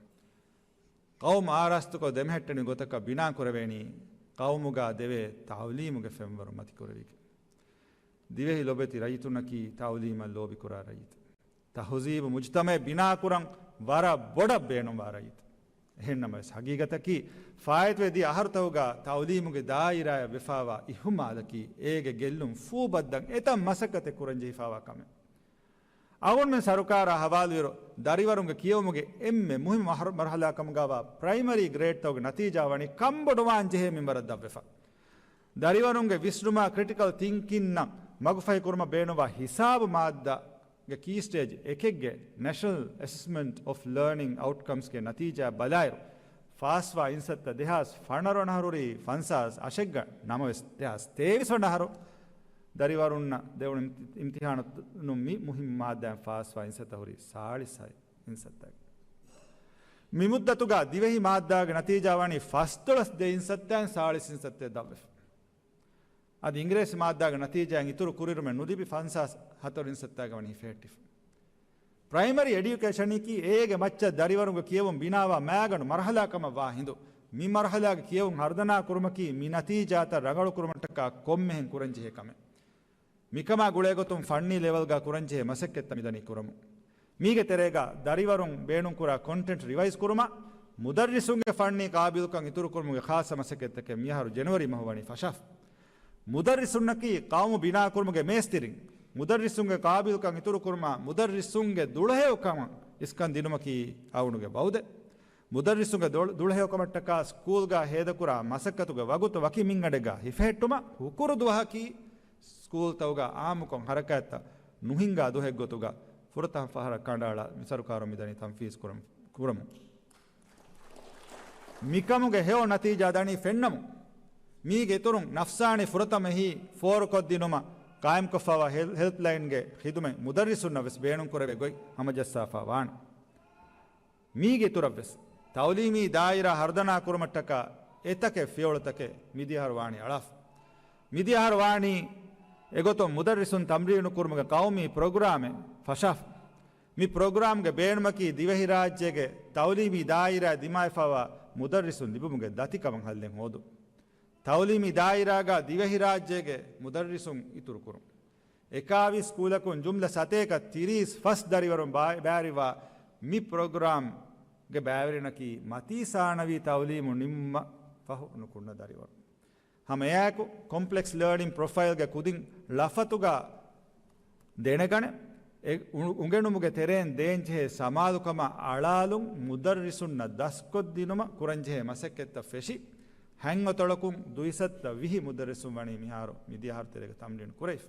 ޤައުމު އާރާސްތުކޮށް ދެމެހެއްޓެނި ގޮތަކަށް ބިނާކުރެވޭނީ ޤައުމުގަ ދެވޭ ތަޢުލީމުގެ ފެންވަރު މަތިކުރެވިގެން. ދިވެހި ލޮބެތި ރައްޔިތުންނަކީ ތަޢުލީމަށް ލޯބިކުރާ ރައްޔިތެއް. ތަހުޒީބު މުޖްތަމަޢެއް ބިނާކުރަން ވަރަށް ބޮޑަށް ބޭނުންވާ ރައްޔިތެއް. އެހެންނަމަވެސް، ހަގީގަތަކީ، ފާއިތުވެ ދިޔަ އަހަރުތަކުގަ ތަޢުލީމުގެ ދާއިރާއަށް ވެފާވާ އިހުމާލަކީ އޭގެ ގެއްލުން ފޫބައްދަން އެތައް މަސައްކަތެއް ކުރަންޖެހިފާވާ ކަމެއް. އަޅުގަނޑުމެން ސަރުކާރާ ހަވާލުވިއިރު، ދަރިވަރުންގެ ކިޔެވުމުގެ އެންމެ މުހިއްމު މަރު-، މަރުހަލާ ކަމުގަވާ ޕްރައިމަރީ ގްރޭޑްތަކުގެ ނަތީޖާ ވަނީ ކަންބޮޑުވާން ޖެހޭ މިންވަރަށް ދަށްވެފަ. ދަރިވަރުންގެ ވިސްނުމާ ކްރިޓިކަލް ތިންކިންއަށް މަގުފަހިކުރުމަށް ބޭނުންވާ ހިސާބު މާއްދާގެ ކީ ސްޓޭޖް އެކެއްގެ ނެޝަނަލް އެސެސްމަންޓް އޮފް ލާނިން އައުޓްކަމްސްގެ ނަތީޖާ ބަލާއިރު، ފާސްވާ އިންސައްތަ ދެހާސް ފަނަރަ ވަނަ އަހަރު ހުރީ ފަންސާސް އަށެއްގަ ނަމަވެސް، ދެހާސް ތޭވީސް ވަނަ އަހަރު ދަރިވަރުންނަށް ދެވުނު އިމްތި-، އިމްތިހާނުން މި މުހިއްމު މާއްދާއިން ފާސްވާ އިންސައްތަ ހުރީ ސާޅީސް އިންސައްތައެއް. މި މުއްދަތުގަ ދިވެހި މާއްދާގެ ނަތީޖާ ވަނީ ފަސްދޮޅަސް ދެ އިންސައްތައިން ސާޅީސް އިންސައްތައެއް ދަށްވެފަ. އަދި އިނގިރޭސި މާއްދާގެ ނަތީޖާއިން އިތުރު ކުރިއެރުމެއް ނުލިބި ފަންސާސް ހަތަރު އިންސައްތައިގަ ވަނީ ހިފެހެއްޓިފަ. ޕްރައިމަރީ އެޑިއުކޭޝަނަކީ އޭގެ މައްޗަށް ދަރިވަރުންގެ ކިޔެވުން ބިނާވާ މައިގަނޑު މަރުހަލާ ކަމަށް ވާ ހިނދު، މި މަރުހަލާގެ ކިޔެވުން ހަރުދަނާ ކުރުމަކީ މި ނަތީޖާތައް ރަނގަޅު ކުރުމަށްޓަކާ ކޮންމެހެން ކުރަންޖެހޭ ކަމެއް. މިކަމާ ގުޅޭގޮތުން ފަންނީ ލެވެލްގަ ކުރަންޖެހޭ މަސައްކަތްތައް މިދަނީ ކުރަމުން. މީގެ ތެރޭގަ ދަރިވަރުން ބޭނުންކުރާ ކޮންޓެންޓް ރިވައިޒް ކުރުމަށް، މުދައްރިސުންގެ ފަންނީ ޤާބިލުކަން އިތުރުކުރުމުގެ ޚާއްޞަ މަސައްކަތްތަކެއް މިއަހަރު ޖެނުއަރީ މަހު ވަނީ ފަށާފަ. މުދައްރިސުންނަކީ ޤައުމު ބިނާކުރުމުގެ މޭސްތިރިން. މުދައްރިސުންގެ ޤާބިލުކަން އިތުރުކުރުމަށް މުދައްރިސުންގެ ދުޅަހެޔޮކަމަށް އިސްކަން ދިނުމަކީ އަޅުގަނޑުގެ ވަޢުދެއް. މުދައްރިސުންގެ ދުޅަ-، ދުޅަހެޔޮކަމަށްޓަކާ ސްކޫލްގަ ހޭދަކުރާ މަސައްކަތުގެ ވަގުތު ވަކި މިންގަނޑެއްގަ ހިފެހެއްޓުމަށް ހުކުރު ދުވަހަކީ ސްކޫލްތަކުގަ އާއްމުކޮށް ހަރަކާތްތައް ނުހިންގާ ދުވަހެއްގޮތުގަ ފުރަތަމަ ފަހަރަށް ކަނޑައަޅާ މި ސަރުކާރުން މިދަނީ ތަންފީޒް ކުރަމު-، ކުރަމުން. މިކަމުގެ ހެޔޮ ނަތީޖާ ދަނީ ފެންނަމުން، މީގެ އިތުރުން ނަފްސާނީ ފުރަތަމަ އެހީ ފޯރުކޮށްދިނުމަށް ޤާއިމްކޮށްފައިވާ ހެލް-، ހެލްޕްލައިންގެ ޚިދުމަތް މުދައްރިސުންނަށް ވެސް ބޭނުންކުރެވޭ ގޮތް ހަމަޖައްސާފަ ވާނެ. މީގެ އިތުރަށްވެސް، ތަޢުލީމީ ދާއިރާ ހަރުދަނާ ކުރުމަށްޓަކާ އެތަކެއް ފިޔަވަޅުތަކެއް މިދިޔައަހަރު ވާނީ އަޅާފަ. މިދިޔައަހަރު ވާނީ އެގޮތުން މުދައްރިސުން ތަމްރީނު ކުރުމުގެ ޤައުމީ ޕްރޮގްރާމެއް ފަށާފަ. މި ޕްރޮގްރާމްގެ ބޭނުމަކީ ދިވެހިރާއްޖޭގެ ތަޢުލީމީ ދާއިރާ ދިމާވެފައިވާ މުދައްރިސުން ލިބުމުގެ ދަތިކަމަށް ހައްލެއް ހޯދުން. ތަޢުލީމީ ދާއިރާގަ ދިވެހިރާއްޖޭގެ މުދައްރިސުން އިތުރުކުރުން. އެކާވީސް ސްކޫލަކުން ޖުމްލަ ސަތޭކަ ތިރީސް ފަސް ދަރިވަރުން ބާ-، ބައިވެރިވާ މި ޕްރޮގްރާމްގެ ބައިވެރިންނަކީ މަތީ ސާނަވީ ތަޢުލީމު ނިންމަ ފަހު ނުކުންނަ ދަރިވަރުން. ހަމައެއާއެކު، ކޮމްޕްލެކްސް ލާނިން ޕްރޮފައިލްގެ ކުދިން ޅަފަތުގަ ދެނެގަނެ، އެ އު-، އުނގެނުމުގެ ތެރެއިން ދޭންޖެހޭ ސަމާލުކަމާ އަޅާލުން މުދައްރިސުންނަށް ދަސްކޮށްދިނުމަށް ކުރަންޖެހޭ މަސައްކަތްތައް ފެށި، ހަތް އަތޮޅަކުން ދުއިސައްތަ ވިހި މުދައްރިސުން ވަނީ މިހާރު މިދިޔަ އަހަރު ތެރޭގަ ތަމްރީނު ކުރެވިފަ.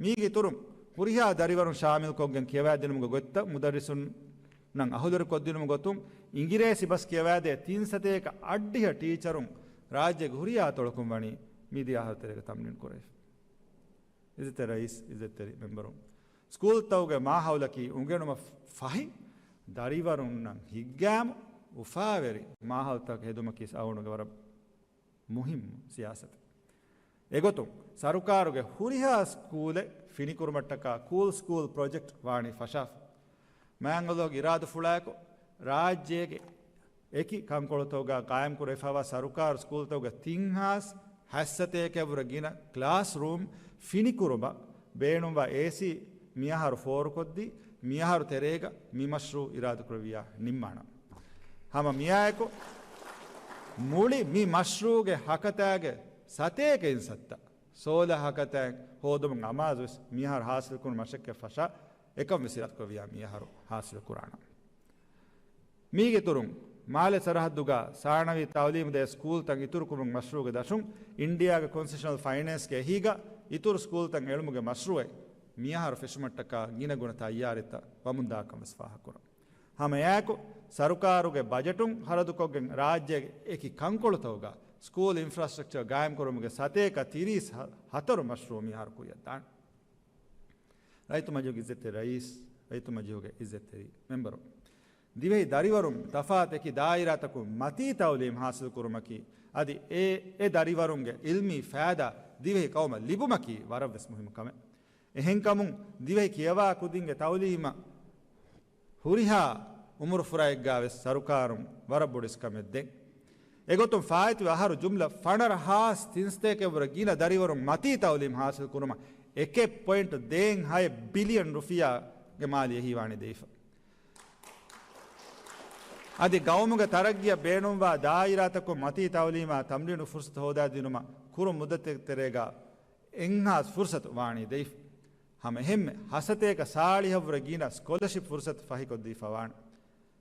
މީގެ އިތުރުން، ހުރިހާ ދަރިވަރުން ޝާމިލްކޮށްގެން ކިޔަވައިދިނުމުގެ ގޮތްތައް މުދައްރިސުންނަށް އަހުލުވެރިކޮށްދިނުމުގެ ގޮތުން، އިނގިރޭސި ބަސް ކިޔަވައިދޭ ތިން ސަތޭކަ އަށްޑިހަ ޓީޗަރުން ރާއްޖޭގެ ހުރިހާ އަތޮޅަކުން ވަނީ މިދިޔަ އަހަރު ތެރޭގަ ތަމްރީނު ކުރެވިފަ. އިއްޒަތްތެރި ރައީސް، އިއްޒަތްތެރި މެމްބަރުން، ސްކޫލްތަކުގެ މާހައުލަކީ އުނގެނުމަށް ފަހި، ދަރިވަރުންނަށް ހިތްގައިމު އުފާވެރި މާހައުލުތަކަށް ހެދުމަކީ އަޅުގަނޑުގެ ވަރަށް މުހިއްމު ސިޔާސަތެއް. އެގޮތުން، ސަރުކާރުގެ ހުރިހާ ސްކޫލެއް ފިނިކުރުމަށްޓަކާ ކޫލް ސްކޫލް ޕްރޮޖެކްޓް ވާނީ ފަށާފަ. މާތް ﷲ ގެ އިރާދަފުޅާއެކު، ރާއްޖޭގެ އެކި ކަންކޮޅުތަކުގަ ޤާއިމްކުރެވިފައިވާ ސަރުކާރު ސްކޫލްތަކުގެ ތިން ހާސް ހަތްސަތޭކައަށްވުރެ ގިނަ ކްލާސްރޫމް ފިނިކުރުމަށް ބޭނުންވާ އޭސީ މިއަހަރު ފޯރުކޮށްދީ، މިއަހަރު ތެރޭގަ މި މަޝްރޫޢު އިރާދަކުރެއްވިޔާ ނިންމާނަން. ހަމަ މިއާއެކު މުޅި މި މަޝްރޫޢުގެ ހަކަތާގެ ސަތޭކަ އިންސައްތަ ސޯލަ ހަކަތައިން ހޯދުމުގެ އަމާޒުވެސް މިއަހަރު ހާސިލްކުރުނު މަށެއްގެ ފަށާ އެކަން ވެސް އިރާދަކުރެއްވިޔާ މިއަހަރު ހާސިލްކުރާނަން. މީގެ އިތުރުން، މާލެ ސަރަހައްދުގަ ސާނަވީ ތަޢުލީމު ދޭ ސްކޫލްތައް އިތުރުކުރުމުގެ މަޝްރޫޢުގެ ދަށުން އިންޑިއާގެ ކޮންސެޝަނަލް ފައިނޭންސްގެ އެހީގަ އިތުރު ސްކޫލްތައް އެޅުމުގެ މަޝްރޫޢެއް މިއަހަރު ފެށުމަށްޓަކާ ގިނަގުނަ ތައްޔާރީތައް ވަމުންދާކަން ވެސް ފާހަގަކުރަން. ހަމައެއާއެކު، ސަރުކާރުގެ ބަޖެޓުން ޚަރަދުކޮށްގެން ރާއްޖޭގެ އެކި ކަންކޮޅުތަކުގަ ސްކޫލް އިންފްރާސްޓްރަކްޗަރ ގާއިމްކުރުމުގެ ސަތޭކަ ތިރީސް ހަ-، ހަތަރު މަޝްރޫޢު މިއަހަރު ކުރިއަށްދާނެ. ރައްޔިތު މަޖިލީހުގެ އިއްޒަތްތެރި ރައީސް، ރައްޔިތު މަޖިލީހުގެ އިއްޒަތްތެރި މެމްބަރު. ދިވެހި ދަރިވަރުން ތަފާތު އެކި ދާއިރާތަކުން މަތީ ތައުލީމް ހާސިލް ކުރުމަކީ، އަދި އެ، އެ ދަރިވަރުންގެ އިލްމީ ފައިދާ ދިވެހި ޤައުމަށް ލިބުމަކީ ވަރަށް ވެސް މުހިއްމު ކަމެއް. އެހެންކަމުން، ދިވެހި ކިޔަވާ ކުދިންގެ ތައުލީމަށް ހުރިހާ އުމުރުފުރާއެއްގާ ވެސް ސަރުކާރުން ވަރަށް ބޮޑު އިސްކަމެއް ދޭން. އެގޮތުން، ފާއިތުވި އަހަރު ޖުމްލަ ފަނަރަ ހާސް ތިންސަތޭކައެއްވުރެ ގިނަ ދަރިވަރުން މަތީ ތައުލީމް ހާސިލް ކުރުމަށް އެކެއް ޕޮއިންޓް ދޭއް ހައެއް ބިލިއަން ރުފިޔާގެ މާލެ އެހީވާނީ ދެވިފަ. އަދި ގައުމުގެ ތަރައްގީއަށް ބޭނުންވާ ދާއިރާތަކުން މަތީ ތައުލީމާ ތަމްރީނު ފުރުސަތު ހޯދާދިނުމަށް ކުރު މުއްދަތެއް ތެރޭގަ އެއްހާސް ފުރުސަތު ވާނީ ދެވިފަ. ހަމަ އެހެންމެ ހަސަތޭކަ ސާޅީހަށްވުރެ ގިނަ ސްކޮލަޝިޕް ފުރުސަތު ފަހިކޮށްދީފަ ވާނެ.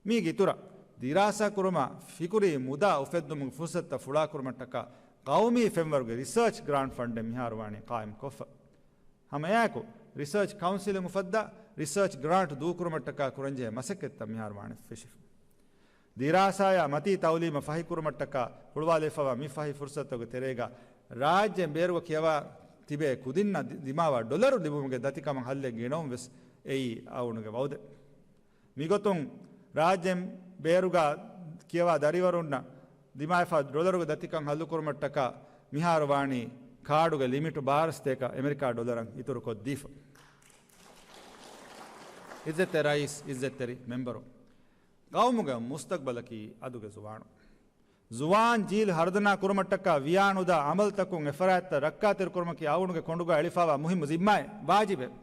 މީގެ އިތުރަށް، ދިރާސާ ކުރުމާ ފިކުރީ މުދާ އުފެއްދުމުގެ ފުރުސަތުތައް ފުޅާކުރުމަށްޓަކާ ޤައުމީ ފެންވަރުގެ ރިސާޗް ގްރާންޓް ފަންޑެއް މިހާރު ވާނީ ޤާއިމް ކޮށްފަ. ހަމަ އެއާއެކު، ރިސާޗް ކައުންސިލުން އުފައްދާ ރިސާޗް ގްރާންޓް ދޫކުރުމަށްޓަކާ ކުރަންޖެހޭ މަސައްކަތްތައް މިހާރު ވާނެ ފެށިފަ. ދިރާސާޔާ މަތީ ތައުލީމަށް ފަހިކުރުމަށްޓަކާ ހުޅުވާލެވިފަވާ މި ފަހި ފުރުސަތުގެ ތެރޭގަ، ރާއްޖޭން ބޭރުގަ ކިޔަވާ ތިބޭ ކުދިންނަށް ދި-، ދިމާވާ ޑޮލަރު ލިބުމުގެ ދަތިކަމަށް ހައްލެއް ގެނައުން ވެސް އެއީ އަޅުގަނޑުގެ ވައުދެއް. މިގޮތުން، ރާއްޖޭން ބޭރުގަ ކިޔަވާ ދަރިވަރުންނަށް ދިމާވެފަ ޑޮލަރުގެ ދަތިކަން ހައްލުކުރުމަށްޓަކާ މިހާރު ވާނީ ކާޑުގެ ލިމިޓު ބާރަ ސަތޭކަ އެމެރިކާ ޑޮލަރަށް އިތުރުކޮށްދީފަ. އިއްޒަތްތެރި ރައީސް، އިއްޒަތްތެރި މެމްބަރު، ޤައުމުގެ މުސްތަޤްބަލަކީ އަދުގެ ޒުވާނުން. ޒުވާން ޖީލް ހަރުދަނާ ކުރުމަށްޓަކާ ވިޔާނުދާ އަމަލުތަކުން އެފަރާތްތައް ރައްކާތެރިކުރުމަކީ އަޅުގަނޑުގެ ކޮނޑުގަ އެޅިފަވާ މުހިއްމު ޒިންމާއެއް، ވާޖިބެއް.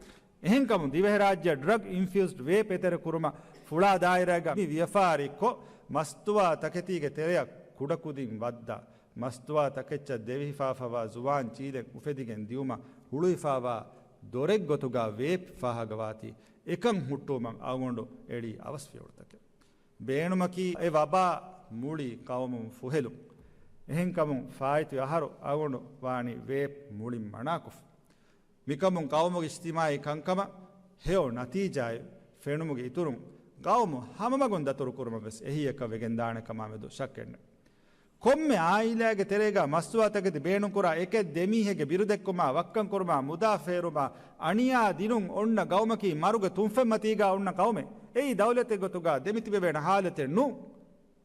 އެހެންކަމުން، ދިވެހިރާއްޖެއަށް ޑްރަގް އިންފިއުސްޑް ވޭޕް އެތެރެކުރުމަށް ފުޅާ ދާއިރާގަ މި ވިޔަފާރިކޮށް، މަސްތުވާ ތަކެތީގެ ތެރެއަށް ކުޑަކުދިން ވައްދާ، މަސްތުވާ ތަކެއްޗަށް ދެވިފާފަވާ ޒުވާން ޗީލެއް އުފެދިގެން ދިއުމަށް ހުޅުވިފާވާ ދޮރެއްގޮތުގަ ވޭޕް ފާހަގަވާތީ، އެކަން ހުއްޓުވުމަށް އަޅުގަނޑު އެޅީ އަވަސް ފިޔަވަޅުތަކެއް. ބޭނުމަކީ އެ ވަބާ މުޅި ޤައުމުން ފުހެލުން. އެހެންކަމުން ފާއިތުވި އަހަރު އަޅުގަނޑު ވާނީ ވޭޕް މުޅިން މަނާކޮށްފަ. މިކަމުން ޤައުމުގެ އިޖްތިމާޢީ ކަންކަމަށް ހެޔޮ ނަތީޖާއެއް ފެނުމުގެ އިތުރުން، ޤައުމު ހަމަމަގުން ދަތުރުކުރުމަށް ވެސް އެހީއަކަށް ވެގެންދާނެ ކަމާ މެދު ޝައްކެއް ނެތް. ކޮންމެ އާއިލާގެ ތެރޭގަ މަސްތުވާތަކެތި ބޭނުންކުރާ އެކެއް ދެމީހެއްގެ ބިރުދެއްކުމާ، ވައްކަންކުރުމާ، މުދާ ފޭރުމާ، އަނިޔާ ދިނުން އޮންނަ ގައުމަކީ މަރުގެ ތުންފަތްމަތީގަ އޮންނަ ގައުމެއް. އެއީ ދައުލަތެއް ގޮތުގަ ދެމިތިބެވޭނެ ހާލަތެއް ނޫން.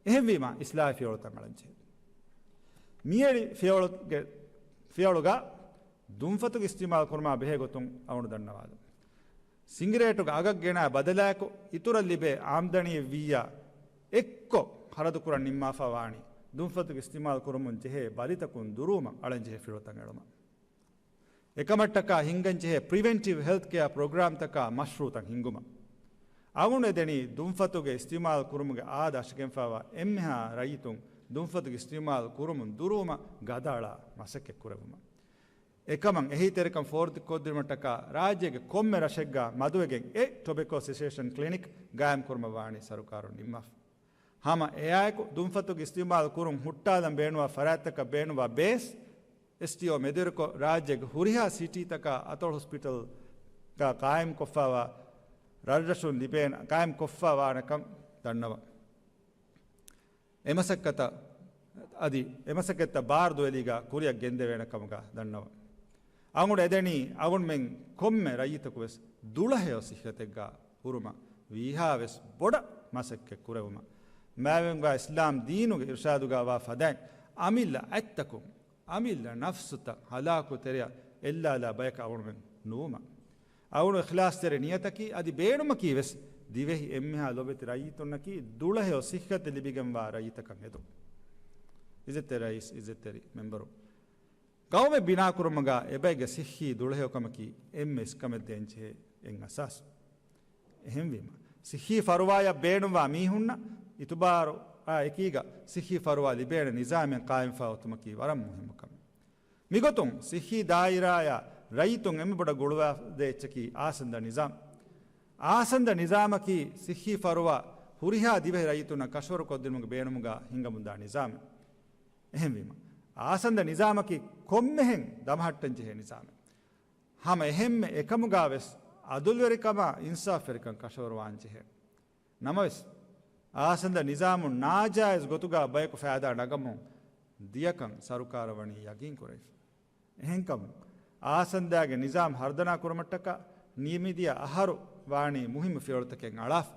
އެހެންވީމާ، އިސްލާހީ ފިޔަވަޅުތައް އަޅަންޖެހޭ. މިއެޅި ފިޔަވަޅުގެ، ފިޔަވަޅުގަ ދުންފަތުގެ އިސްތިޢުމާލު ކުރުމާ ބެހޭ ގޮތުން އަޅުގަނޑު ދަންނަވާލަން. ސިނގިރޭޓުގެ އަގަށް ގެނާ ބަދަލާއެކު، އިތުރަށް ލިބޭ އާމްދަނީއެއް ވިއްޔާ އެއްކޮށް ޚަރަދުކުރަން ނިންމާފަ ވާނީ، ދުންފަތުގެ އިސްތިޢުމާލު ކުރަމުން ޖެހޭ ބަލިތަކުން ދުރުވުމަށް އަޅަންޖެހޭ ފިޔަވަޅުތައް އެޅުމަށް. އެކަމަށްޓަކާ ހިންގަންޖެހޭ ޕްރިވެންޓިވް ހެލްތް ކެއާ ޕްރޮގްރާމްތަކާ މަޝްރޫޢުތައް ހިންގުމަށް. އަޅުގަނޑު އެދެނީ ދުންފަތުގެ އިސްތިޢުމާލު ކުރުމުގެ އާދަ އަށިގެންފާވާ އެންމެހާ ރައްޔިތުން ދުންފަތުގެ އިސްތިޢުމާލު ކުރުމުން ދުރުވުމަށް ގަދައަޅާ މަސައްކަތް ކުރެއްވުމަށް. އެކަމަށް އެހީތެރިކަން ފޯރުކޮށްދިނުމަށްޓަކާ ރާއްޖޭގެ ކޮންމެ ރަށެއްގަ މަދުވެގެން އެ ޓޮބެކޯ ސެސޭޝަން ކްލިނިކް ގާއިމްކުރުމަށް ވާނީ ސަރުކާރުން ނިންމާފަ. ހަމަ އެއާއެކު ދުންފަތުގެ އިސްތިޢުމާލު ކުރުން ހުއްޓާލަން ބޭނުންވާ ފަރާތްތަކަށް ބޭނުންވާ ބޭސް، އެސްޓީއޯ މެދުވެރިކޮށް، ރާއްޖޭގެ ހުރިހާ ސިޓީތަކާ އަތޮޅު ހޮސްޕިޓަލްގަ ޤާއިމްކޮށްފައިވާ ރަށްރަށުން ލިބޭނެ، ޤާއިމްކޮށްފަ ވާނެކަން ދަންނަވަން. އެމަސައްކަތަށް އަދި އެމަސައްކަތްތައް ބާރު ދުވެލީގަ ކުރިއަށް ގެންދެވޭނެ ކަމުގަ ދަންނަވަން. އަޅުގަނޑު އެދެނީ އަޅުގަނޑުމެން ކޮންމެ ރައްޔިތަކު ވެސް ދުޅަހެޔޮ ސިއްހަތެއްގަ ހުރުމަށް ވީހާވެސް ބޮޑަށް މަސައްކަތް ކުރެވުމަށް. މާތްވެގެންވާ އިސްލާމް ދީނުގެ އިރުޝާދުގަ ވާ ފަދައިން، އަމިއްލަ އަތްތަކުން، އަމިއްލަ ނަފްސުތައް ހަލާކު ތެރެއަށް އެއްލާލާ ބަޔަކަށް އަޅުގަނޑުމެން ނުވުމަށް. އަޅުގަނޑު އިޚްލާޞްތެރި ނިޔަތަކީ އަދި ބޭނުމަކީ ވެސް ދިވެހި އެންމެހާ ލޮބެތި ރައްޔިތުންނަކީ ދުޅަހެޔޮ ސިއްހަތެއް ލިބިގެންވާ ރައްޔިތަކަށް ހެދުން. އިއްޒަތްތެރި ރައީސް، އިއްޒަތްތެރި މެމްބަރު. ގައުމެއް ބިނާކުރުމުގަ އެބައެއްގެ ސިއްހީ ދުޅަހެޔޮކަމަކީ އެންމެ އިސްކަމެއް ދޭންޖެހޭ އެއް އަސާސް. އެހެންވީމަ، ސިއްހީ ފަރުވާޔަށް ބޭނުންވާ މީހުންނަށް އިތުބާރު އާ އެކީގަ ސިއްހީ ފަރުވާ ލިބޭނެ ނިޒާމެއް ޤާއިމްފާ އޮތުމަކީ ވަރަށް މުހިއްމު ކަމެއް. މިގޮތުން ސިއްހީ ދާއިރާޔާ ރައްޔިތުން އެންމެ ބޮޑަށް ގުޅުވާދޭ އެއްޗަކީ އާސަންދަ ނިޒާމް. އާސަންދަ ނިޒާމަކީ ސިއްހީ ފަރުވާ ހުރިހާ ދިވެހި ރައްޔިތުންނަށް ކަށަވަރު ކޮށްދިނުމުގެ ބޭނުމުގަ ހިންގަމުންދާ ނިޒާމެއް. އެހެންވީމަ، އާސަންދަ ނިޒާމަކީ ކޮންމެހެން ދަމަހައްޓަންޖެހޭ ނިޒާމެއް. ހަމަ އެހެންމެ އެކަމުގަ ވެސް އަދުލުވެރިކަމާ އިންސާފުވެރިކަން ކަށަވަރުވާންޖެހޭ. ނަމަވެސް، އާސަންދަ ނިޒާމުން ނާޖާއިޒް ގޮތުގަ ބަޔަކު ފައިދާ ނަގަމުން ދިޔަކަން ސަރުކާރަށް ވަނީ ޔަގީން ކުރެވިފަ. އެހެންކަމުން، އާސަންދާގެ ނިޒާމް ހަރުދަނާ ކުރުމަށްޓަކާ ނިމިދިޔަ އަހަރު ވާނީ މުހިއްމު ފިޔަވަޅުތަކެއް އަޅާފަ.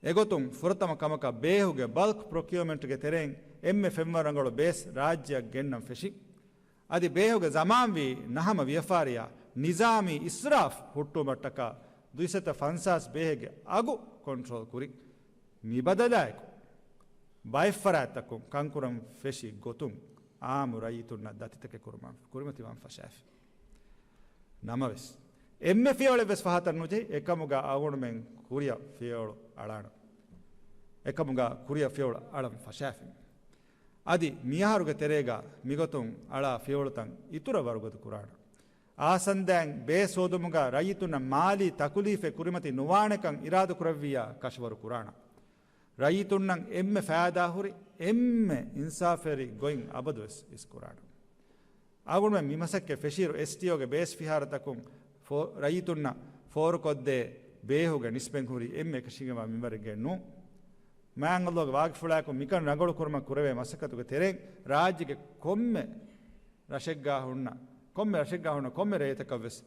އެގޮތުން ފުރަތަމަ ކަމަކަށް ބޭހުގެ ބަލްކް ޕްރޮކިއުމަންޓްގެ ތެރެއިން އެންމެ ފެންވަރު ރަނގަޅު ބޭސް ރާއްޖެއަށް ގެންނަން ފެށި. އަދި ބޭހުގެ ޒަމާންވީ ނަހަމަ ވިޔަފާރިއާ ނިޒާމީ އިސްރާފް ހުއްޓުވުމަށްޓަކާ ދުއިސައްތަ ފަންސާސް ބޭހެއްގެ އަގު ކޮންޓްރޯލް ކުރި. މިބަދަލާއެކު، ބައެއްފަރާތްތަކުން ކަންކުރަން ފެށި ގޮތުން އާއްމު ރައްޔިތުންނަށް ދަތިތަކެއް ކުރުމަށް ކުރިމަތިވާން ފަށާފި. ނަމަވެސް، އެންމެ ފިޔަވަޅެއްވެސް ފަހަތަށް ނުޖެހި، އެކަމުގަ އަޅުގަނޑުމެން ކުރިއަށް ފިޔަވަޅު އަޅާނަން. އެކަމުގަ ކުރިއަށް ފިޔަވަޅު އަޅަން ފަށާފި. އަދި މިއަހަރުގެ ތެރޭގަ މިގޮތުން އަޅާ ފިޔަވަޅުތައް އިތުރަށް ވަރުގަދަ ކުރާނަން. އާސަންދައިން ބޭސް ހޯދުމުގަ ރައްޔިތުންނަށް މާލީ ތަކުލީފެއް ކުރިމަތި ނުވާނެކަން އިރާދަކުރެއްވިއްޔާ ކަށަވަރު ކުރާނަން. ރައްޔިތުންނަށް އެންމެ ފައިދާހުރި، އެންމެ އިންސާފުވެރި ގޮތް އަބަދުވެސް އިސްކުރާނަން. އަޅުގަނޑުމެން މިމަސައްކަތް ފެށިއިރު އެސްޓީއޯގެ ބޭސް ފިހާރަތަކުން ފޯ-، ރައްޔިތުންނަށް ފޯރުކޮށްދޭ ބޭހުގެ ނިސްބަތް ހުރީ އެންމެ އެކަށީގެންވާ މިންވަރެއްގައެއް ނޫން. މާތް ﷲ ގެ ވާގިފުޅާއެކު މިކަން ރަނގަޅުކުރުމަށް ކުރެވޭ މަސައްކަތުގެ ތެރެއިން ރާއްޖޭގެ ކޮންމެ ރަށެއްގާ ހުންނަ، ކޮންމެ ރަށެއްގާ ހުންނަ ކޮންމެ ރޭތަކަށްވެސް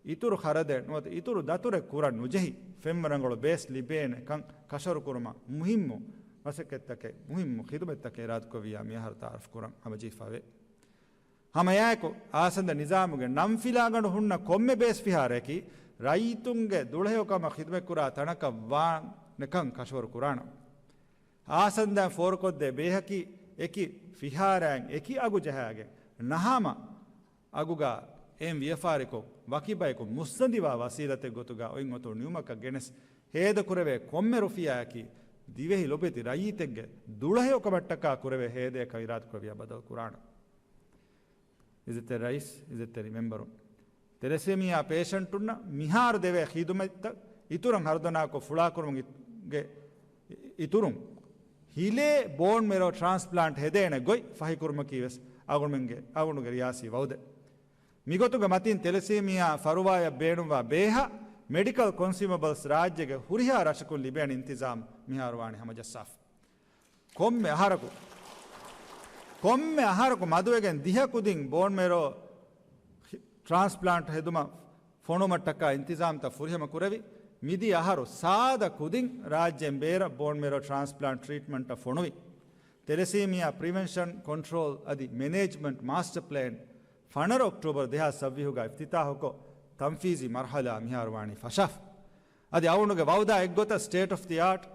އިތުރު ޚަރަދެއް ނުވަތަ އިތުރު ދަތުރެއް ކުރަން ނުޖެހި، ފެންވަރު ރަނގަޅު ބޭސް ލިބޭނެ ކަން ކަށަވަރުކުރުމަށް މުހިއްމު މަސައްކަތްތަކެއް، މުހިއްމު ޚިދުމަތްތަކެއް އިރާދަކުރެއްވިއްޔާ މިއަހަރު ތައާރަފް ކުރަން ހަމަޖެހިފައެވެ. ހަމައެއާއެކު، އާސަންދަ ނިޒާމުގެ ނަންފިލާގަނޑު ހުންނަ ކޮންމެ ބޭސް ފިހާރަޔަކީ ރައްޔިތުންގެ ދުޅަހެޔޮކަމަށް ޚިދުމަތްކުރާ ތަނަކަށް ވާނެކަން ކަށަވަރު ކުރާނަން. އާސަންދައިން ފޯރުކޮށްދޭ ބޭހަކީ އެކި ފިހާރައިން އެކި އަގު ޖަހާގެން ނަހަމަ އަގުގަ އެއިން ވިޔަފާރިކޮށް، ވަކި ބަޔަކު މުއްސަނދިވާ ވަސީލަތެއް ގޮތުގަ އޮތް އޮތުން ނިމުމަކަށް ގެނެސް ހޭދަކުރެވޭ ކޮންމެ ރުފިޔާއަކީ ދިވެހި ލޮބެތި ރައްޔިތެއްގެ ދުޅަހެޔޮކަމަށްޓަކާ ކުރެވޭ ހޭދަޔަކަށް އިރާދަކުރެއްވިއްޔާ ބަދަލު ކުރާނަން. އިއްޒަތްތެރި ރައީސް، އިއްޒަތްތެރި މެމްބަރުން، ތެލެސީމިއާ ޕޭޝަންޓުންނަށް މިހާރު ދެވޭ ޚިދުމަތްތައް އިތުރަށް ހަރުދަނާކޮށް ފުޅާކުރުމުގެ އިތުރުން، ހިލޭ ބޯން މެރޯ ޓްރާންސްޕްލާންޓް ހެދޭނެ ގޮތް ފަހިކުރުމަކީ ވެސް އަޅުގަނޑުމެންގެ، އަޅުގަނޑުގެ ރިޔާސީ ވައުދެއް. މިގޮތުގެ މަތިން ތެލެސީމިއާ ފަރުވާޔަށް ބޭނުންވާ ބޭހަށް މެޑިކަލް ކޮންސިއުމަބަލްސް ރާއްޖޭގެ ހުރިހާ ރަށަކުން ލިބޭނެ އިންތިޒާމް މިހާރު ވާނީ ހަމަޖައްސާފަ. ކޮންމެ އަހަރަކު، ކޮންމެ އަހަރަކު މަދުވެގެން ދިހަ ކުދިން ބޯން މެރޯ ޓްރާންސްޕްލާންޓް ހެދުމަށް ފޮނުވުމަށްޓަކާ އިންތިޒާމްތައް ފުރިހަމަ ކުރެވި، މިދިޔަ އަހަރު ސާދަ ކުދިން ރާއްޖޭން ބޭރަށް ބޯން މެރޯ ޓްރާންސްޕްލާންޓް ޓްރީޓްމަންޓަށް ފޮނުވި. ތެލެސީމިއާ ޕްރިވެންޝަން، ކޮންޓްރޯލް އަދި މެނޭޖްމަންޓް މާސްޓަ ޕްލޭން ފަނަރަ އޮކްޓޫބަރު ދެހާސް ސައްވީހުގަ އިފްތިތާހުކޮށް، ތަންފީޒީ މަރްހަލާ މިހާރު ވާނީ ފަށާފަ. އަދި އަޅުގަނޑުގެ ވައުދާ އެއްގޮތަށް ސްޓޭޓް އޮފް ދި އާޓް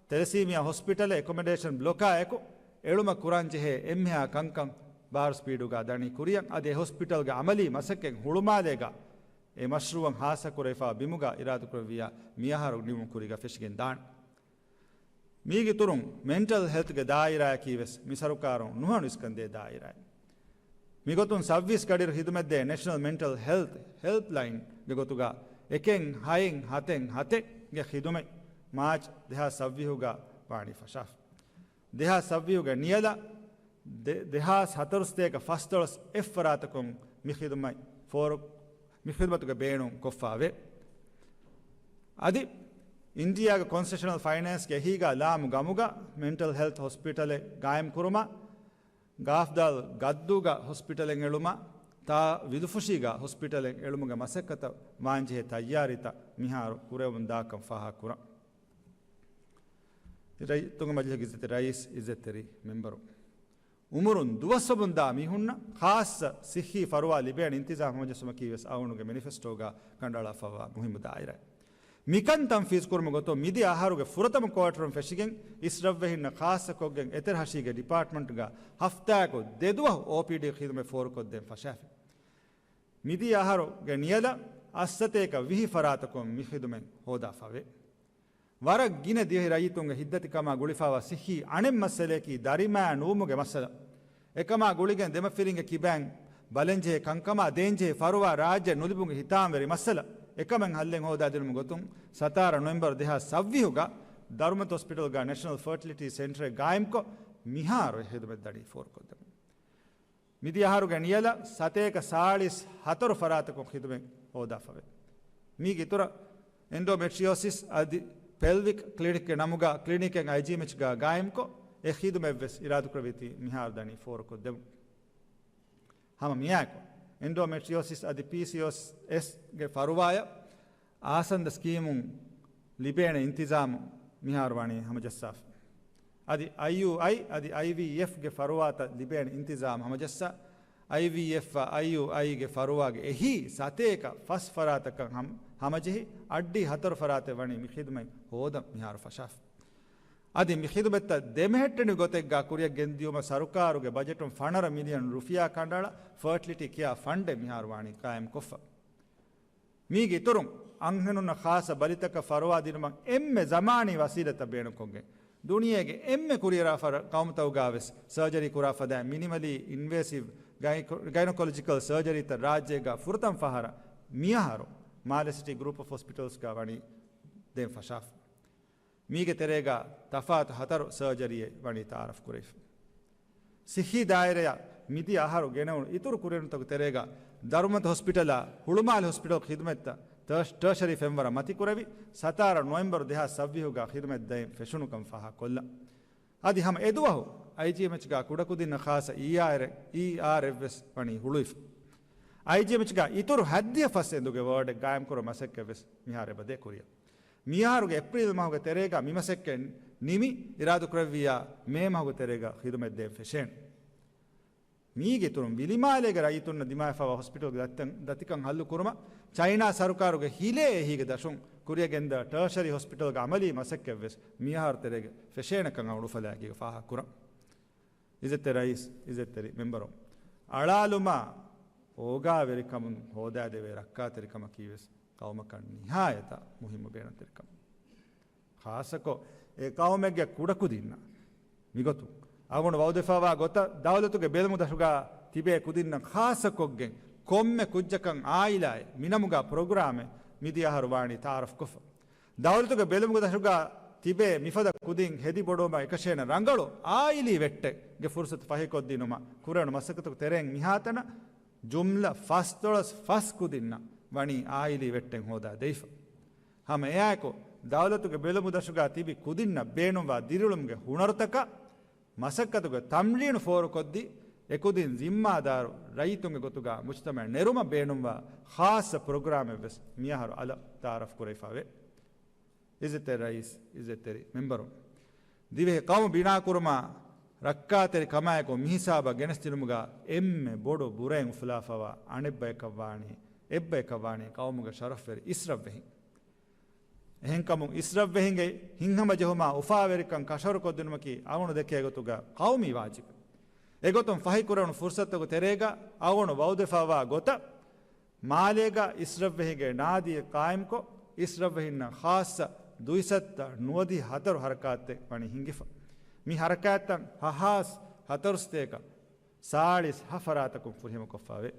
ތެލެސީމިއާ ހޮސްޕިޓަލެއް، އެކޮމޮޑޭޝަން ބްލޮކާ އެކު އެޅުމަށް ކުރާންޖެހޭ އެންމެހާ ކަންކަން ބާރު ސްޕީޑުގަ ދަނީ ކުރިއަށް. އަދި އެ ހޮސްޕިޓަލްގެ އަމަލީ މަސައްކަތް ހުޅުމާލޭގަ އެ މަޝްރޫއަށް ހާއްސަކުރެވިފާ ބިމުގަ އިރާދަކުރެއްވިއްޔާ މިއަހަރު ނިމުމުގެ ކުރީގަ ފެށިގެން ދާނެ. މީގެ އިތުރުން މެންޓަލް ހެލްތުގެ ދާއިރާއަކީ ވެސް މި ސަރުކާރުން ނުހަނު އިސްކަންދޭ ދާއިރާއެއް. މިގޮތުން ސައުވީސް ގަޑިއިރު ހިދުމަތްދޭ ނެޝަނަލް މެންޓަލް ހެލްތު ހެލްޕްލައިންގެ ގޮތުގަ އެކެއް ހައެއް ހަތެއް ހަތެއްގެ ޚިދުމަތް މާޗް ދެހާސް ސައްވީހުގަ ވާނީ ފަށާފަ. ދެހާސް ސައްވީހުގެ ނިޔަލަށް ދެ-، ދެހާސް ހަތަރުސަތޭކަ ފަސްދޮޅަސް އެއްފަރާތަކުން މި ޚިދުމަތް ފޯރު-، މި ޚިދުމަތުގެ ބޭނުން ކޮށްފައެވެ. އަދި އިންޑިއާގެ ކޮންސެޝަނަލް ފައިނޭންސްގެ އެހީގަ ލާމު ގަމުގަ މެންޓަލް ހެލްތު ހޮސްޕިޓަލެއް ގާއިމް ކުރުމަށް، ގާފްދާލް ގައްދޫގަ ހޮސްޕިޓަލެއް އެޅުމަށް، ތާ ވިލުފުށީގަ ހޮސްޕިޓަލެއް އެޅުމުގެ މަސައްކަތަށް ވާންޖެހޭ ތައްޔާރީތައް މިހާރު ކުރެވެމުންދާކަން ފާހަގަކުރަން. ރައްޔިތުންގެ މަޖިލީހުގެ އިއްޒަތްތެރި ރައީސް، އިއްޒަތްތެރި މެމްބަރު، އުމުރުން ދުވަސްވަމުންދާ މީހުންނަށް ޚާއްޞަ ސިއްހީ ފަރުވާ ލިބޭނެ އިންތިޒާމް ހަމަޖެއްސުމަކީ ވެސް އަޅުގަނޑުގެ މެނިފެސްޓޯގަ ކަނޑައަޅާފައިވާ މުހިއްމު ދާއިރާއެއް. މިކަން ތަންފީޒު ކުރުމުގެ ގޮތުން މިދިޔަ އަހަރުގެ ފުރަތަމަ ކުއާޓަރުން ފެށިގެން އިސްރަށްވެހިންނަށް ޚާއްޞަކޮށްގެން އެތެރެހަށީގެ ޑިޕާޓްމަންޓްގަ ހަފްތާއަކު ދެދުވަހު އޯޕީޑީ ޚިދުމަތް ފޯރުކޮށްދޭން ފަށާފި. މިދިޔަ އަހަރުގެ ނިޔަލަށް އަށްސަތޭކަ ވިހި ފަރާތަކުން މި ޚިދުމަތް ހޯދާފަވޭ. ވަރަށް ގިނަ ދިވެހި ރައްޔިތުންގެ ހިތްދަތިކަމާ ގުޅިފައިވާ ސިއްހީ އަނެއް މައްސަލަޔަކީ ދަރިމައި ނުވުމުގެ މައްސަލަ. އެކަމާ ގުޅިގެން ދެމަފިރިންގެ ކިބައިން ބަލަންޖެހޭ ކަންކަމާ ދޭންޖެހޭ ފަރުވާ ރާއްޖެ ނުލިބުމުގެ ހިތާމަވެރި މައްސަލަ. އެކަމެއް ހައްލެއް ހޯދާދިނުމުގެ ގޮތުން ސަތާރަ ނޮވެމްބަރު ދެހާސް ސައްވީހުގަ ދަރުމަތު ހޮސްޕިޓަލްގަ ނެޝަނަލް ފަރޓިލިޓީ ސެންޓަރެއް ގާއިމްކޮށް، މިހާރު އެ ހިދުމަތް ދަނީ ފޯރުކޮށްދެމުން. މިދިޔަ އަހަރުގެ ނިޔަލަށް ސަތޭކަ ސާޅީސް ހަތަރު ފަރާތަކުން ޚިދުމަތް ހޯދާފަވޭ. މީގެ އިތުރަށް އެންޑޯމެޓްރިއޯސިސް އަދި ޕެލްވިކް ކްލިނިކްގެ ނަމުގަ ކްލިނިކެއް އައިޖީއެމްއެޗްގަ ގާއިމްކޮށް، އެ ޚިދުމަތްވެސް އިރާދަކުރެއްވީތީ މިހާރު ދަނީ ފޯރުކޮށްދެމުން. ހަމަ މިއާއެކު، އެންޑޯމެޓްރިއޯސިސް އަދި ޕީސީއޯއެސްގެ ފަރުވާޔަށް އާސަންދަ ސްކީމުން ލިބޭނެ އިންތިޒާމު މިހާރު ވަނީ ހަމަޖައްސާފަ. އަދި އައިޔޫއައި އަދި އައިވީއެފްގެ ފަރުވާތައް ލިބޭނެ އިންތިޒާމު ހަމަޖައްސާ، އައިވީއެފްއާ އައިޔޫއައިގެ ފަރުވާގެ އެހީ ސަތޭކަ ފަސް ފަރާތަކަށް ހަމަ-، ހަމަޖެހި އައްޑިހަ ހަތަރު ފަރާތެއް ވަނީ މި ޚިދުމަތް ހޯދަން މިހާރު ފަށާފަ. އަދި މި ޚިދުމަތްތައް ދެމެހެއްޓެނި ގޮތެއްގާ ކުރިއަށް ގެންދިޔުމަށް ސަރުކާރުގެ ބަޖެޓުން ފަނަރަ މިލިއަން ރުފިޔާ ކަނޑައަޅާ ފަރޓިލިޓީ ކެއާ ފަންޑެއް މިހާރު ވާނީ ޤާއިމްކޮށްފަ. މީގެ އިތުރުން، އަންހެނުންނަށް ޚާއްޞަ ބަލިތަކަށް ފަރުވާ ދިނުމަށް އެންމެ ޒަމާނީ ވަސީލަތްތައް ބޭނުންކޮށްގެން، ދުނިޔޭގެ އެންމެ ކުރިއަރާ ފަރ-، ޤައުމުތަކުގާވެސް ސަރޖަރީ ކުރާ ފަދައިން މިނިމަލީ އިންވޭސިވް ގައިކޮ-، ގައިނޮކޮލޮޖިކަލް ސަރޖަރީތައް ރާއްޖޭގާ ފުރަތަމަ ފަހަރަށް މިއަހަރު މާލެ ސިޓީ ގްރޫޕް އޮފް ހޮސްޕިޓަލްސްގާ ވަނީ ދޭން ފަށާފަ. މީގެ ތެރޭގާ ތަފާތު ހަތަރު ސަރޖަރީއެއް ވަނީ ތައާރަފް ކުރެވިފަ. ސިއްހީ ދާއިރާއަށް މިދިޔަ އަހަރު ގެނެވުނު އިތުރު ކުރިއެރުންތަކުގެ ތެރޭގަ ދަރުމަތު ހޮސްޕިޓަލާ ހުޅުމާލެ ހޮސްޕިޓަލް ޚިދުމަތްތައް ޓާ-، ޓާޝަރީ ފެންވަރަށް މަތިކުރެވި، ސަތާރަ ނޮވެމްބަރު ދެހާސް ސައްވީހުގަ ޚިދުމަތް ދޭން ފެށުނުކަން ފާހަގަކޮށްލަން. އަދި ހަމަ އެދުވަހު އައިޖީއެމްއެޗްގަ ކުޑަކުދިންނަށް ޚާއްޞަ އީއާރް، އީއާރްއެފް ވެސް ވަނީ ހުޅުވިފަ. އައިޖީއެމްއެޗްގަ އިތުރު ހައްދިހަ ފަސް އެނދުގެ ވާޑެއް ގާއިމްކުރުމަށް މަސައްކަތް ވެސް މިހާރު އެބަދޭ ކުރިއަށް. މިއަހަރުގެ އޭޕްރީލް މަހުގެ ތެރޭގަ މިމަސައްކަތް ނިމި، އިރާދަކުރެއްވިއްޔާ މޭ މަހުގެ ތެރޭގަ ޚިދުމަތް ދޭން ފެށޭނެ. މީގެ އިތުރުން ވިލިމާލޭގެ ރައްޔިތުންނަށް ދިމާވެފައިވާ ހޮސްޕިޓަލްގެ ދަތިތަން-، ދަތިކަން ހައްލުކުރުމަށް ޗައިނާ ސަރުކާރުގެ ހިލޭ އެހީގެ ދަށުން ކުރިއަށް ގެންދާ ޓާޝަރީ ހޮސްޕިޓަލްގެ އަމަލީ މަސައްކަތް ވެސް މިއަހަރު ތެރޭގަ ފެށޭނެކަން އަޅުގަނޑު އުފަލާގީގަ ފާހަގަކުރަން. އިއްޒަތްތެރި ރައީސް، އިއްޒަތްތެރި މެމްބަރުން، އަޅާލުމާ އޯގާވެރިކަމުން ހޯދާދެވޭ ރައްކާތެރިކަމަކީ ވެސް ޤައުމަކަށް ނިހާޔަތަށް މުހިއްމު ބޭނުންތެރިކަމެއް. ޚާއްޞަކޮށް، އެ ޤައުމެއްގެ ކުޑަކުދިންނަށް މިގޮތުން އަޅުގަނޑު ވައުދެފައިވާ ގޮތަށް ދައުލަތުގެ ބެލުމުދަށުގަ ތިބޭ ކުދިންނަށް ޚާއްޞަކޮށްގެން ކޮންމެ ކުއްޖަކަށް އާއިލާއެއް މިނަމުގަ ޕްރޮގްރާމެއް މިދިޔަ އަހަރު ވާނީ ތައާރަފްކޮށްފަ. ދައުލަތުގެ ބެލުމުގެ ދަށުގަ ތިބޭ މިފަދަ ކުދިން ހެދި ބޮޑުވުމަށް އެކަށޭނަ ރަނގަޅު އާއިލީ ވެއްޓެއްގެ ފުރުސަތު ފަހިކޮށްދިނުމަށް ކުރެވުނު މަސައްކަތުގެ ތެރެއިން މިހާތަނަށް ޖުމްލަ ފަސްދޮޅަސް ފަސް ކުދިންނަށް ވަނީ އާއިލީ ވެއްޓެއް ހޯދާ ދެވިފަ. ހަމަ އެއާއެކު، ދައުލަތުގެ ބެލުމުދަށުގަ ތިބި ކުދިންނަށް ބޭނުންވާ ދިރިއުޅުމުގެ ހުނަރުތަކަށް މަސައްކަތުގެ ތަމްރީނު ފޯރުކޮށްދީ، އެކުދިން ޒިންމާދާރު ރައްޔިތުންގެ ގޮތުގަ މުޖްތަމަޢަށް ނެރުމަށް ބޭނުންވާ ޚާއްޞަ ޕްރޮގްރާމެއް ވެސް މިއަހަރު އަލަށް ތައާރަފް ކުރެވިފައެވެ. އިއްޒަތްތެރި ރައީސް، އިއްޒަތްތެރި މެމްބަރުން، ދިވެހި ޤައުމު ބިނާކުރުމާ ރައްކާތެރި ކަމާއެކު މިހިސާބަށް ގެނެސްދިނުމުގަ އެންމެ ބޮޑު ބުރައެއް އުފުލާފައިވާ އަނެއްބަޔަކަށް ވާނީ، އެއްބަޔަކަށް ވާނީ ޤައުމުގެ ޝަރަފްވެރި އިސްރަށްވެހިން. އެހެންކަމުން އިސްރަށްވެހިންގެ ހިތްހަމަޖެހުމާ އުފާވެރިކަން ކަށަވަރުކޮށްދިނުމަކީ އަޅުގަނޑު ދެކޭ ގޮތުގަ ޤައުމީ ވާޖިބެއް. އެގޮތުން ފަހިކުރެވުނު ފުރުސަތުގެ ތެރޭގަ އަޅުގަނޑު ވައުދެފައިވާ ގޮތަށް، މާލޭގަ އިސްރަށްވެހިންގެ ނާދީއެއް ޤާއިމްކޮށް، އިސްރަށްވެހިންނަށް ޚާއްޞަ ދުއިސައްތަ ނުވަދިހަ ހަތަރު ހަރަކާތެއް ވަނީ ހިންގިފަ. މި ހަރަކާތްތައް ހަ ހާސް ހަތަރުސަތޭކަ ސާޅީސް ހަ ފަރާތަކުން ފުރިހަމަކޮށްފައެވެ.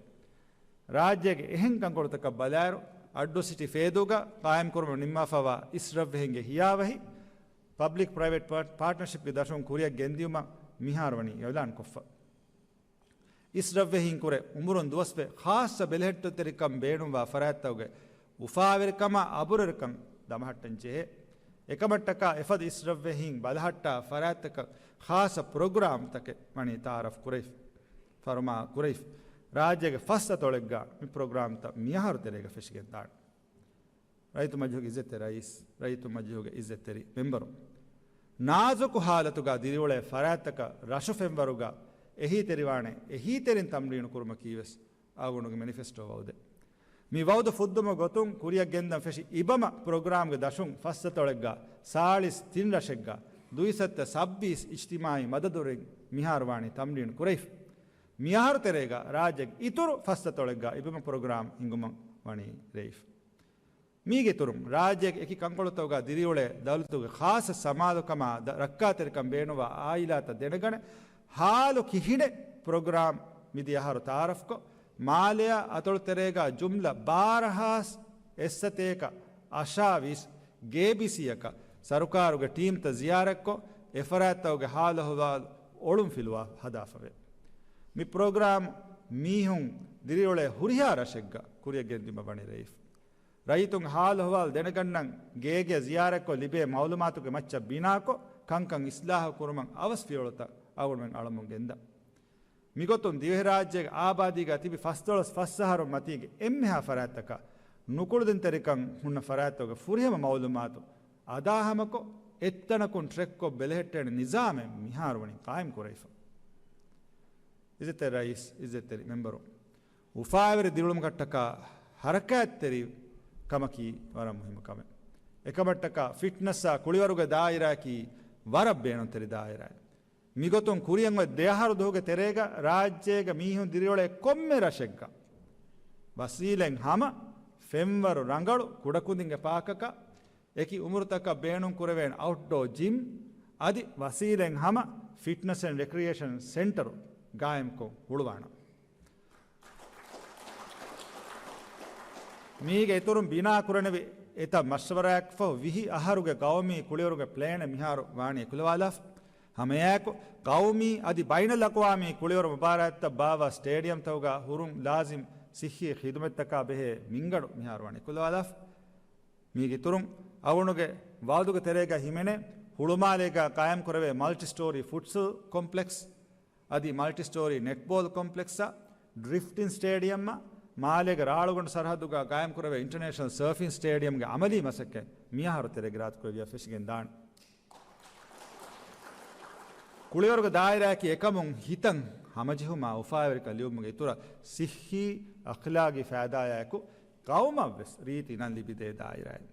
ރާއްޖޭގެ އެހެން ކަންކޮޅުތަކަށް ބަލާއިރު، އައްޑޫ ސިޓީ ފޭދޫގަ ޤާއިމްކުރުމަށް ނިންމާފައިވާ އިސްރަށްވެހިންގެ ހިޔާވަހި، ޕަބްލިކް ޕްރައިވެޓް ޕާޓް-، ޕާޓްނަރޝިޕްގެ ދަށުން ކުރިއަށް ގެންދިޔުމަށް މިހާރު ވަނީ އިޢުލާންކޮށްފަ. އިސްރަށްވެހިންކުރެ އުމުރުން ދުވަސްވެ ޚާއްޞަ ބެލެހެއްޓުންތެރިކަން ބޭނުންވާ ފަރާތްތަކުގެ އުފާވެރިކަމާ އަބުރުވެރިކަން ދަމަހައްޓަން ޖެހޭ. އެކަމަށްޓަކާ އެފަދަ އިސްރަށްވެހިން ބަލަހައްޓާ ފަރާތްތަކަށް ޚާއްޞަ ޕްރޮގްރާމްތަކެއް ވަނީ ތައާރަފް ކުރެވިފަ، ފަރުމާ ކުރެވިފަ. ރާއްޖޭގެ ފަސް އަތޮޅެއްގަ މި ޕްރޮގްރާމްތައް މިއަހަރު ތެރޭގަ ފެށިގެންދާނެ. ރައްޔިތު މަޖިލީހުގެ އިއްޒަތްތެރި ރައީސް، ރައްޔިތު މަޖިލީހުގެ އިއްޒަތްތެރި މެމްބަރު، ނާޒުކު ހާލަތުގަ ދިރިއުޅޭ ފަރާތްތަކަށް ރަށު ފެންވަރުގަ އެހީތެރިވާނެ އެހީތެރިން ތަމްރީނު ކުރުމަކީވެސް އަޅުގަނޑުގެ މެނިފެސްޓޯ ވައުދެއް. މި ވައުދު ފުއްދުމުގެ ގޮތުން ކުރިއަށް ގެންދަން ފެށި އިބަމަ ޕްރޮގްރާމްގެ ދަށުން ފަސް އަތޮޅެއްގަ ސާޅީސް ތިން ރަށެއްގަ ދުއިސައްތަ ސައްބީސް އިޖްތިމާޢީ މަދަދުވެރިން މިހާރު ވާނީ ތަމްރީނު ކުރެވިފަ. މިއަހަރު ތެރޭގަ ރާއްޖޭގެ އިތުރު ފަސް އަތޮޅެއްގަ އިބަމަ ޕްރޮގްރާމް ހިންގުމަށް ވަނީ ރޭވިފަ. މީގެ އިތުރުން، ރާއްޖޭގެ އެކި ކަންކޮޅުތަކުގަ ދިރިއުޅޭ ދައުލަތުގެ ޚާއްޞަ ސަމާލުކަމާ ދަ-، ރައްކާތެރިކަން ބޭނުންވާ އާއިލާތައް ދެނެގަނެ، ހާލު ކިހިނެއް ޕްރޮގްރާމް މިދިޔަ އަހަރު ތައާރަފްކޮށް، މާލެއާ އަތޮޅުތެރޭގަ ޖުމްލަ ބާރަ ހާސް އެއްސަތޭކަ އަށާވީސް ގޭބިސީއަކަށް ސަރުކާރުގެ ޓީމްތައް ޒިޔާރަތްކޮށް، އެފަރާތްތަކުގެ ހާލު އަހުވާލު އޮޅުންފިލުވާ ހަދާފަވޭ. މި ޕްރޮގްރާމް މީހުން ދިރިއުޅޭ ހުރިހާ ރަށެއްގަ ކުރިއަށް ގެންދިއުމަށް ވަނީ ރޭވިފަ. ރައްޔިތުން ހާލު އަހުވާލު ދެނެގަންނަން ގޭގެ ޒިޔާރަތްކޮށް ލިބޭ މައުލޫމާތުގެ މައްޗަށް ބިނާކޮށް، ކަންކަން އިސްލާހު ކުރުމަށް އަވަސް ފިޔަވަޅުތައް އަޅުގަނޑުމެން އަޅަމުން ގެންދަން. މިގޮތުން ދިވެހިރާއްޖޭގެ އާބާދީގަ ތިބި ފަސްދޮޅަސް ފަސް އަހަރު މަތީގެ އެންމެހާ ފަރާތްތަކަށް ނުކުޅެދުންތެރިކަން ހުންނަ ފަރާތްތަކުގެ ފުރިހަމަ މައުލޫމާތު އަދާހަމަކޮށް، އެއްތަނަކުން ޓްރެކްކޮށް ބެލެހެއްޓޭނެ ނިޒާމެއް މިހާރު ވަނީ ޤާއިމް ކުރެވިފަ. އިއްޒަތްތެރި ރައީސް، އިއްޒަތްތެރި މެމްބަރު، އުފާވެރި ދިރިއުޅުމަކަށްޓަކާ ހަރަކާތްތެރި ކަމަކީ ވަރަށް މުހިއްމު ކަމެއް. އެކަމަށްޓަކާ ފިޓްނަސްއާ ކުޅިވަރުގެ ދާއިރާއަކީ ވަރަށް ބޭނުންތެރި ދާއިރާއެއް. މިގޮތުން ކުރިއަށް އޮތް ދެއަހަރު ދުވަހުގެ ތެރޭގަ ރާއްޖޭގަ މީހުން ދިރިއުޅޭ ކޮންމެ ރަށެއްގަ ވަސީލަތް ހަމަ ފެންވަރު ރަނގަޅު ކުޑަކުދިންގެ ޕާކަކަށް، އެކި އުމުރުތަކަށް ބޭނުން ކުރެވޭނެ އައުޓްޑޯ ޖިމް އަދި ވަސީލަތް ހަމަ ފިޓްނަސް އެންޑް ރެކްރިއޭޝަން ސެންޓަރު ގާއިމްކޮށް ހުޅުވާނަން. މީގެ އިތުރުން ބިނާ ކުރަނިވި އެތައް މަޝްވަރާއެއްފަހު ވިހި އަހަރުގެ ގައުމީ ކުޅިވަރުގެ ޕްލޭނެއް މިހާރު ވާނީ އެކުލަވާލާފަ. ހަމައެއާއެކު، ޤައުމީ އަދި ބައިނަލްއަޤްވާމީ ކުޅިވަރު މުބާރާތްތައް ބާއްވާ ސްޓޭޑިއަމްތަކުގަ ހުރުން ލާޒިމް ސިއްހީ ޚިދުމަތްތަކާ ބެހޭ މިންގަނޑު މިހާރު ވަނީ ކުލަވާލާފަ. މީގެ އިތުރުން، އަޅުގަނޑުގެ ވައުދުގެ ތެރޭގަ ހިމެނޭ ހުޅުމާލޭގަ ޤާއިމް ކުރެވޭ މަލްޓި ސްޓޯރީ ފުޓްސަލް ކޮމްޕްލެކްސް އަދި މަލްޓި ސްޓޯރީ ނެޓްބޯލް ކޮމްޕްލެކްސްއާ، ޑްރިފްޓިން ސްޓޭޑިއަމްއާ، މާލޭގެ ރާޅުގަނޑު ސަރަހައްދުގަ ޤާއިމް ކުރެވޭ އިންޓަރނޭޝަނަލް ސަރފިން ސްޓޭޑިއަމްގެ އަމަލީ މަސައްކަތް މިއަހަރު ތެރޭގަ އިރާދަކުރެއްވިޔާ ފެށިގެން ދާނެ. ކުޅިވަރުގެ ދާއިރާއަކީ އެކަމުން ހިތަށް ހަމަޖެހުމާ އުފާވެރިކަން ލިބުމުގެ އިތުރަށް ސިއްހީ އަޚްލާގީ ފައިދާއާއެކު ޤައުމަށްވެސް ރީތި ނަން ލިބިދޭ ދާއިރާއެއް.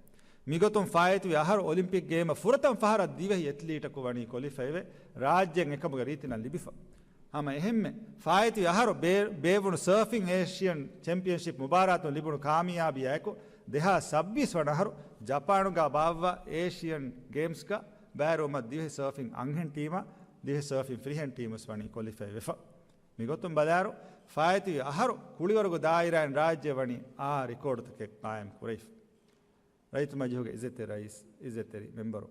މިގޮތުން ފާއިތުވި އަހަރު އޮލިމްޕިކް ގޭމަށް ފުރަތަމަ ފަހަރަށް ދިވެހި އެތްލީޓަކު ވަނީ ކޮލިފައިވެ، ރާއްޖޭން އެކަމުގެ ރީތި ނަން ލިބިފަ. ހަމަ އެހެންމެ، ފާއިތުވި އަހަރު ބޭ-، ބޭއްވުނު ސަރފިން އޭޝިއަން ޗެމްޕިއަންޝިޕް މުބާރާތުން ލިބުނު ކާމިޔާބީއާއެކު، ދެހާސް ސައްބީސް ވަނަ އަހަރު ޖަޕާނުގަ ބާއްވާ އޭޝިއަން ގޭމްސްގަ ބައިވެރިވުމަށް ދިވެހި ސަރފިން އަންހެން ޓީމާ، ދިވެހި ސަރފިން ފިރިހެން ޓީމުވެސް ވަނީ ކޮލިފައި ވެފަ. މިގޮތުން ބަލާއިރު، ފާއިތުވި އަހަރު ކުޅިވަރުގެ ދާއިރާއިން ރާއްޖެ ވަނީ އާ ރެކޯޑުތަކެއް ޤާއިމް ކުރެވިފަ. ރައްޔިތު މަޖިލީހުގެ އިއްޒަތްތެރި ރައީސް، އިއްޒަތްތެރި މެމްބަރު،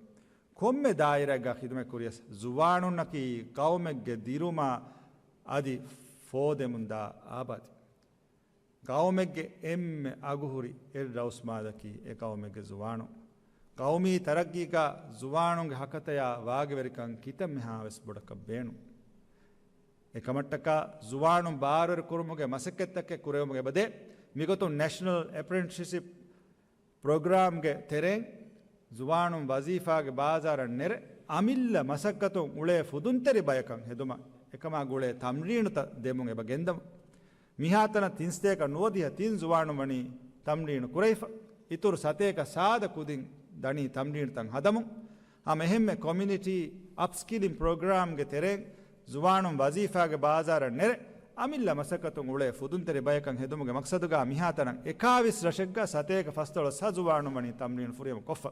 ކޮންމެ ދާއިރާއެއްގަ ޚިދުމަތް ކުރިޔަސް، ޒުވާނުންނަކީ ޤައުމެއްގެ ދިރުމާ އަދި ފޯދެމުންދާ އާބާދެއް. ޤައުމެއްގެ އެންމެ އަގުހުރި އެއް ރައުސްމާލަކީ އެ ޤައުމެއްގެ ޒުވާނުން. ޤައުމީ ތަރައްގީގަ ޒުވާނުންގެ ހަކަތަޔާ ވާގިވެރިކަން ކިތައްމެހާވެސް ބޮޑަކަށް ބޭނުން. އެކަމަށްޓަކާ ޒުވާނުން ބާރުވެރި ކުރުމުގެ މަސައްކަތްތަކެއް ކުރެވުމުގެ އެބަދޭ. މިގޮތުން ނޭޝަނަލް އެޕްރެންޓިސިޕް ޕްރޮގްރާމްގެ ތެރެއިން ޒުވާނުން ވަޒީފާގެ ބާޒާރަށް ނެރެ، އަމިއްލަ މަސައްކަތުން އުޅޭ ފުދުންތެރި ބަޔަކަށް ހެދުމަށް އެކަމާ ގުޅޭ ތަމްރީނުތައް ދެމުން އެބަ ގެންދަމުން. މިހާތަނަށް ތިން ސަތޭކަ ނުވަދިހަ ތިން ޒުވާނުން ވަނީ ތަމްރީނު ކުރެވިފަ. އިތުރު ސަތޭކަ ސާދަ ކުދިން ދަނީ ތަމްރީނުތައް ހަދަމުން. ހަމަ އެހެންމެ ކޮމިއުނިޓީ އަޕްސްކިލިން ޕްރޮގްރާމްގެ ތެރެއިން ޒުވާނުން ވަޒީފާގެ ބާޒާރަށް ނެރެ، އަމިއްލަ މަސައްކަތުން އުޅޭ ފުދުންތެރި ބަޔަކަށް ހެދުމުގެ މަޤްޞަދުގަ މިހާތަނަށް އެކާވީސް ރަށެއްގަ ސަތޭކަ ފަސްދޮޅަސް ހަ ޒުވާނުން ވަނީ ތަމްރީނު ފުރިހަމަ ކޮށްފަ.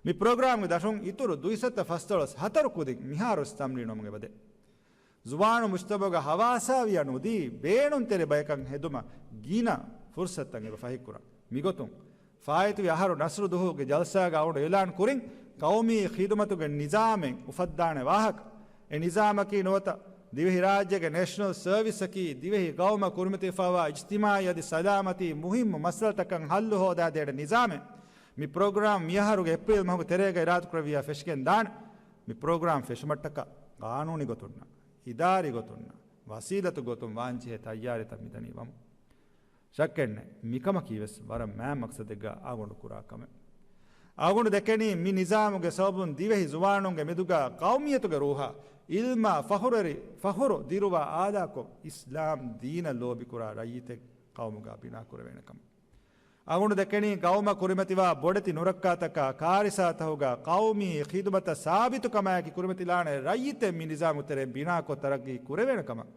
މި ޕްރޮގްރާމްގެ ދަށުން އިތުރު ދުއިސައްތަ ފަސްދޮޅަސް ހަތަރު ކުދިން މިހާރުވެސް ތަމްރީނު ވަމުން އެބަދޭ. ޒުވާނު މުޖްތަމަޢުގެ ހަވާސާވިޔާ ނުދީ، ބޭނުންތެރި ބަޔަކަށް ހެދުމަށް ގިނަ ފުރުޞަތުތައް އެބަ ފަހިކުރަން. މިގޮތުން، ފާއިތުވި އަހަރު ނަސްރު ދުވަހުގެ ޖަލްސާގަ އަޅުގަނޑު އިޢުލާން ކުރިން، ޤައުމީ ޚިދުމަތުގެ ނިޒާމެއް އުފައްދާނެ ވާހަކަ. އެ ނިޒާމަކީ ނުވަތަ ދިވެހިރާއްޖޭގެ ނޭޝަނަލް ސަރވިސްއަކީ، ދިވެހި ޤައުމަށް ކުރިމަތިވެފައިވާ އިޖްތިމާޢީ އަދި ސަލާމަތީ މުހިއްމު މައްސަލަތަކަށް ޙައްލު ހޯދާދޭނެ ނިޒާމެއް. މި ޕްރޮގްރާމް މިއަހަރުގެ އޭޕްރީލް މަހުގެ ތެރޭގަ އިރާދަކުރެއްވިޔާ ފެށިގެން ދާނެ. މި ޕްރޮގްރާމް ފެށުމަށްޓަކާ ޤާނޫނީ ގޮތުންނާ، އިދާރީ ގޮތުންނާ، ވަސީލަތު ގޮތުން ވާންޖެހޭ ތައްޔާރީތައް މިދަނީ ވަމުން. ޝައްކެއްނެތް، މިކަމަކީވެސް ވަރަށް މާތް މަޤްޞަދެއްގަ އަޅުގަނޑު ކުރާ ކަމެއް. އަޅުގަނޑު ދެކެނީ މި ނިޒާމުގެ ސަބަބުން ދިވެހި ޒުވާނުންގެ މެދުގަ ޤައުމިއްޔަތުގެ ރޫޙާ، ޢިލްމާ ފަޚުރުވެރި، ފަޚުރު ދިރުވާ އާލާކޮށް، އިސްލާމް ދީނަށް ލޯބިކުރާ ރައްޔިތެއް ޤައުމުގަ ބިނާކުރެވޭނެ ކަމަށް. އަޅުގަނޑު ދެކެނީ ޤައުމަށް ކުރިމަތިވާ ބޮޑެތި ނުރައްކާތަކާ، ކާރިސާތަކުގަ ޤައުމީ ޚިދުމަތަށް ސާބިތުކަމާއެކީ ކުރިމަތިލާނެ ރައްޔިތެއް މި ނިޒާމުގެ ތެރެއިން ބިނާކޮށް ތަރައްޤީ ކުރެވޭނެ ކަމަށް.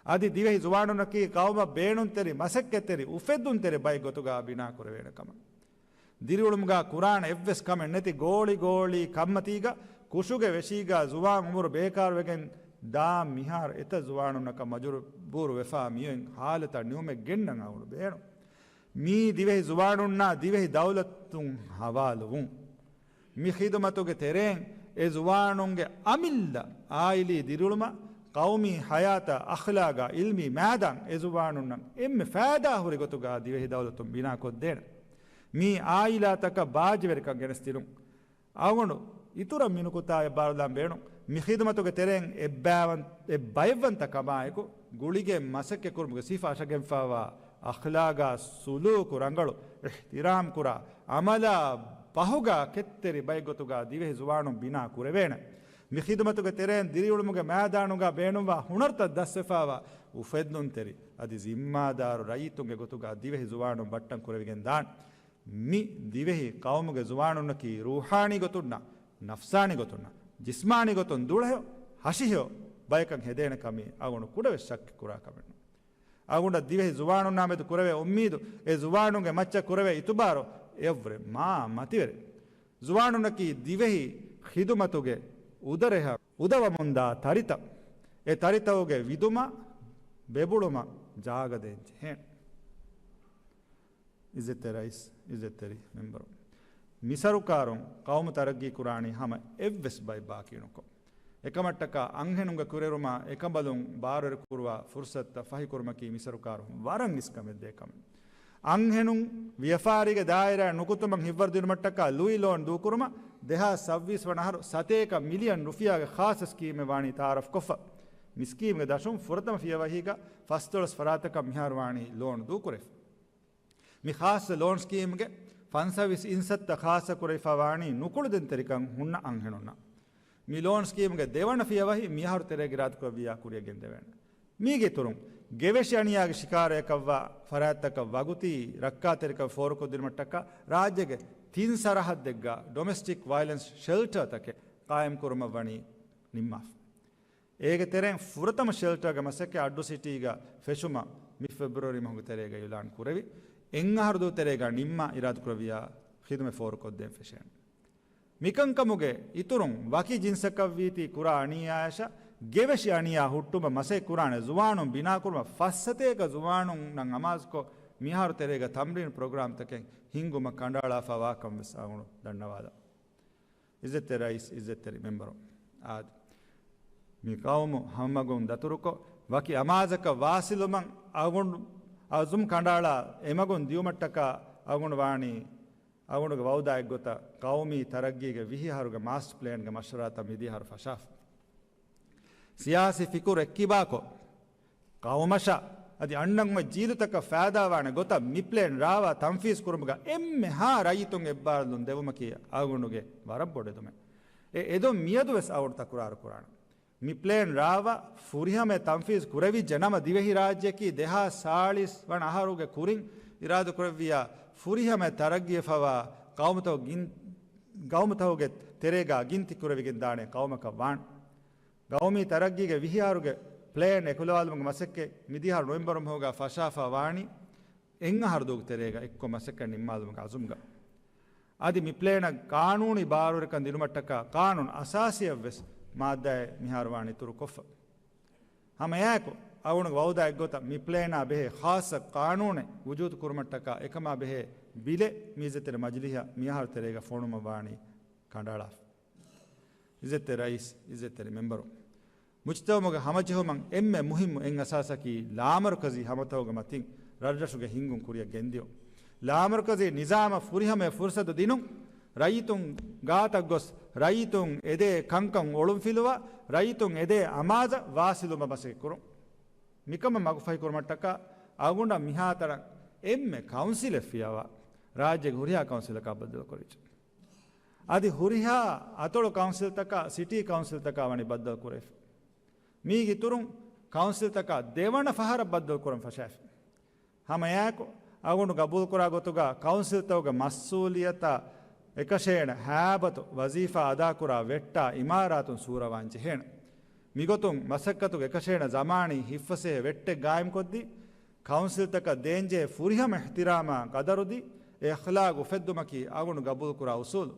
އަދި ދިވެހި ޒުވާނުންނަކީ ޤައުމަށް ބޭނުންތެރި، މަސައްކަތްތެރި، އުފެއްދުންތެރި ބައެއް ގޮތުގަ ބިނާކުރެވޭނެ ކަމަށް. ދިރިއުޅުމުގަ ކުރާނެ އެއްވެސް ކަމެއް ނެތި ގޯޅި ގޯޅީ ކަންމަތީގަ ކުށުގެ ވެށީގަ ޒުވާން އުމުރު ބޭކާރުވެގެން ދާން މިހާރު އެތައް ޒުވާނުންނަކަށް މަޖުބޫރު ވެފަ މިއޮތް ހާލަތަށް ނިމުމެއް ގެންނަން އަޅުގަނޑު ބޭނުން. މީ ދިވެހި ޒުވާނުންނާ ދިވެހި ދައުލަތުން ހަވާލުވުން. މި ޚިދުމަތުގެ ތެރެއިން އެ ޒުވާނުންގެ އަމިއްލަ އާއިލީ ދިރިއުޅުމަށް، ޤައުމީ ޙަޔާތަށް، އަޚްލާގަށް، ޢިލްމީ މައިދާން އެ ޒުވާނުންނަށް އެންމެ ފައިދާ ހުރި ގޮތުގަ ދިވެހި ދައުލަތުން ބިނާކޮށްދޭނެ. މީ އާއިލާތަކަށް ބާއްޖަވެރިކަން ގެނެސްދިނުން. އަޅުގަނޑު އިތުރަށް މި ނުކުތާއަށް ބާރުލާން ބޭނުން. މި ޚިދުމަތުގެ ތެރެއިން އެއްބައިވަން-، އެއްބައިވަންތަ ކަމާއެކު، ގުޅިގެން މަސައްކަތް ކުރުމުގެ ސިފަ އަށަގެންފާވާ އަޚްލާގާ ސުލޫކު ރަނގަޅު، އިޙްތިރާމް ކުރާ، އަމަލާ ބަހުގާ ކެތްތެރި ބައެއްގޮތުގާ ދިވެހި ޒުވާނުން ބިނާ ކުރެވޭނެ. މި ޚިދުމަތުގެ ތެރެއިން ދިރިއުޅުމުގެ މައިދާނުގާ ބޭނުންވާ ހުނަރުތައް ދަސްވެފާވާ އުފެއްދުންތެރި އަދި ޒިންމާދާރު ރައްޔިތުންގެ ގޮތުގާ ދިވެހި ޒުވާނުން ބައްޓަން ކުރެވިގެން ދާން. މި ދިވެހި ޤައުމުގެ ޒުވާނުންނަކީ ރޫޙާނީ ގޮތުންނާ، ނަފްސާނީ ގޮތުންނާ، ޖިސްމާނީ ގޮތުން ދުޅަހެޔޮ، ހަށިހެޔޮ ބަޔަކަށް ހެދޭނެ ކަމީ އަޅުގަނޑު ކުޑަވެސް ޝައްކެއް ކުރާ ކަމެއް ނޫން. އަޅުގަނޑަށް ދިވެހި ޒުވާނުންނާ މެދު ކުރެވޭ އުއްމީދު، އެ ޒުވާނުންގެ މައްޗަށް ކުރެވޭ އިތުބާރު އެއަށްވުރެ މާ މަތިވެރި. ޒުވާނުންނަކީ ދިވެހި ޚިދުމަތުގެ އުދަރެހަށް އުދަވަމުންދާ ތަރިތައް. އެ ތަރިތައުގެ ވިދުމަށް، ބެބުޅުމަށް ޖާގަ ދޭން ޖެހޭނެ. އިއްޒަތްތެރި ރައީސް، އިއްޒަތްތެރި މެމްބަރު، މި ސަރުކާރުން ޤައުމު ތަރައްގީ ކުރާނީ ހަމަ އެއްވެސް ބައެއް ބާކީ ނުކޮށް. އެކަމަށްޓަކާ އަންހެނުންގެ ކުރިއެރުމާ އެކަނބަލުން ބާރުވެރި ކުރުވާ ފުރުސަތުތައް ފަހިކުރުމަކީ މި ސަރުކާރުން ވަރަށް އިސްކަމެއް ދޭ ކަމެއް. އަންހެނުން ވިޔަފާރީގެ ދާއިރާއަށް ނުކުތުމަށް ހިތްވަރު ދިނުމަށްޓަކާ ލުއި ލޯން ދޫކުރުމަށް ދެހާސް ސައްބީސް ވަނަ އަހަރު ސަތޭކަ މިލިއަން ރުފިޔާގެ ޚާއްސަ ސްކީމެއް ވާނީ ތައާރަފް ކޮށްފަ. މި ސްކީމްގެ ދަށުން ފުރަތަމަ ފިޔަވަހީގަ ފަސްދޮޅަސް ފަރާތަކަށް މިހާރު ވާނީ ލޯން ދޫކުރެވިފަ. މި ޚާއްސަ ލޯން ސްކީމްގެ ފަންސަވީސް އިންސައްތަ ޚާއްސަ ކުރެވިފަ ވާނީ ނުކުޅެދުންތެރިކަން ހުންނަ އަންހެނުންނަށް. މި ލޯން ސްކީމްގެ ދެވަނަ ފިޔަވަހި މިއަހަރު ތެރޭގަ އިރާދަކުރެއްވިއްޔާ ކުރިއަށް ގެންދެވޭނެ. މީގެ އިތުރުން، ގެވެށި އަނިޔާގެ ޝިކާރައަކަށްވާ ފަރާތްތަކަށް ވަގުތީ ރައްކާތެރިކަން ފޯރުކޮށްދިނުމަށްޓަކާ ރާއްޖޭގެ ތިން ސަރަހައްދެއްގަ ޑޮމެސްޓިކް ވައިލެންސް ޝެލްޓަރތަކެއް ޤާއިމްކުރުމަށް ވަނީ ނިންމާފަ. އޭގެ ތެރެއިން ފުރަތަމަ ޝެލްޓަރގެ މަސައްކަތް އައްޑޫ ސިޓީގަ ފެށުމަށް މި ފެބްރުއަރީ މަހުގެ ތެރޭގަ އިޢުލާން ކުރެވި، އެއް އަހަރު ދުވަހު ތެރޭގަ ނިންމާ އިރާދަކުރެއްވިއްޔާ ޚިދުމަތް ފޯރުކޮށްދޭން ފެށޭނެ. މިކަންކަމުގެ އިތުރުން ވަކި ޖިންސަކަށްވީތީ ކުރާ އަނިޔާއަށް ގެވެށި އަނިޔާ ހުއްޓުމަށް މަސައްކަތް ކުރާނެ ޒުވާނުން ބިނާކުރުމަށް ފަސް ސަތޭކަ ޒުވާނުންނަށް އަމާޒުކޮށް، މިއަހަރު ތެރޭގަ ތަމްރީން ޕްރޮގްރާމްތަކެއް ހިންގުމަށް ކަނޑައަޅާފަ ވާކަން ވެސް އަޅުގަނޑު ދަންނަވާލަން. އިއްޒަތްތެރި ރައީސް، އިއްޒަތްތެރި މެމްބަރު، އާދެ، މި ޤައުމު ހަމަމަގުން ދަތުރުކޮށް، ވަކި އަމާޒަކަށް ވާސިލުމަށް އަޅުގަނޑު އަޒުމް ކަނޑައަޅާ އެމަގުން ދިޔުމަށްޓަކާ އަޅުގަނޑު ވާނީ، އަޅުގަނޑުގެ ވައުދާ އެއްގޮތަށް ޤައުމީ ތަރައްގީގެ ވިހި އަހަރުގެ މާސްޓަ ޕްލޭންގެ މަޝްވަރާތައް މިދިޔަ އަހަރު ފަށާފަ. ސިޔާސީ ފިކުރު އެއްކިބާކޮށް، ޤައުމަށާ އަދި އަންނަން އޮތް ޖީލުތަކަށް ފައިދާވާނެ ގޮތަށް މި ޕްލޭން ރާވާ ތަންފީޒް ކުރުމުގަ އެންމެހާ ރައްޔިތުން އެއްބާރުލުން ދެވުމަކީ އަޅުގަނޑުގެ ވަރަށް ބޮޑު އެދުމެއް. އެ އެދުން މިއަދު ވެސް އަޅުގަނޑު ތަކުރާރު ކުރާނަން. މި ޕްލޭން ރާވާ ފުރިހަމައަށް ތަންފީޒް ކުރެވިއްޖެ ނަމަ، ދިވެހިރާއްޖެއަކީ ދެހާސް ސާޅީސް ވަނަ އަހަރުގެ ކުރިން އިރާދަކުރެއްވިއްޔާ ފުރިހަމައަށް ތަރައްގީވެފަވާ ޤައުމުތަކު ގިން-، ޤައުމުތަކުގެ ތެރޭގަ ގިންތި ކުރެވިގެން ދާނެ ޤައުމަކަށް ވާން. ޤައުމީ ތަރައްގީގެ ވިހި އަހަރުގެ ޕްލޭން އެކުލަވާލުމުގެ މަސައްކަތް މިދިހަ ނޮވެމްބަރު މަހުގަ ފަށާފަ ވާނީ އެއް އަހަރު ދުވަހު ތެރޭގަ އެއްކޮށް މަސައްކަތް ނިންމާލުމުގެ އަޒުމްގަ. އަދި މި ޕްލޭނަށް ޤާނޫނީ ބާރުވެރިކަން ދިނުމަށްޓަކާ ޤާނޫނު އަސާސީއަށްވެސް މާއްދާއެއް މިހާރު ވާނީ އިތުރުކޮށްފަ. ހަމައެއާއެކު، އަޅުގަނޑުގެ ވައުދާ އެއްގޮތަށް މި ޕްލޭނާ ބެހޭ ޚާއްޞަ ޤާނޫނެއް ވުޖޫދު ކުރުމަށްޓަކާ އެކަމާ ބެހޭ ބިލެއް މި އިއްޒަތްތެރި މަޖިލީހަށް މިއަހަރު ތެރޭގަ ފޮނުވުމަށް ވާނީ ކަނޑައަޅާފަ. އިއްޒަތްތެރި ރައީސް، އިއްޒަތްތެރި މެމްބަރު، މުޖްތަމަޢުގެ ހަމަޖެހުމަށް އެންމެ މުހިއްމު އެއް އަސާސަކީ ލާމަރުކަޒީ ހަމަތަކުގެ މަތިން ރަށްރަށުގެ ހިންގުން ކުރިއަށް ގެންދިޔުން. ލާމަރުކަޒީ ނިޒާމަށް ފުރިހަމަޔަށް ފުރުސަތު ދިނުން، ރައްޔިތުން ގާތަށް ގޮސް ރައްޔިތުން އެދޭ ކަންކަން އޮޅުންފިލުވާ، ރައްޔިތުން އެދޭ އަމާޒަށް ވާސިލުމަށް މަސައްކަތް ކުރުން. މިކަމަށް މަގުފަހިކުރުމަށްޓަކާ އަޅުގަނޑަށް މިހާތަނަށް އެންމެ ކައުންސިލެއް ފިޔަވާ، ރާއްޖޭގެ ހުރިހާ ކައުންސިލަކާ ބައްދަލުކުރެވިއްޖެ. އަދި ހުރިހާ އަތޮޅު ކައުންސިލްތަކާ، ސިޓީ ކައުންސިލްތަކާ ވަނީ ބައްދަލު ކުރެވިފަ. މީގެ އިތުރުން ކައުންސިލްތަކާ ދެވަނަ ފަހަރަށް ބައްދަލު ކުރަން ފަށާފި. ހަމައެއާއެކު، އަޅުގަނޑު ގަބޫލުކުރާ ގޮތުގަ ކައުންސިލްތަކުގެ މަސްއޫލިއްޔަތާ އެކަށޭނެ ހައިބަތު ވަޒީފާ އަދާކުރާ ވެއްޓާ އިމާރާތުން ސޫރަވާން ޖެހޭނެ. މިގޮތުން މަސައްކަތުގެ އެކަށޭނެ ޒަމާނީ ހިތްފަސޭހަ ވެއްޓެއް ގާއިމްކޮށްދީ، ކައުންސިލްތަކަށް ދޭންޖެހޭ ފުރިހަމަ އިޙްތިރާމާ ޤަދަރުދީ، އެ އަޚްލާގު އުފެއްދުމަކީ އަޅުގަނޑު ގަބޫލުކުރާ އުސޫލު.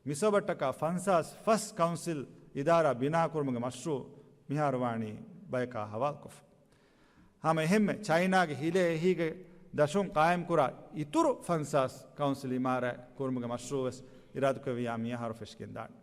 މިސަބަބަށްޓަކާ ފަންސާސް ފަސް ކައުންސިލް އިދާރާ ބިނާކުރުމުގެ މަޝްރޫޢު މިހާރު ވާނީ ބަޔަކާ ހަވާލުކޮށްފަ. ހަމަ އެހެންމެ ޗައިނާގެ ހިލޭ އެހީގެ ދަށުން ޤާއިމްކުރާ އިތުރު ފަންސާސް ކައުންސިލް އިމާރާތް ކުރުމުގެ މަޝްރޫޢުވެސް އިރާދަކުރެއްވިއްޔާ މިއަހަރު ފެށިގެންދާނެ.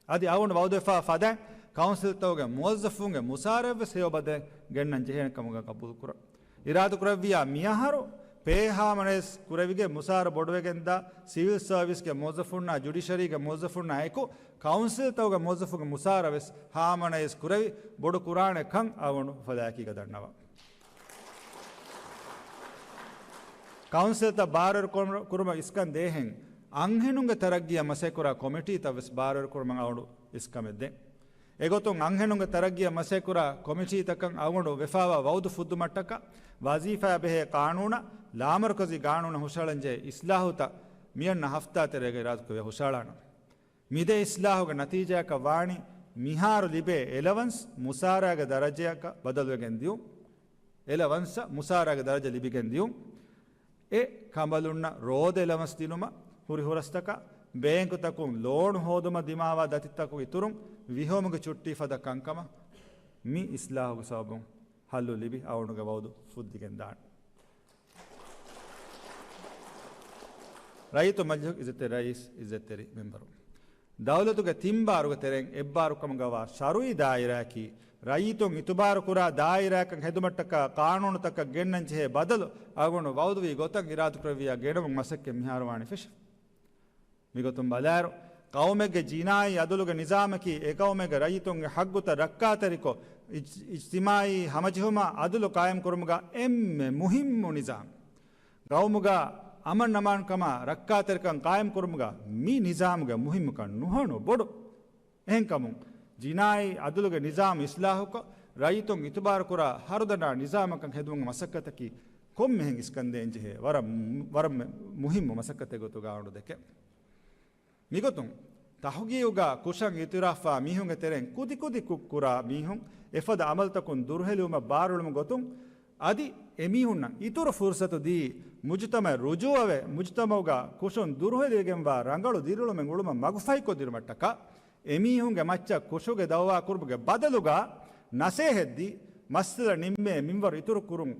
އަދި އަޅުގަނޑު ވައުދުވެފާ ފަދައިން ކައުންސިލްތަކުގެ މުވައްޒަފުންގެ މުސާރަވެސް ހެޔޮބަދަލެއް ގެންނަން ޖެހޭނެ ކަމުގަ ގަބޫލުކުރަން. އިރާދަކުރެއްވިއްޔާ މިއަހަރު ޕޭ ހާމަނައިޒް ކުރެވިގެން މުސާރަ ބޮޑުވެގެންދާ ސިވިލް ސަރވިސްގެ މުވައްޒަފުންނާ ޖުޑިޝަރީގެ މުވައްޒަފުންނާ އެކު ކައުންސިލްތަކުގެ މުވައްޒަފުންގެ މުސާރަވެސް ހާމަނައިޒް ކުރެވި ބޮޑުކުރާނެ ކަން އަޅުގަނޑު އުފަލާއެކީގަ ދަންނަވަން. ކައުންސިލްތައް ބާރުވެރި ކުރުމަށް އިސްކަން ދޭހެން، އަންހެނުންގެ ތަރައްގީއަށް މަސައްކަތްކުރާ ކޮމިޓީތައް ވެސް ބާރުވެރި ކުރުމަށް އަޅުގަނޑު އިސްކަމެއް ދޭން. އެގޮތުން އަންހެނުންގެ ތަރައްގީއަށް މަސައްކަތްކުރާ ކޮމިޓީތަކަށް އަޅުގަނޑު ވެފާވާ ވައުދު ފުއްދުމަށްޓަކާ، ވަޒީފާއާ ބެހޭ ޤާނޫނަށް، ލާމަރުކަޒީ ޤާނޫނަށް ހުށަހަޅަންޖެހޭ އިސްލާހުތައް މިއަންނަ ހަފްތާ ތެރޭގަ އިރާދަކުރެއްވިޔާ ހުށަހަޅާނަން. މިދެ އިސްލާހުގެ ނަތީޖާއަކަށް ވާނީ، މިހާރު ލިބޭ އެލަވަންސް މުސާރާގެ ދަރަޖައަކަށް ބަދަލުވެގެން ދިޔުން. އެލަވަންސަށް މުސާރާގެ ދަރަޖަ ލިބިގެން ދިޔުން. އެ ކަނބަލުންނަށް ރޯދަ އެލަވަންސް ދިނުމަށް ހުރި ހުރަސްތަކާ، ބޭންކުތަކުން ލޯނު ހޯދުމަށް ދިމާވާ ދަތިތަކުގެ އިތުރުން ވިހޯމުގެ ޗުއްޓީ ފަދަ ކަންކަމަށް މި އިސްލާހުގެ ސަބަބުން ހައްލު ލިބި އަޅުގަނޑުގެ ވައުދު ފުއްދިގެން ދާނެ. ރައްޔިތު މަޖިލިހުގެ އިއްޒަތްތެރި ރައީސް، އިއްޒަތްތެރި މެމްބަރު، ދައުލަތުގެ ތިން ބާރުގެ ތެރެއިން އެއްބާރުކަމުގަވާ ޝަރުއީ ދާއިރާއަކީ، ރައްޔިތުން އިތުބާރުކުރާ ދާއިރާއަކަށް ހެދުމަށްޓަކާ ޤާނޫނުތަކަށް ގެންނަން ޖެހޭ ބަދަލު އަޅުގަނޑު ވައުދުވީ ގޮތަށް އިރާދަކުރެއްވިޔާ ގެނައުމުގެ މަސައްކަތް މިހާރު ވާނީ ފެށިފަ. މިގޮތުން ބަލާއިރު، ޤައުމެއްގެ ޖިނާއީ އަދުލުގެ ނިޒާމަކީ އެ ޤައުމެއްގެ ރައްޔިތުންގެ ޙައްޤުތައް ރައްކާތެރިކޮށް، އިޖް-، އިޖްތިމާޢީ ހަމަޖެހުމާ އަދުލު ޤާއިމްކުރުމުގަ އެންމެ މުހިއްމު ނިޒާމް. ޤައުމުގަ އަމަން އަމާންކަމާ ރައްކާތެރިކަން ޤާއިމްކުރުމުގަ މި ނިޒާމުގެ މުހިއްމުކަން ނުހަނު ބޮޑު. އެހެންކަމުން، ޖިނާއީ އަދުލުގެ ނިޒާމް އިސްލާހުކޮށް، ރައްޔިތުން އިތުބާރުކުރާ ހަރުދަނާ ނިޒާމަކަށް ހެދުމުގެ މަސައްކަތަކީ ކޮންމެހެން އިސްކަންދޭން ޖެހޭ ވަރަށް، ވަރަށް މުހިއްމު މަސައްކަތެއް ގޮތުގަ އަޅުގަނޑު ދެކެން. މިގޮތުން، ތަހުގީގުގަ ކުށަށް އިއުތިރާފްވާ މީހުންގެ ތެރެއިން ކުދިކުދި ކުށްކުރާ މީހުން އެފަދަ އަމަލުތަކުން ދުރުހެލިވުމަށް ބާރުއެޅުމުގެ ގޮތުން، އަދި އެމީހުންނަށް އިތުރު ފުރުސަތު ދީ، މުޖުތަމަޢަށް ރުޖޫޢަވެ، މުޖުތަމަޢުގަ ކުށުން ދުރުހެލިވެގެންވާ ރަނގަޅު ދިރިއުޅުމެއް އުޅުމަށް މަގުފަހިކޮށްދިނުމަށްޓަކާ، އެމީހުންގެ މައްޗަށް ކުށުގެ ދައުވާ ކުރުމުގެ ބަދަލުގަ ނަސޭހަތްދީ، މައްސަލަ ނިންމޭ މިންވަރު އިތުރު ކުރުން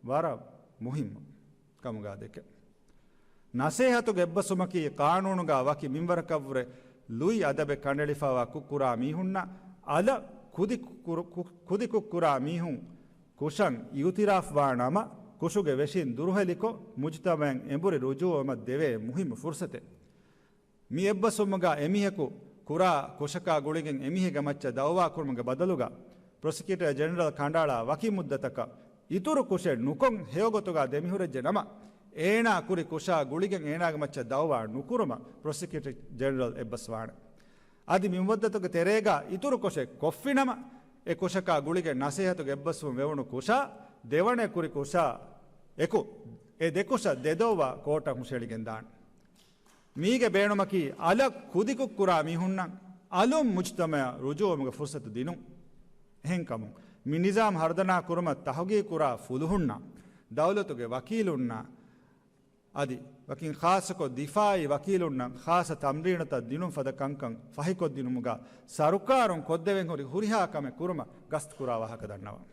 ވަރަށް މުހިއްމު ކަމުގަ ދެކެ. ނަސޭހަތުގެ އެއްބަސްވުމަކީ ޤާނޫނުގަ ވަކި މިންވަރަކަށްވުރެ ލުއި އަދަބެއް ކަނޑައެޅިފައިވާ ކުށްކުރާ މީހުންނަށް އަލަށް ކުދި ކު-، ކުރު-، ކު-، ކުދި ކުށްކުރާ މީހުން ކުށަށް އިއުތިރާފްވާ ނަމަ، ކުށުގެ ވެށިން ދުރުހެލިކޮށް، މުޖުތަމަޢަށް އެނބުރި ރުޖޫޢަވުމަށް ދެވޭ މުހިއްމު ފުރުސަތެއް. މި އެއްބަސްވުމުގަ އެމީހަކު ކުރާ ކުށަކާ ގުޅިގެން އެމީހެއްގެ މައްޗަށް ދައުވާ ކުރުމުގެ ބަދަލުގަ، ޕްރޮސިކިއުޓަރ ޖެނެރަލް ކަނޑައަޅާ ވަކި މުއްދަތަކަށް އިތުރު ކުށެއް ނުކޮށް ހެޔޮގޮތުގަ ދެމިހުރެއްޖެ ނަމަ، އޭނާ ކުރި ކުށާ ގުޅިގެން އޭނާގެ މައްޗަށް ދައުވާ ނުކުރުމަށް ޕްރޮސިކިއުޓަރ ޖެނެރަލް އެއްބަސްވާނެ. އަދި މި މުއްދަތުގެ ތެރޭގަ އިތުރު ކުށެއް ކޮށްފިނަމަ، އެ ކުށަކާ ގުޅިގެން ނަސޭހަތުގެ އެއްބަސްވުން ވެވުނު ކުށާ، ދެވަނަ ކުރި ކުށާ އެކު، އެ ދެ ކުށަށް ދެ ދައުވާ ކޯޓަށް ހުށަހެޅިގެން ދާނެ. މީގެ ބޭނުމަކީ، އަލަށް ކުދިކުށްކުރާ މީހުންނަށް އަލުން މުޖުތަމަޢަށް ރުޖޫޢަވުމުގެ ފުރުސަތު ދިނުން. އެހެންކަމުން، މި ނިޒާމް ހަރުދަނާ ކުރުމަށް ތަހުގީގުކުރާ ފުލުހުންނަށް، ދައުލަތުގެ ވަކީލުންނަށް، އަދި ވަކިން ޚާއްޞަކޮށް ދިފާޢީ ވަކީލުންނަށް ޚާއްޞަ ތަމްރީނުތައް ދިނުން ފަދަ ކަންކަން ފަހިކޮށްދިނުމުގަ ސަރުކާރުން ކޮށްދެވެން ހުރި ހުރިހާ ކަމެއް ކުރުމަށް ގަސްތުކުރާ ވާހަކަ ދަންނަވަން.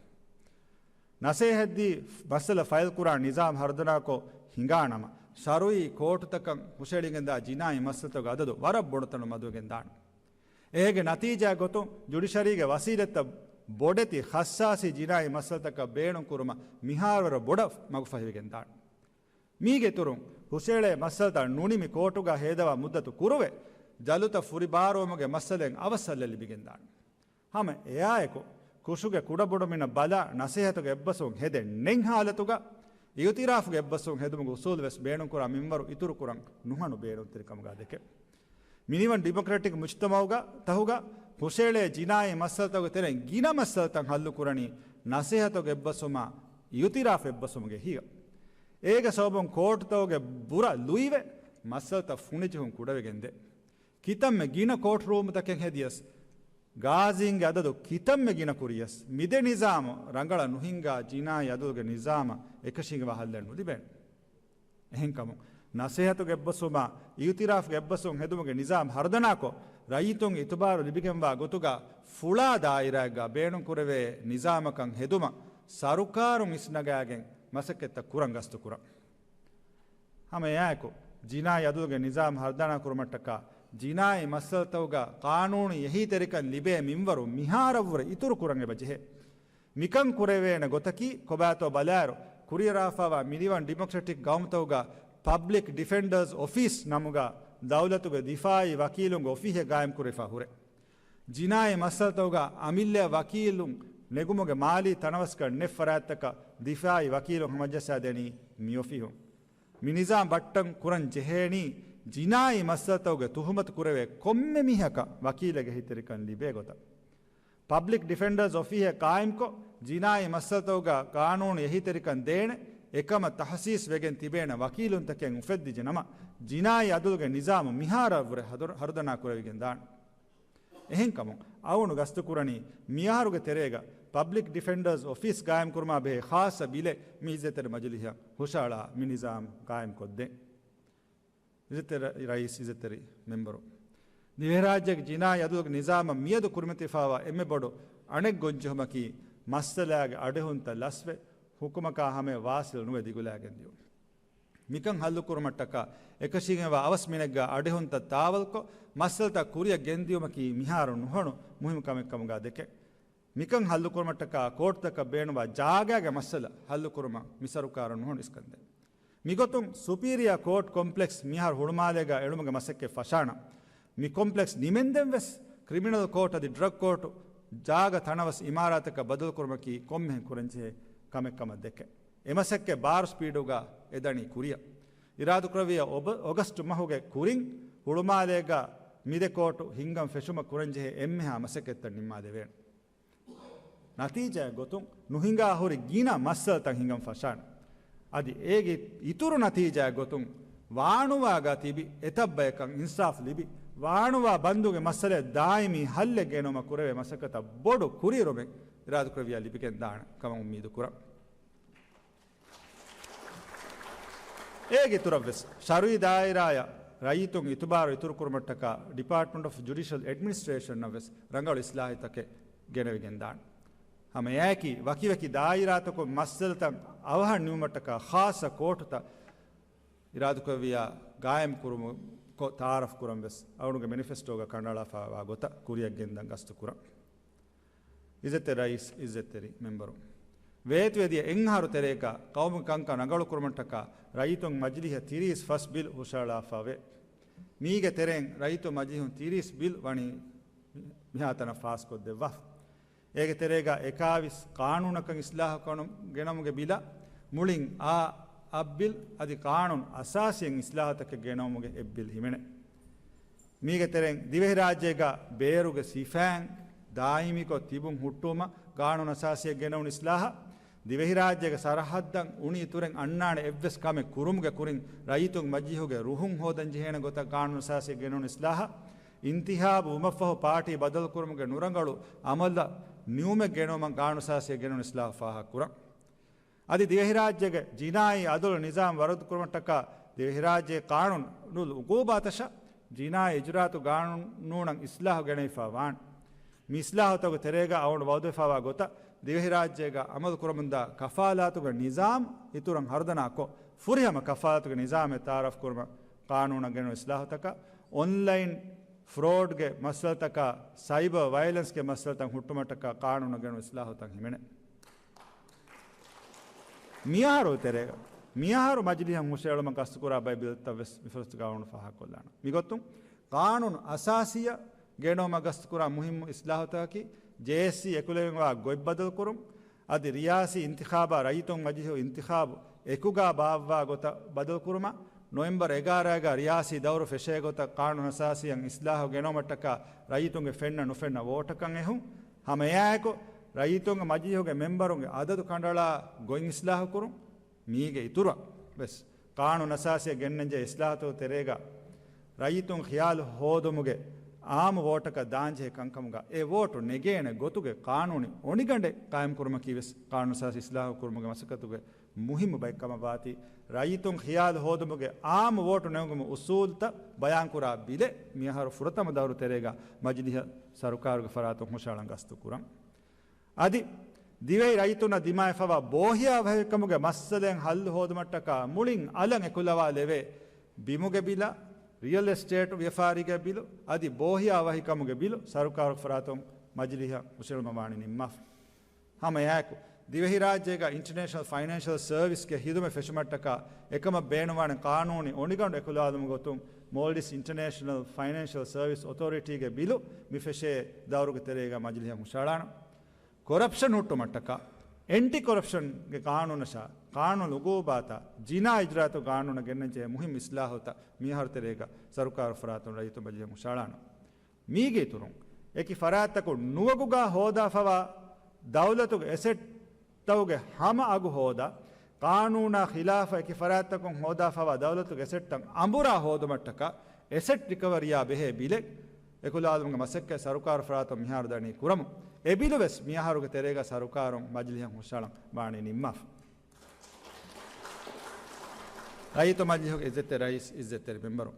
ނަސޭހަތްދީ، މައްސަލަ ފައިލްކުރާ ނިޒާމް ހަރުދަނާކޮށް ހިނގާނަމަ، ޝަރުއީ ކޯޓުތަކަށް ހުށަހެޅިގެންދާ ޖިނާއީ މައްސަލަތަކުގެ އަދަދު ވަރަށް ބޮޑުތަނުން މަދުވެގެންދާނެ. އޭގެ ނަތީޖާ ގޮތުން، ޖުޑިޝަރީގެ ވަސީލަތްތައް ބޮޑެތި ޚައްޞާޞީ ޖިނާއީ މައްސަލަތަކަށް ބޭނުންކުރުމަށް މިހާރުވަރަށް ބޮޑަށް މަގުފަހިވެގެންދާނެ. މީގެ އިތުރުން، ހުށައެޅޭ މައްސަލަތައް ނުނިމި ކޯޓުގަ ހޭދަވާ މުއްދަތު ކުރުވެ، ޖަލުތައް ފުރިބާރުވުމުގެ މައްސަލައިން އަވަސް ހައްލެއް ލިބިގެންދާނެ. ހަމަ އެއާއެކު، ކުށުގެ ކުޑަބޮޑުމިނަށް ބަލާ، ނަސޭހަތުގެ އެއްބަސްވުން ހެދެން ނެތް ހާލަތުގަ، އިއުތިރާފުގެ އެއްބަސްވުން ހެދުމުގެ އުސޫލު ވެސް ބޭނުންކުރާ މިންވަރު އިތުރުކުރަން ނުހަނު ބޭނުންތެރިކަމުގަ ދެކެ. މިނިވަން ޑިމޮކްރެޓިކް މުޖްތަމަޢުގަ، ތަހުގަ، ހުށައެޅޭ ޖިނާއީ މައްސަލަތަކުގެ ތެރެއިން ގިނަ މައްސަލަތައް ހައްލުކުރަނީ ނަސޭހަތުގެ އެއްބަސްވުމާ، އިއުތިރާފު އެއްބަސްވުމުގެ އެހީގަ. އޭގެ ސަބަބުން ކޯޓުތަކުގެ ބުރަ ލުއިވެ، މައްސަލަތައް ފުނިޖެހުން ކުޑަވެގެންދޭ. ކިތަންމެ ގިނަ ކޯޓް ރޫމްތަކެއް ހެދިޔަސް، ގާޒީންގެ އަދަދު ކިތަންމެ ގިނަ ކުރިޔަސް، މިދެ ނިޒާމު ރަނގަޅަށް ނުހިންގާ ޖިނާއީ އަދުލުގެ ނިޒާމަށް އެކަށީގެންވާ ހައްލެއް ނުލިބޭނެ. އެހެންކަމުން، ނަސޭހަތުގެ އެއްބަސްވުމާ، އިއުތިރާފުގެ އެއްބަސްވުން ހެދުމުގެ ނިޒާމް ހަރުދަނާކޮށް، ރައްޔިތުން އިތުބާރު ލިބިގެންވާ ގޮތުގަ ފުޅާ ދާއިރާއެއްގަ ބޭނުންކުރެވޭ ނިޒާމަކަށް ހެދުމަށް ސަރުކާރުން އިސްނަގާގެން މަސައްކަތްތައް ކުރަން ގަސްތުކުރަން. ހަމަ އެއާއެކު، ޖިނާއީ އަދުލުގެ ނިޒާމް ހަރުދަނާ ކުރުމަށްޓަކާ، ޖިނާއީ މައްސަލަތަކުގަ ޤާނޫނީ އެހީތެރިކަން ލިބޭ މިންވަރު މިހާރަށްވުރެ އިތުރު ކުރަން އެބަ ޖެހޭ. މިކަން ކުރެވޭނެ ގޮތަކީ، ކޮބާތޯ ބަލާއިރު، ކުރިއަރާފައިވާ މިނިވަން ޑިމޮކްރެޓިކް ގައުމުތަކުގަ ޕަބްލިކް ޑިފެންޑަރސް އޮފީސް ނަމުގަ ދައުލަތުގެ ދިފާއީ ވަކީލުންގެ އޮފީހެއް ގާއިމްކުރެވިފަ ހުރޭ. ޖިނާއީ މައްސަލަތަކުގަ އަމިއްލައަށް ވަކީލުން ނެގުމުގެ މާލީ ތަނަވަސްކަން ނެތް ފަރާތްތަކަށް ދިފާއީ ވަކީލުން ހަމަޖައްސާދެނީ މި އޮފީހުން. މި ނިޒާމް ބައްޓަން ކުރަން ޖެހޭނީ، ޖިނާއީ މައްސަލަތަކުގެ ތުހުމަތު ކުރެވޭ ކޮންމެ މީހަކަށް ވަކީލެއްގެ އެހީތެރިކަން ލިބޭ ގޮތަށް. ޕަބްލިކް ޑިފެންޑަރސް އޮފީހެއް ޤާއިމްކޮށް، ޖިނާއީ މައްސަލަތަކުގަ ޤާނޫނީ އެހީތެރިކަން ދޭނެ، އެކަމަށް ތަހުސީސް ވެގެން ތިބޭނެ ވަކީލުންތަކެއް އުފެއްދިއްޖެ ނަމަ، ޖިނާއީ އަދުލުގެ ނިޒާމު މިހާރަށްވުރެ ހަރު-، ހަރުދަނާ ކުރެވިގެން ދާނެ. އެހެންކަމުން، އަޅުގަނޑު ގަސްތުކުރަނީ، މިއަހަރުގެ ތެރޭގަ ޕަބްލިކް ޑިފެންޑަރސް އޮފީސް ޤާއިމްކުރުމާ ބެހޭ ޚާއްޞަ ބިލެއް މި އިއްޒަތްތެރި މަޖިލީހަށް ހުށައަޅާ މި ނިޒާމް ޤާއިމްކޮށްދޭން. އިއްޒަތްތެރި ރައީސް، އިއްޒަތްތެރި މެމްބަރު. ދިވެހިރާއްޖޭގެ ޖިނާއީ އަދުލުގެ ނިޒާމަށް މިއަދު ކުރިމަތިވެފައިވާ އެންމެ ބޮޑު އަނެއް ގޮންޖެހުމަކީ، މައްސަލާގެ އަޑެހުންތައް ލަސްވެ، ޙުކުމަކާ ހަމަޔަށް ވާސިލު ނުވެ ދިގުލާގެން ދިޔުން. މިކަން ހައްލުކުރުމަށްޓަކާ، އެކަށީގެންވާ އަވަސް މިނެއްގަ އަޑެހުންތައް ތާވަލްކޮށް، މައްސަލަތައް ކުރިއަށް ގެންދިޔުމަކީ މިހާރު ނުހަނު މުހިންމު ކަމެއް ކަމުގަ ދެކެން. މިކަން ހައްލުކުރުމަށްޓަކާ، ކޯޓްތަކަށް ބޭނުންވާ ޖާގާގެ މައްސަލަ ހައްލުކުރުމަށް މި ސަރުކާރަށް ނުހަނު އިސްކަންދޭން. މިގޮތުން ސުޕީރިއާ ކޯޓް ކޮމްޕްލެކްސް މިހާރު ހުޅުމާލޭގަ އެޅުމުގެ މަސައްކަތް ފަށާނަން. މި ކޮމްޕްލެކްސް ނިމެންދެން ވެސް، ކްރިމިނަލް ކޯޓް އަދި ޑްރަގް ކޯޓު ޖާގަ ތަނަވަސް އިމާރާތަކަށް ބަދަލުކުރުމަކީ ކޮންމެހެން ކުރަންޖެހޭ ކަމެއް ކަމަށް ދެކެ. އެ މަސައްކަތް ބާރު ސްޕީޑުގަ އެދަނީ ކުރިއަށް. އިރާދަކުރެއްވިއްޔާ އޮބ-، އޮގަސްޓް މަހުގެ ކުރިން ހުޅުމާލޭގަ މިދެ ކޯޓު ހިންގަން ފެށުމަށް ކުރަންޖެހޭ އެންމެހާ މަސައްކަތްތައް ނިންމާލެވޭނެ. ނަތީޖާއެއް ގޮތުން ނުހިނގާ ހުރި ގިނަ މައްސަލަތައް ހިނގަން ފަށާނެ. އަދި އޭގެ އިތުރު ނަތީޖާއެއް ގޮތުން ވާނުވާގަ ތިބި އެތައް ބަޔަކަށް އިންސާފް ލިބި، ވާނުވާ ބަންދުގެ މައްސަލައަށް ދާއިމީ ހައްލެއް ގެނައުމަށް ކުރެވޭ މަސައްކަތަށް ބޮޑު ކުރިއެރުމެއް އިރާދަކުރެއްވިއްޔާ ލިބިގެން ދާނެ ކަމަށް އުއްމީދު ކުރަން. އޭގެ އިތުރަށްވެސް، ޝަރުއީ ދާއިރާއަށް ރައްޔިތުން އިތުބާރު އިތުރުކުރުމަށްޓަކާ، ޑިޕާޓްމަންޓް އޮފް ޖުޑިޝަލް އެޑްމިނިސްޓްރޭޝަންއަށް ވެސް ރަނގަޅު އިސްލާހިތަކެއް ގެނެވިގެން ދާނެ. ހަމައެއާއެކީ، ވަކިވަކި ދާއިރާތަކުން މައްސަލަތައް އަވަހަށް ނިމުމަށްޓަކާ، ޚާއްޞަ ކޯޓުތައް އިރާދަކުރެއްވިއްޔާ ގާއިމް ކުރުމު ކޮށް ތައާރަފް ކުރަން ވެސް އަޅުގަނޑުގެ މެނިފެސްޓޯގަ ކަނޑައަޅާފައިވާ ގޮތަށް ކުރިއަށް ގެންދަން ގަސްތު ކުރަން. އިއްޒަތްތެރި ރައީސް، އިއްޒަތްތެރި މެމްބަރު، ވޭތުވެދިޔަ އެއްއަހަރު ތެރޭގަ ޤައުމުގެ ކަންކަން ރަނގަޅުކުރުމަށްޓަކާ ރައްޔިތުން މަޖިލީހަށް ތިރީސް ފަސް ބިލް ހުށައަޅާފައިވޭ. މީގެ ތެރެއިން ރައްޔިތުން މަޖިލީހުން ތިރީސް ބިލް ވަނީ މިހާތަނަށް ފާސްކޮށްދެއްވާފަ. އޭގެ ތެރޭގަ އެކާވީސް ޤާނޫނަކަށް އިސްލާހު ކަނު-، ގެނަމުގެ ބިލަށް މުޅިން އާ އަށް ބިލް އަދި ޤާނޫނު އަސާސީއަށް އިސްލާހުތަކެއް ގެނައުމުގެ އެއް ބިލް ހިމެނޭ. މީގެ ތެރެއިން ދިވެހިރާއްޖޭގަ ބޭރުގެ ސިފައިން ދާއިމީކޮށް ތިބުން ހުއްޓުވުމަށް ޤާނޫނު އަސާސީއަށް ގެނައުނު އިސްލާހަށް، ދިވެހިރާއްޖޭގެ ސަރަހައްދަށް އުނި އިތުރެއް އަންނާނެ އެއްވެސް ކަމެއް ކުރުމުގެ ކުރިން ރައްޔިތުން މަޖިލީހުގެ ރުހުން ހޯދަން ޖެހޭނެ ގޮތަށް ޤާނޫނު އަސާސީއަށް ގެނައުނު އިސްލާހަށް، އިންތިޚާބު ވުމަށްފަހު ޕާޓީ ބަދަލުކުރުމުގެ ނުރަނގަޅު އަމަލަށް ނިއުމެއް ގެނައުމަށް ޤާނޫނު އަސާސީއަށް ގެނައުނު އިސްލާހު ފާހަގަކުރަން. އަދި ދިވެހިރާއްޖޭގެ ޖިނާއީ އަދުލު ނިޒާމް ވަރަދުކުރުމަށްޓަކާ ދިވެހިރާއްޖޭގެ ޤާނޫނުލް ޢުޤޫބާތަށަށް ޖިނާއީ އިޖުރާއަތު ޤާނޫނުން އިސްލާހު ގެނެވިފައި ވާނެ. މި އިސްލާހުތަކުގެ ތެރޭގަ އަޅުގަނޑު ވައުދުވެފައިވާ ގޮތަށް ދިވެހިރާއްޖޭގަ ޢަމަލުކުރަމުންދާ ކަފާލާތުގެ ނިޒާމް އިތުރަށް ހަރުދަނާކޮށް، ފުރިހަމަ ކަފާލާތުގެ ނިޒާމެއް ތައާރަފްކުރުމަށް ޤާނޫނަށް ގެނައު އިސްލާހުތަކަށް، އޮންލައިން ފްރޯޑްގެ މައްސަލަތަކާ، ސައިބަ ވަޔަލެންސްގެ މައްސަލަތައް ހުއްޓުމަށްޓަކާ ޤާނޫނަށް ގެނައު އިސްލާހުތައް ހިމެނޭ. މިއަހަރު ތެރޭގަ، މިއަހަރު މަޖިލީހަށް ހުށައެޅުމަށް ގަސްތުކުރާ ބައެއް ބިލްތައް ވެސް މިފުރަސަތުގަ އަޅުގަނޑު ފާހަގަކޮށްލާނަން. މިގޮތުން، ޤާނޫނު އަސާސީއަށް ގެނައުމަށް ގަސްތުކުރާ މުހިއްމު އިސްލާހުތަކަކީ، ޖޭއެސްސީ އެކުލެވިގެންވާ ގޮތް ބަދަލުކުރުން، އަދި ރިޔާސީ އިންތިޚާބާ ރައްޔިތުން މަޖިލީހު އިންތިޚާބު އެކުގާ ބާއްވާ ގޮތަށް ބަދަލުކުރުމަށް، ނޮވެމްބަރު އެގާރައިގާ ރިޔާސީ ދައުރު ފެށޭ ގޮތަށް ޤާނޫނު އަސާސީއަށް އިސްލާހު ގެނައުމަށްޓަކާ ރައްޔިތުންގެ ފެންނަ ނުފެންނަ ވޯޓަކަށް އެހުން، ހަމައެއާއެކު ރައްޔިތުންގެ މަޖިލީހުގެ މެމްބަރުންގެ އަދަދު ކަނޑައަޅާ ގޮތް އިސްލާހުކުރުން، މީގެ އިތުރަށް ވެސް ޤާނޫނު އަސާސީއަށް ގެންނަންޖެހޭ އިސްލާހުތަކުގެ ތެރޭގަ ރައްޔިތުން ޚިޔާލު ހޯދުމުގެ އާއްމު ވޯޓަކަށް ދާންޖެހޭ ކަންކަމުގަ އެ ވޯޓު ނެގޭނެ ގޮތުގެ ޤާނޫނީ އޮނިގަނޑެއް ޤާއިމްކުރުމަކީ ވެސް ޤާނޫނު އަސާސީ އިސްލާހު ކުރުމުގެ މަސައްކަތުގެ މުހިއްމު ބައެއް ކަމަށް ވާތީ، ރައްޔިތުން ޚިޔާލު ހޯދުމުގެ އާއްމު ވޯޓު ނެގުމުގެ އުސޫލުތައް ބަޔާންކުރާ ބިލެއް މިއަހަރު ފުރަތަމަ ދައުރު ތެރޭގަ މަޖިލީހަށް ސަރުކާރުގެ ފަރާތުން ހުށައަޅަން ގަސްތު ކުރަން. އަދި ދިވެހި ރައްޔިތުންނަށް ދިމާވެފައިވާ ބޯހިޔާވަހިކަމުގެ މައްސަލައިން ހައްލު ހޯދުމަށްޓަކާ މުޅިން އަލަށް އެކުލަވާލެވޭ ބިމުގެ ބިލާ، ރިއަލް އެސްޓޭޓު ވިޔަފާރީގެ ބިލު އަދި ބޯހިޔާވަހިކަމުގެ ބިލު ސަރުކާރުގެ ފަރާތުން މަޖިލީހަށް ހުށައެޅުމަށް ވާނީ ނިންމާފަ. ހަމައެއާއެކު، ދިވެހިރާއްޖޭގަ އިންޓަރނޭޝަނަލް ފައިނޭންޝަލް ސަރވިސްގެ ހިދުމަތް ފެށުމަށްޓަކާ އެކަމަށް ބޭނުންވާނެ ޤާނޫނީ އޮނިގަނޑު އެކުލަވާލުމުގެ ގޮތުން މޯލްޑިވްސް އިންޓަރނޭޝަނަލް ފައިނޭންޝަލް ސަރވިސް އޮތޯރިޓީގެ ބިލު މި ފެށޭ ދައުރުގެ ތެރޭގަ މަޖިލީހަށް ހުށައަޅާނަން. ކޮރަޕްޝަން ހުއްޓުމަށްޓަކާ އެންޓި ކޮރަޕްޝަންގެ ގާނޫނަށާ، ގާނޫނު އުގޫބާތާ، ޖިނާ އިޖްރާތު ގާނޫނަށް ގެންނަންޖެހޭ މުހިންމު އިސްލާހުތައް މިއަހަރު ތެރޭގަ ސަރުކާރު ފަރާތުން ރައްޔިތު މަޖިލީހަށް ހުށައަޅާނަން. މީގެ އިތުރުން، އެކި ފަރާތްތަކުން ނުވަގުގާ ހޯދާފަވާ ދައުލަތުގެ އެސެޓްތަކުގެ ހަމަ އަގު ހޯދާ، ޤާނޫނާ ޚިލާފަށް އެކި ފަރާތްތަކުން ހޯދާފަވާ ދައުލަތުގެ އެސެޓްތައް އަނބުރާ ހޯދުމަށްޓަކާ، އެސެޓް ރިކަވަރީއާ ބެހޭ ބިލެއް އެކުލާލުމުގެ މަސައްކަތް ސަރުކާރު ފަރާތުން މިހާރު ދަނީ ކުރަމުން. އެ ބިލު ވެސް މިއަހަރުގެ ތެރޭގަ ސަރުކާރުން މަޖިލީހަށް ހުށައަޅަން ވާނީ ނިންމާފަ. ރައްޔިތު މަޖިލީހުގެ އިއްޒަތްތެރި ރައީސް، އިއްޒަތްތެރި މެމްބަރު،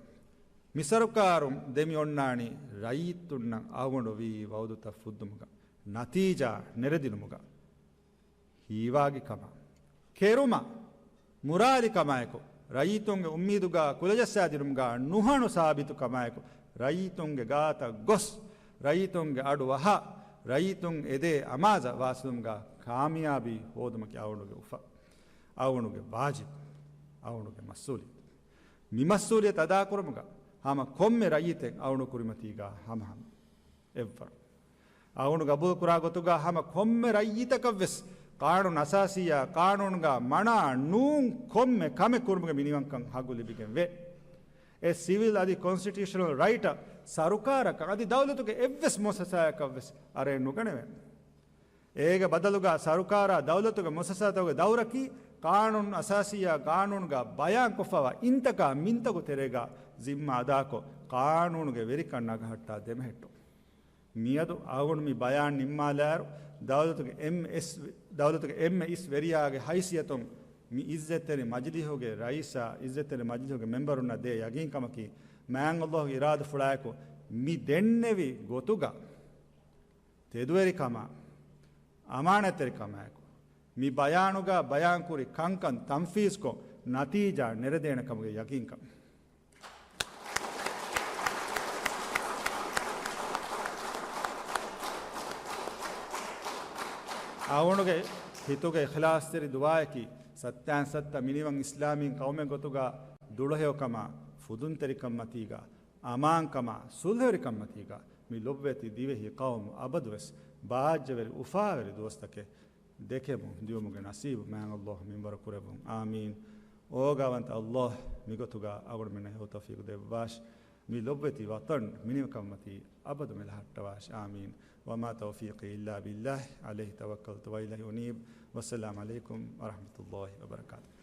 މި ސަރުކާރުން ދެމި އޮންނާނީ ރައްޔިތުންނަށް އަޅުގަނޑު ވީ ވައުދުތައް ފުއްދުމުގަ، ނަތީޖާ ނެރެދިނުމުގަ، ހީވާގިކަމާ، ކެރުމާ، މުރާލިކަމާއެކު، ރައްޔިތުންގެ އުއްމީދުގަ ކުލަޖައްސާދިނުމުގަ، ނުހަނު ސާބިތުކަމާއެކު، ރައްޔިތުންގެ ގާތަށް ގޮސް، ރައްޔިތުންގެ އަޑު އަހާ، ރައްޔިތުން އެދޭ އަމާޒަށް ވާސިލުމުގަ ކާމިޔާބީ ހޯދުމަކީ އަޅުގަނޑުގެ އުފަ، އަޅުގަނޑުގެ ވާޖިބު، އަޅުގަނޑުގެ މަސްއޫލިއްޔަތު. މި މަސްއޫލިއްޔަތު އަދާކުރުމުގަ ހަމަ ކޮންމެ ރައްޔިތެއް އަޅުގަނޑު ކުރިމަތީގަ ހަމަހަމަ އެއްވަރު. އަޅުގަނޑު ގަބޫލުކުރާ ގޮތުގަ ހަމަ ކޮންމެ ރައްޔިތަކަށްވެސް ޤާނޫނު އަސާސީއާ ޤާނޫނުގަ މަނާ ނޫން ކޮންމެ ކަމެއް ކުރުމުގެ މިނިވަންކަން ހައްގު ލިބިގެން ވޭ. އެ ސިވިލް އަދި ކޮންސްޓިޓިއުޝަނަލް ރައިޓަށް ސަރުކާރަކަށް އަދި ދައުލަތުގެ އެއްވެސް މުއައްސަސާއަކަށްވެސް އަރައެއް ނުގަނެވޭ. އޭގެ ބަދަލުގަ ސަރުކާރާ ދައުލަތުގެ މުއައްސަސާތަކުގެ ދައުރަކީ، ޤާނޫނު އަސާސީއާ ޤާނޫނުގަ ބަޔާންކޮށްފަވާ އިންތަކާ މިންތަކު ތެރޭގަ ޒިންމާ އަދާކޮށް، ޤާނޫނުގެ ވެރިކަން ނަގަހައްޓާ ދެމެހެއްޓުން. މިއަދު އަޅުގަނޑު މި ބަޔާން ނިންމާލާއިރު، ދައުލަތުގެ އެމް އެސް، ދައުލަތުގެ އެންމެ އިސް ވެރިޔާގެ ހައިސިއްޔަތުން މި އިއްޒަތްތެރި މަޖިލީހުގެ ރައީސާ، އިއްޒަތްތެރި މަޖިލީހުގެ މެމްބަރުންނަށް ދޭ ޔަގީންކަމަކީ، މާތް ﷲ ގެ އިރާދަފުޅާއެކު މި ދެންނެވި ގޮތުގަ ތެދުވެރިކަމާ، އަމާނާތްތެރިކަމާއެކު، މި ބަޔާނުގަ ބަޔާންކުރި ކަންކަން ތަންފީޒްކޮށް، ނަތީޖާ ނެރެދޭނެ ކަމުގެ ޔަގީންކަން. އަޅުގަނޑުގެ ހިތުގެ އިޚްލާޞްތެރި ދުޢާއަކީ، ސައްތައިން ސައްތަ މިނިވަން އިސްލާމީ ޤައުމެއް ގޮތުގަ ދުޅަހެޔޮކަމާ، ފުދުންތެރިކަންމަތީގަ، އަމާންކަމާ، ޞުލްޙުވެރިކަންމަތީގަ، މި ލޮބުވެތި ދިވެހި ޤައުމު އަބަދުވެސް ބާއްޖަވެރި އުފާވެރި ދުވަސްތަކެއް ދެކެމުން ދިއުމުގެ ނަސީބު މާތް ﷲ މިންވަރު ކުރެއްވުން. އާމީން. އޯގާވަންތަ ﷲ މިގޮތުގަ އަޅުގަނޑުމެންނަށް ހެޔޮ ތައުފީޤު ދެއްވާށި. މި ލޮބުވެތި ވަޠަން މިނިވަންކަންމަތީ އަބަދުމެ ލަހައްޓަވާށި. އާމީން. وما توفيقي إلا بالله عليه توكلت وإليه أنيب. والسلام عليكم ورحمة الله وبركاته.